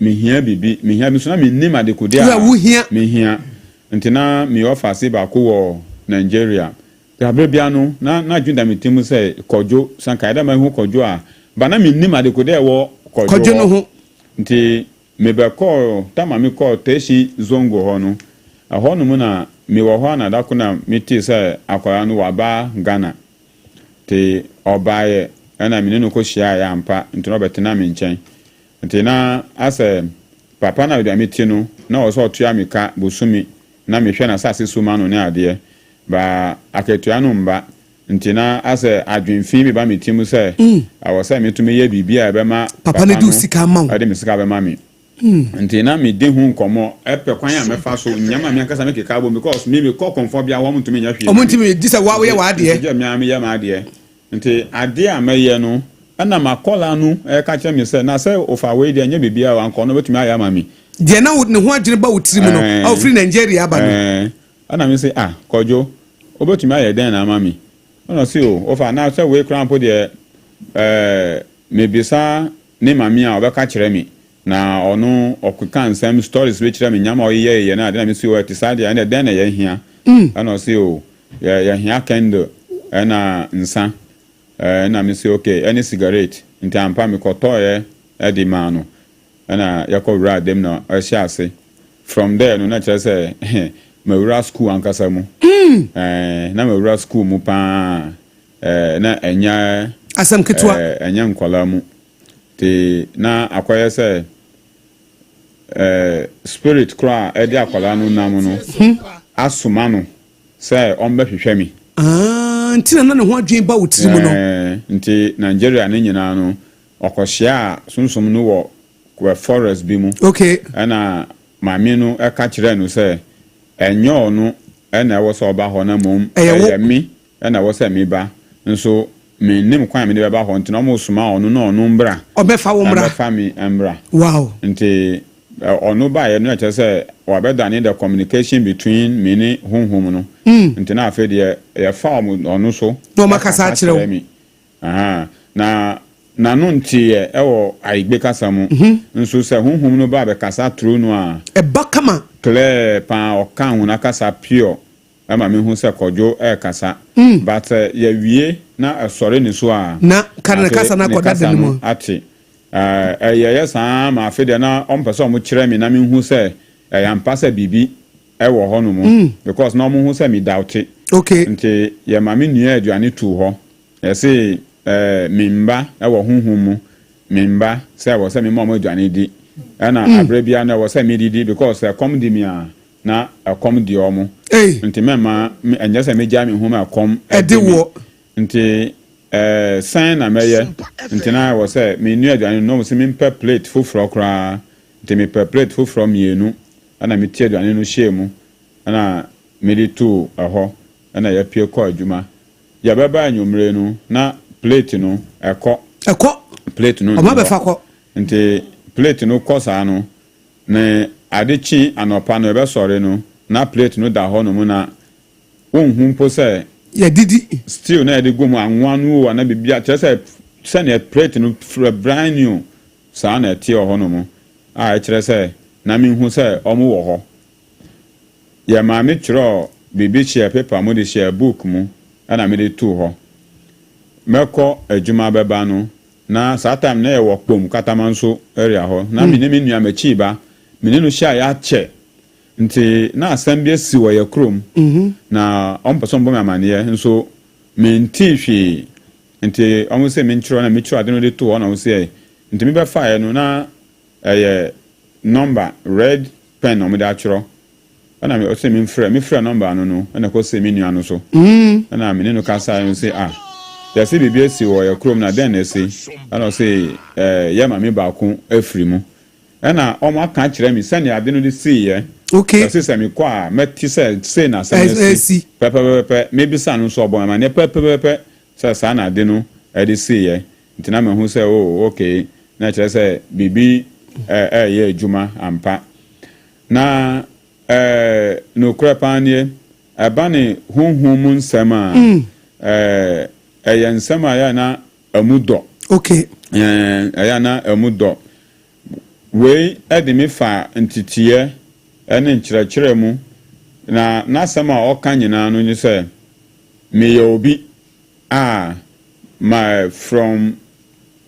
Speaker 4: mehia bibi, mehia bi nso na mennim adekodeɛ
Speaker 3: a wohia.
Speaker 4: Mehia. Nti na meyɛ ɔfaase baako wɔ Nigeria abere bia no na adwene da me tirim sɛ Kɔdwo sanka yɛda mahu Kɔdwo a ba na mennim adekodeɛ a ɛwɔ
Speaker 3: Kɔdwo no ho.
Speaker 4: Nti mebɛkɔɔ tama mekɔɔ Teshie Zongo hɔ no, ɛhɔ nom na mewɔ hɔ a na dako na metee sɛ akwadaa no waba Ghana. Nti ɔbaeɛ ɛna mene no kɔhyiaeɛ ampa, nti na ɔbɛtena me nkyɛn. Nti na asɛ papa na baabi a mete no na ɔwɔ sɛ ɔtua me ka bosome na mehwɛ n'asase so ma no ne adeɛ ba akatua no mba, nti na asɛ adwemfi bi ba me tirim sɛ ɛwɔ sɛ metumi yɛ biribi a ɛbɛma
Speaker 3: papa no de wo sika ama wo.
Speaker 4: Ɛde me sika bɛma me. Nti na medi ho nkɔmmɔ ɛpɛ kwan a mɛfa so nyɛma me ankasa mekeka bom because me mekɔ kɔmfɔ bia wɔn ntumi nyɛ hwee.
Speaker 3: Ɔmo ntumi gye sɛ woyɛ w'adeɛ.
Speaker 4: Nti gye mea meyɛ m'adeɛ. Nti adeɛ a mɛyɛ no ɛna makɔla no ɛka kyerɛ me sɛ na sɛ ofa wei deɛ nyɛ biribiara o, anka ɔno bɛtumi ayɛ ama me.
Speaker 3: Deɛ na ne ho adwene ba wo tirim no a ofiri Nigeria aba no.
Speaker 4: Ɛna me sɛ, ah, Kɔdwo, wobɛtumi ayɛ dɛn na ama me? Ɛna ɔse o, ofa na sɛ wei koraa mpo deɛ mebisa ne maame a ɔbɛka kyerɛ me, na ɔno ɔkeka nsɛm stories bi kyerɛ me nyama a ɔyeyɛyeyɛ no ade, na me se o, ɛte saa deɛ ɛnɛ dɛn na yɛhia? Ɛna ɔse o, yɛhia candle ɛna nsa. Ɛna me se okay, ɛne cigarette. Nti ampa mekɔtɔɔɛ ɛde maa no, ɛna yɛkɔ wura dɛm na ɔhyɛ ase. From there no na kyerɛ sɛ mawura school ankasa mu. Na mawura school mu paa, na ɛnyɛ
Speaker 3: asɛm ketewa.
Speaker 4: Ɛnyɛ nkɔla mu. Nti na akɔyɛ sɛ spirit koraa a ɛde akwadaa no nam no asoma no sɛ ɔmbɛhwehwɛ me.
Speaker 3: Ah, nti na ne ho adwene ba wo tirim no.
Speaker 4: Nti Nigeria ne nyinaa no ɔkɔhyia a sunsum no wɔ forest bi mu. Ɛna maame no ɛka kyerɛ no sɛ ɛnyɛ ɔno ɛna ɛwɔ sɛ ɔba hɔ, na mmom ɛyɛ me ɛna ɛwɔ sɛ meba, nso mennim kwan a mede bɛba hɔ, nti na ɔmo soma ɔno na ɔno mbra.
Speaker 3: Ɔbɛfa wo mmra.
Speaker 4: Ɛbɛfa me mbra.
Speaker 3: Nti
Speaker 4: ɔno baeɛ no ɛkyerɛ sɛ wabɛdane the communication between me ne honhom no. Nti na afei deɛ yɛfa ɔmo ɔno so
Speaker 3: na ɔmo akasa akyerɛ wo.
Speaker 4: Mi. Aha. Na n'ano nteeɛ ɛwɔ Ayigbe kasa mu. Nso sɛ honhom no ba bɛkasa turu no a,
Speaker 3: ɛba kama.
Speaker 4: Clear paa, ɔka ahona kasa pure ɛma mehu sɛ Kɔdwo ɛrekasa. But sɛ yɛwie na ɛsɔre ne so a,
Speaker 3: na ka ne kasa no
Speaker 4: ne
Speaker 3: akɔda
Speaker 4: kasa
Speaker 3: da no
Speaker 4: no
Speaker 3: mu.
Speaker 4: Ate. Ɛyɛyɛ saa ma afei deɛ na ɔmpɛ sɛ ɔmo kyerɛ me na mehu sɛ ɛyɛ ampa sɛ biribi ɛwɔ hɔ nom because na ɔmo hu sɛ me doubt. Nti yɛma me nua aduane tuu hɔ, yɛse me mba ɛwɔ honhom mu, me mba sɛ ɛwɔ sɛ mema ɔmo aduane di, ɛna aberɛ biara no ɛwɔ sɛ medidi because ɛkɔm di me a na ɛkɔm di ɔmo. Nti mɛma ɛnyɛ sɛ megyae me ho ma ɛkɔm
Speaker 3: ɛde
Speaker 4: ɛde me.
Speaker 3: Wɔ.
Speaker 4: Nti sɛn na mɛyɛ? Nti na ɛwɔ sɛ menua aduane no na ɔmo sɛ mempɛ plate foforɔ koraa, nti mepɛ plate foforɔ mmienu ɛna mete aduane no hyɛɛ mu ɛna mede too ɛhɔ, ɛna yɛpue kɔ adwuma. Yɛbɛba anwummere no, na plate no ɛkɔ.
Speaker 3: Ɛkɔ.
Speaker 4: Plate no
Speaker 3: Ɔmo abɛfa kɔ.
Speaker 4: Nti plate no kɔ saa no, ne ade kye anɔpa no yɛbɛsɔre no, na plate no da hɔ nom na wonhu mpo sɛ.
Speaker 3: Yɛdidi.
Speaker 4: Stew na yɛde gu mu, anwa no o anaa biribi a, kyerɛ sɛ sɛnea plate no frɛ brand new saa na ɛteɛ wɔ hɔ nom a ɛkyerɛ sɛ na menhu sɛ ɔmo wɔ hɔ. Yɛ maame twerɛɔ biribi hyɛɛ paper mu de hyɛɛ book mu ɛna mede too hɔ. Mɛkɔ adwuma bɛba no na saa time no na yɛwɔ Kpom Katamanso area hɔ na me ne me nua Makyii ba me ne no hyiaeɛ akyɛ nti na asɛm bi asi wɔ yɛ kurom na ɔmo pɛ sɛ ɔmo bɔ me amaneɛ nso mentee hwee nti ɔmo se mentwerɛ na metwerɛ ade no de too hɔ na ɔmo se nti mebɛfaeɛ no na ɛyɛ number red pen na wɔde atwerɛ ɛna me ɔse memfrɛ mefrɛ number no no ɛna ɛkɔ see me nua no so ɛna me ne no kasaeɛ no se ah yɛse biribi asi wɔ yɛ kurom na dɛn na asi ɛna ɔse ɛɛ yɛ maame baako afiri mu ɛna wɔn aka akyerɛ me sɛnea ade no de siiɛ
Speaker 3: Okay.
Speaker 4: ɔse sɛ mekɔ a mɛte sɛ sei na asɛm no asi pɛpɛpɛpɛ mebisa no nso ɔbɔ me amaneɛ pɛpɛpɛpɛ sɛ saa na ade no ɛde siiɛ Nti na mahu sɛ, oh, okay, na ɛkyerɛ sɛ biribi reyɛ adwuma ampa. Na eh, nokorɛ paa nie, ɛba ne honhom mu nsɛm a, eh, ɛyɛ nsɛm a ɛyɛ a na ɛmu dɔ.
Speaker 3: Okay.
Speaker 4: Eh, ɛyɛ a na ɛmu dɔ. Wei de me fa nteteɛ ne nkyerɛkyerɛ mu, na n'asɛm a ɔka nyinaa no ne sɛ, meyɛ obi. A ma from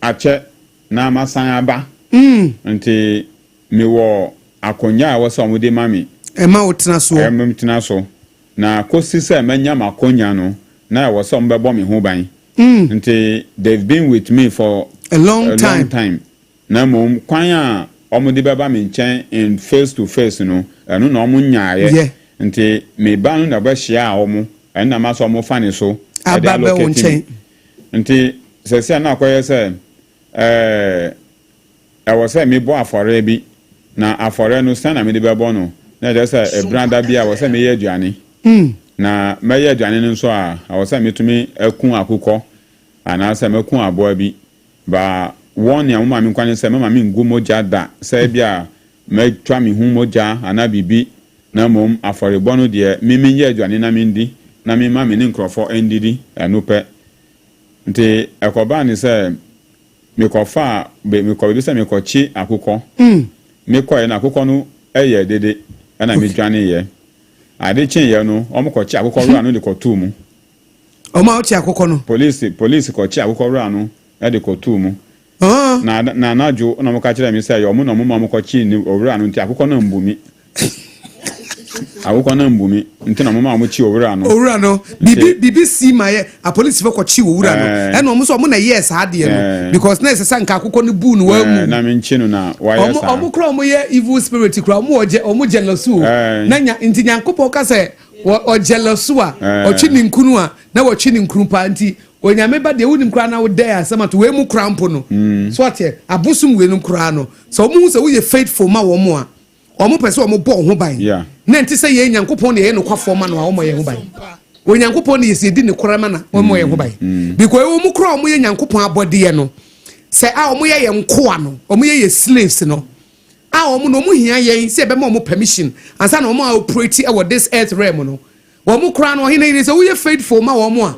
Speaker 4: akyɛ na masan aba nti me wɔ akonwa a ɛwɔ sɛ wɔn de ma me.
Speaker 3: Ɛma wo tena soɔ.
Speaker 4: Ɛma me tena so na kosi sɛ mɛnya m'akonwa no na ɛwɔ sɛ wɔn bɛbɔ me ho ban nti they've been with me for
Speaker 3: a long
Speaker 4: time na mmom kwan a wɔn de bɛba me nkyɛn in face to face no ɛno na wɔn nyaayɛ nti me ba no na ɔbɛhyiaa wɔn. Ɛno na ma sɛ ɔmo fa ne so de
Speaker 3: Aba bɛ wo
Speaker 4: allocate me.
Speaker 3: nkyɛn.
Speaker 4: Nti sɛsɛ a na akɔyɛ sɛ ɛɛ ɛwɔ sɛ me bɔ afɔreɛ bi, na afɔreɛ no sɛn na mede bɛbɔ no? Na ɛkyerɛ sɛ ɛbena da biara ɛwɔ sɛ meyɛ aduane. Na mɛyɛ aduane no nso a, ɛwɔ sɛ metumi aku akokɔ anaasɛ mɛku aboa bi. Ba wɔn nea wɔma me nkwa ne sɛ mɛma mengu mogya da, sɛ ebia mɛtwa me ho mogya anaa biribi, na mmom afɔrebɔ no deɛ, me menyɛ aduane na mendi, na memma me ne nkurɔfoɔ ndidi, ɛno pɛ. Nti ɛkɔbaa ne sɛ, mekɔfaa, mekɔ baabi sɛ mekɔkye akokɔ. Mekɔeɛ no, akokɔ no yɛɛ dede, ɛna medwaneeɛ. Ade kyeeɛ no, wɔkɔkye akokɔ wura no de kɔtoo mu.
Speaker 3: Wɔn a wɔkye akokɔ no.
Speaker 4: Polisi, polisi kɔkye akokɔ wura no de kɔtoo mu. Na, na anadwo na wɔka kyerɛɛ me sɛ ɛyɛ wɔn na wɔma wɔkɔkyee ne owura no nti akokɔ no ambu me. Akokɔ no ambu me nti na wɔma wɔkyee owura no.
Speaker 3: Owura no, biribi, biribi sii ma yɛ apolisifo kɔkyee owura no. Ɛna wɔn nso wɔn na ɛyɛɛ saa adeɛ no. Because na ɛsɛ sɛ nka akokɔ no buu no wɔammu.
Speaker 4: Na menkye no na wɔayɛ saa.
Speaker 3: Wɔn kora wɔn yɛ evil spirit kora wɔn wɔ wɔn jealous o. Na nya nti Nyankopɔn ka sɛ wɔ jealous a ɔtwe ne nkunu a na wɔtwe ne nkunu paa nti Onyame ba deɛ wonim koraa na wodɛɛ asɛm ato wei mu koraa mpo no so ateɛ abosom wei nom koraa no sɛ wɔn hu sɛ woyɛ faithful ma wɔn a wɔn pɛ sɛ wɔn bɔ ho ban na nte sɛ yɛn Nyankopɔn na yɛyɛ nokwafoɔ ma no a wɔn yɛn ho ban Onyankopɔn na yɛsi yɛdi ne korɛ ma na wɔn yɛn ho ban because wɔn koraa wɔn yɛ Nyankopɔn abɔdeɛ no sɛ a wɔn yɛ yɛn nkoa no wɔn yɛ yɛ slaves no a wɔn no wɔn hia yɛn sɛ yɛbɛma wɔn permission ansa na wɔn a operate wɔ this earth realm no Wɔn koraa no, ɔhene yere, sɛ woyɛ faithful ma wɔn a,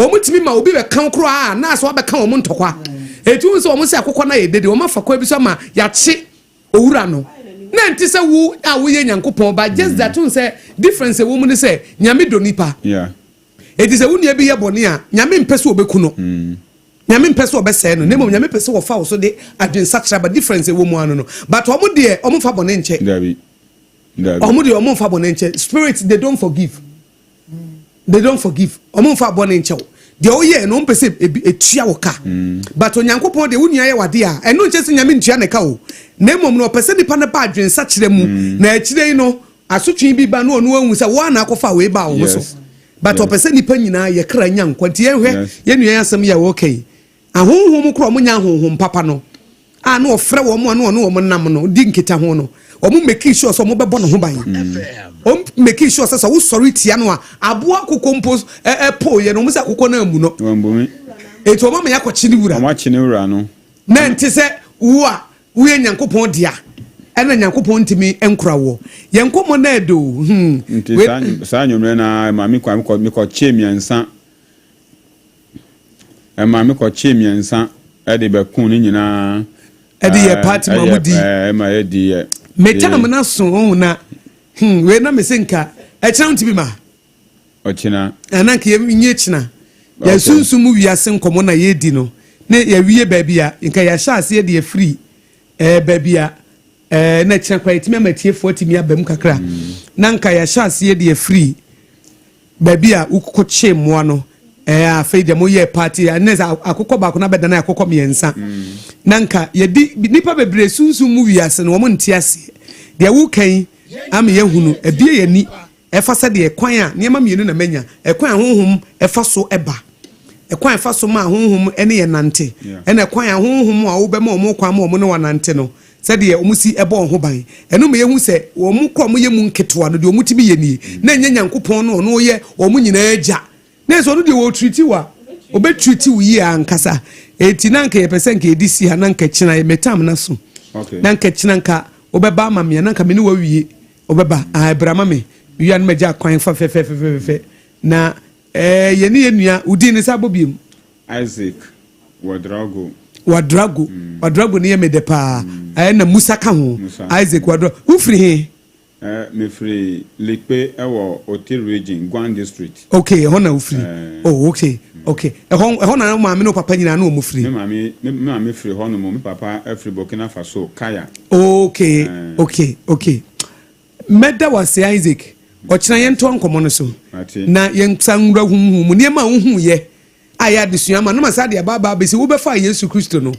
Speaker 3: wɔn tumi ma obi bɛka wo koraa a, na asɛ wabɛka wɔn ntɔkwa. Eti wohu sɛ wɔn sɛ akokɔ no ayɛ dede, wɔn afa kwan bi so ama yɛakye owura no. Na ɛnte sɛ wo a woyɛ Nyankopɔn ba, just that wohu sɛ difference ɛwɔ mu ne sɛ, Nyame dɔ nipa. Eti sɛ wo nua bi yɛ bɔne a, Nyame mpɛ sɛ ɔbɛku no. Nyame mpɛ sɛ ɔbɛsɛe no, na mmom Nyame pɛ sɛ wɔfa wo so de adwensakyera ba, difference ɛwɔ mu ara no no. But wɔn deɛ, wɔn mfa bɔne nkyɛ.
Speaker 4: Dabi. Dabi.
Speaker 3: Ɔmo deɛ ɔmo nfa bɔne nkyɛ spirit they don't forgive they don't forgive ɔmo nfa bɔne nkyɛ wo deɛ ɔyɛ no ɔmo pɛ sɛ ebi etua wo ka mm. but Onyankopɔn deɛ wo nua yɛ wade a ɛno nkyɛ sɛ Nyame ntua ne ka o na mmom no ɔpɛ sɛ nipa no ba adwensakyerɛ mu mm. na akyire yi no asotwe bi ba no ɔno ahu sɛ wo ana akɔfa wei ba wo ho so but ɔpɛ sɛ nipa nyinaa yɛ kra nya nkwa nti yɛnhwɛ yɛn nua yɛn asɛm yɛ wɔka yi Ahonhom korɔ a wɔnyɛ ahonhom papa no a na ɔfrɛ wɔn a na ɔne wɔn nam no di nkitaho no, wɔn make sure sɛ wɔbɛbɔ ne ho ban. Wɔn make sure sɛ sɛ wosɔre tia no a, aboa akokɔ mpo ɛpo yɛ no, wɔn sɛ akokɔ no ammu no.
Speaker 4: Wɔammu me.
Speaker 3: Eti wɔn ama yɛakɔkye ne wura.
Speaker 4: Wɔn akye ne wura no.
Speaker 3: Na ɛnte sɛ wo a woyɛ Nyankopɔn dea, ɛna Nyankopɔn ntumi nkora woɔ. Yɛn nkɔmmɔ no ɛɛdɛ o, hmm.
Speaker 4: Nti saa saa anwummerɛ no ara ɛmaa me kwan mekɔ mekɔkyee mmiɛnsa. Ɛmaa mekɔkyee mmiɛnsa ɛde bɛko ne nyinaa.
Speaker 3: Ɛde yɛ party ma mo di.
Speaker 4: Ɛma yɛdi yɛ.
Speaker 3: Me time no aso ohun na hmm wei na me se nka ɛkyena ntumi ma.
Speaker 4: Ɔkyena.
Speaker 3: Ɛna nka yɛ nye kyena. Yɛn sunsum mu wiase nkɔmɔ na yɛdi no ne yɛwie baabi a nka yɛahyɛ aseɛ de afiri ɛɛ baabi a ɛɛ na kyena koraa yɛtumi ama atiefoɔ atumi aba mu kakra na nka yɛahyɛ aseɛ de afiri Baabi a wokɔkyee mmoa no, ɛɛ afei deɛ moyɛɛ party, ɛnɛ sɛ akokɔ baako no abɛdane akokɔ mmiɛnsa. Na nka yɛdi nnipa bebree sunsum mu wiase no, wɔn nte aseɛ. Deɛ woka yi ama yɛahunu, abue yɛn ani ɛfa sɛdeɛ kwan a nneɛma mmienu na manya, ɛkwan a honhom ɛfa so ɛba, ɛkwan a ɛfa so ma honhom ɛne yɛn nante, ɛna ɛkwan a honhom a wobɛma wɔn kwan ma wɔn ne wɔanante no, Sɛdeɛ wɔsi bɔ wɔn ho ban. Ɛno ma yɛhu sɛ wɔn kɔ a wɔyɛ mu nketewa no, deɛ wɔtumi yɛ nie. Na ɛnyɛ Nyankopɔn no ɔno yɛ wɔn nyinaa agya. Na ɛsɛ ɔno deɛ ɔretiriti wo a, ɔbɛtiriti wo yie ankasa. Enti na anka yɛpɛ sɛ anka yɛde si ha na anka kyena me tam no aso. Na anka kyena anka wobɛba ama me a, na anka me ne wo awie. Wobɛba, ah, bra ma me. Mewie a na magya kwan fa fɛfɛɛfɛfɛfɛ. Na eh, yɛne yɛn nua, wo din no sa bɔ biom.
Speaker 4: Isaac Wadrago.
Speaker 3: Wadrago, Wadrago no yɛ me dɛ paa. Ɛna Musa ka ho. Isaac Wadrago. Wo firi he?
Speaker 4: Me firi Likpe ɛwɔ Oti region, Guan district.
Speaker 3: Okay, ɛhɔ na wo firi. Oh, okay, okay. Ɛhɔ, ɛhɔ na wo maame ne wo papa nyinaa na wɔn firi?
Speaker 4: Me maame, me maame firi hɔ nom, me papa firi Burkina Faso, Kaya.
Speaker 3: Okay, okay, okay. Mɛda wo ase Isaac. Ɔkyena yɛntoa nkɔmmɔ no so na yɛnsan nwura honhom mu nneɛma a wohuiɛ a ɛyɛ adesua ama no ma saa de aba aba abɛsi wobɛfaa Yesu Kristo no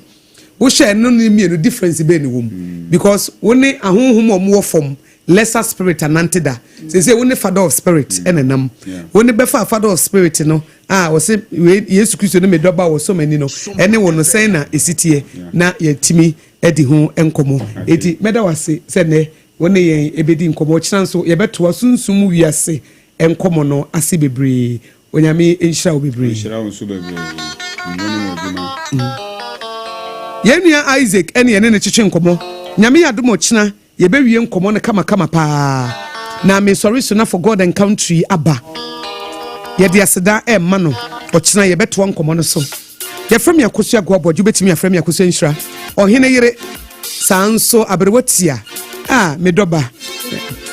Speaker 3: wohyɛ ɛno ne mmienu difference bɛn ne wom because wo ne ahonhom a wɔwɔ fam lesser spirit anante da sese wo ne father of spirit ɛna nam wo ne bɛfa father of spirit no a wɔse Yesu Kristo ne me dɔba wɔ sɔm ani no ɛne wo no sɛn na ɛsi teɛ na yɛtumi adi ho nkɔmmɔ eti mɛda wase sɛ nnɛ Wo ne yɛn bɛdi nkɔmmɔ. Ɔkyena nso yɛbɛtoa sunsum mu wiase nkɔmmɔ no ase bebree. Onyame nhyira wo bebree.
Speaker 4: Ɔnhyira wo nso bebree. Mo ne mo adwuma.
Speaker 3: Yɛn nua Isaac ɛne yɛne no kyekye nkɔmmɔ. Nyame yɛ adom ɔkyena yɛbɛwie nkɔmmɔ no kamakama paa. Na mesɔre so na for God and country aba. Yɛde aseda ɛrema no. Ɔkyena yɛbɛtoa nkɔmmɔ no so. Yɛfrɛ me Akosua Goabɔgye, wobɛtumi afrɛ me Akosua Nhyira, ɔhene yere, saa nso aberewa tia a me dɔba,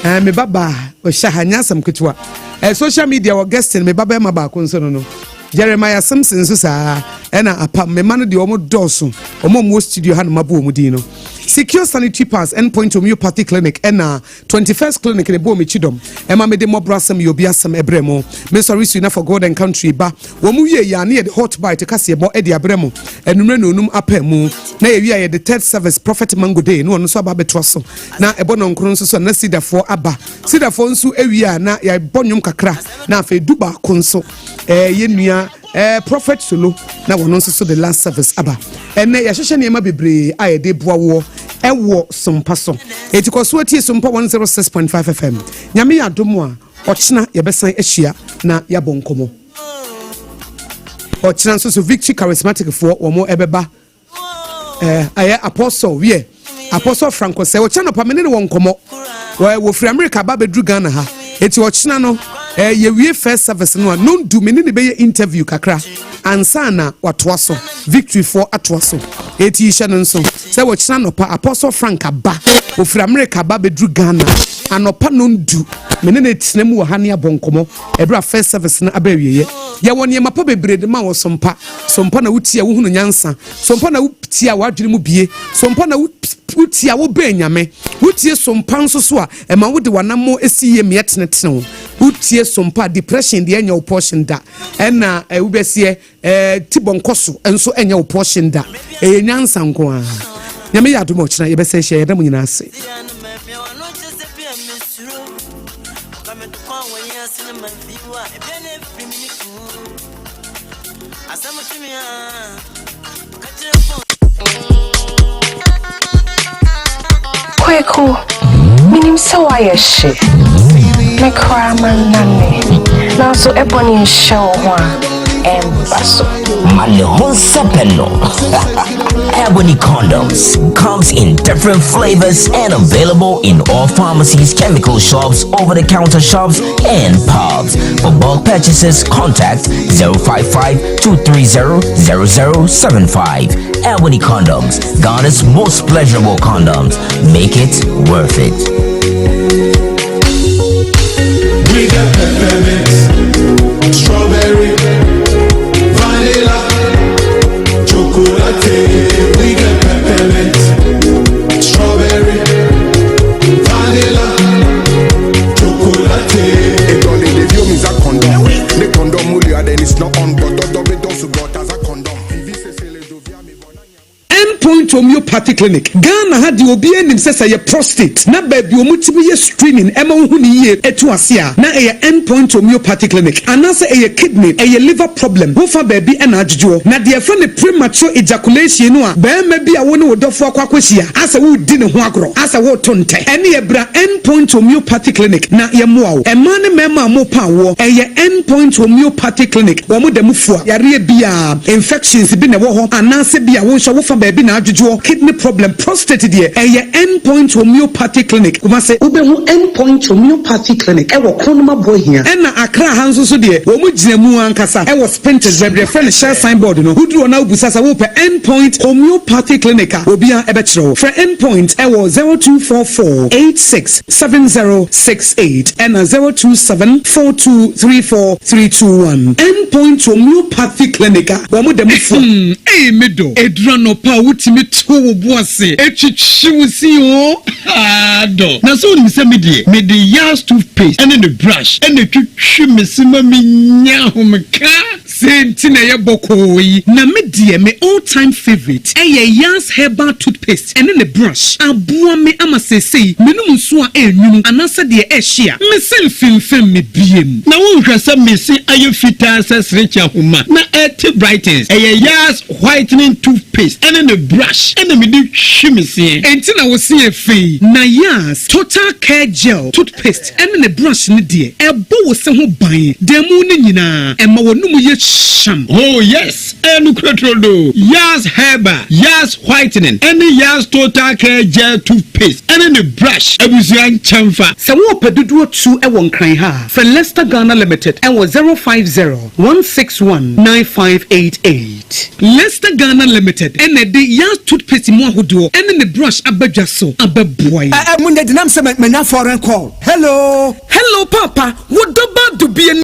Speaker 3: eh, me ba baa, ɔhyɛ ha, nyɛ asɛm ketewa. Eh, social media wɔ Gestin, me ba bɛrima baako nso no no. Jeremiah Simpson nso saa, ɛna apam, me ma no deɛ wɔn dɔɔso, wɔn a wɔwɔ studio ha no mabɔ wɔn din no. Secure Sanitary Pads, Endpoint Homeopathy Clinic, ɛna 21st Clinic ne bɔɔ me kyidɔm ɛma mede mmɔborɔ asɛm yɛ obi asɛm ɛbrɛ mo. Me sɔre sui na for God and country ba. Wɔn wie yɛ a ne yɛde hot bite kaseɛbɔ ɛde abrɛ mo anummerɛ nonum apaa mu. Na yɛwie a yɛde third service Prophet Mango Day ne ɔno nso aba abɛtoa so. Na ɛbɔ nɔnkron nso so a na Sidafoɔ aba. Sidafoɔ nso awie a na yɛabɔ nnwom kakra na afei du baako nso ɛɛ yɛn nua Eh, Prophet Solo na wɔn nso so the last service aba. Ɛnɛ yɛahyehyɛ nneɛma bebree a yɛde boa woɔ ɛwɔ Sompa so. Eti kɔ so atie Sompa 106.5 FM. Nyame yɛ adom a ɔkyena yɛbɛsan ahyia na yɛabɔ nkɔmmɔ. Ɔkyena nso so Victory Charismatic foɔ wɔn ɛbɛba. Eh, ɛyɛ apostle wiɛ apostle franco sɛ ɔkyena nɔpa me ne ne wɔ nkɔmmɔ wɔfiri america ba bɛduru ghana ha eti ɔkyena no eh, yɛwie first service no a nondu me ne ne bɛyɛ interview kakra ansa na watoa so victory foɔ atoa so eti hyɛ no nso sɛ wɔkyena nɔpa apostle frank aba wɔfiri america ba bɛduru ghana anɔpa nondu me ne ne tena mu wɔ ha ne abɔ nkɔmmɔ ɛberɛ a first service no aba awieɛ yɛwɔ nneɛma pa bebree de ma wɔ so mpa So mpo na wotie a wohunu nyansa? So mpo na wotie a w'adwene mu bue? So mpo na wotie a wobɛn Nyame? Wotie so mpa nso so a ɛma wode w'anammɔn si yie ma ɛtenetene wo? Wotie so mpa a depression deɛ ɛnyɛ wo portion da, ɛna wobɛseɛ tibɔnkɔ so nso ɛnyɛ wo portion da. Ɛyɛ nyansa nko ara. Nyame yɛ adom a ɔkyena yɛbɛsan ahyia. Yɛda mo nyinaa ase.
Speaker 5: Kweku, minim sɛ woayɛ hye. Me koraa manane. Nanso Ebony nhyɛ wo ho a, ɛmba so.
Speaker 6: Ma ne ho nsɛpɛ no. Ebony condoms comes in different flavors and available in all pharmacies, chemical shops, over-the-counter shops, and pubs. For bulk purchases, contact 055 230 0075. Ebony condoms, Ghana's most pleasurable condoms. Make it worth it.
Speaker 7: We got peppermint, strawberry, vanilla, chocolate. We got peppermint, strawberry, vanilla, chocolate.
Speaker 8: Edɔle ɖeviwo mi za condom ne condom mu lia then it's not on but dɔdɔ be dɔn sugbɔ ta za condom vivi sese le dovia mi vɔ na nya.
Speaker 3: Endpoint Homeopathy Clinic Ghana ha deɛ obi anim sɛ sɛ yɛ prostate na baabi ɔmo tumi yɛ screening ɛma wohu ne yie ɛtu ase a, na ɛyɛ Endpoint Homeopathy Clinic, anaasɛ ɛyɛ kidney, ɛyɛ liver problem, wofa baabi ɛna adwodwoɔ, na deɛ ɛfrɛ ne premature ejaculation no a, bɛrima bi a wo ne wo dɔfo akɔ akɔhyia asɛ wodi ne ho agorɔ asɛ woto ntɛ, ɛne yɛ bra Endpoint Homeopathy Clinic na yɛmmoa wo. Ɛmaa ne mmarima a mopa awoɔ, ɛyɛ Endpoint Homeopathy Clinic. Wɔn mo da mu fua yareɛ biara, infections bi na ɛwɔ hɔ, anaasɛ bi a wo nso wofa baabi na adwodwoɔ, kidney problem, prostate deɛ, ɛyɛ Endpoint Homeopathy Clinic, Kumase. Wobɛhu Endpoint Homeopathy Clinic ɛwɔ Kronoma Boahia, ɛna Accra ha nso so deɛ, wɔn gyina mu ankasa ɛwɔ Spintex, baabi yɛfrɛ no Shell signboard no. Woduru hɔ na wobusa sɛ wopɛ Endpoint Homeopathy Clinic a, obiara ɛbɛkyerɛ wo. Frɛ Endpoint ɛwɔ 0244 86 7068 ɛna 027 4234 321. Endpoint Homeopathy Clinic a wɔn da mu fo.
Speaker 9: Ee, me dɔ, edura nɔpa a wotumi to wo bo ase etwitwi wo si o dɔ. Na sɛ onim sɛ me deɛ, mede Yas toothpaste ɛne ne brush ɛna etwitwi me se ma me nya ahomeka.
Speaker 3: Sɛ nti na ɛyɛ bɔkɔɔ yi, na me deɛ, me all time favourite ɛyɛ Yas Herbal toothpaste ɛne ne brush. Aboa me ama seesei menom nsuo a ɛnwunu anaasɛ deɛ ɛhye a, me se mfimfim me biem.
Speaker 9: Na wonhwɛ sɛ me se ayɛ fitaa sɛ serekye ahoma na ɛte brightens, ɛyɛ Yas whitening toothpaste ɛne ne brush ɛna mede hwi me seɛ.
Speaker 3: Enti na wo se yɛ fei. Na Yas Total Care Gel toothpaste ɛne ne brush ne deɛ, ɛbɔ wo se ho ban dan mu no nyinaa, ɛma w'anum yɛ hyam.
Speaker 9: Oh yes, ɛnu kuroturodo Yas Herbal, Yas whitening ɛne Yas Total Care Gel toothpaste ɛne ne brush, abusua nkyɛnfa.
Speaker 3: Sɛ wopɛ dodoɔ tu ɛwɔ Nkran ha a, frɛ Lester Ghana Limited ɛwɔ 050 161 9588. Lester Ghana Limited ɛna ɛde Yas toothpaste mu ahodoɔ ɛne ne brush abadwa so abɛboa yi.
Speaker 10: Ɛ mu nyɛ denam sɛ manya foreign call. Hello.
Speaker 3: Hello, Papa, wo dɔba dubie.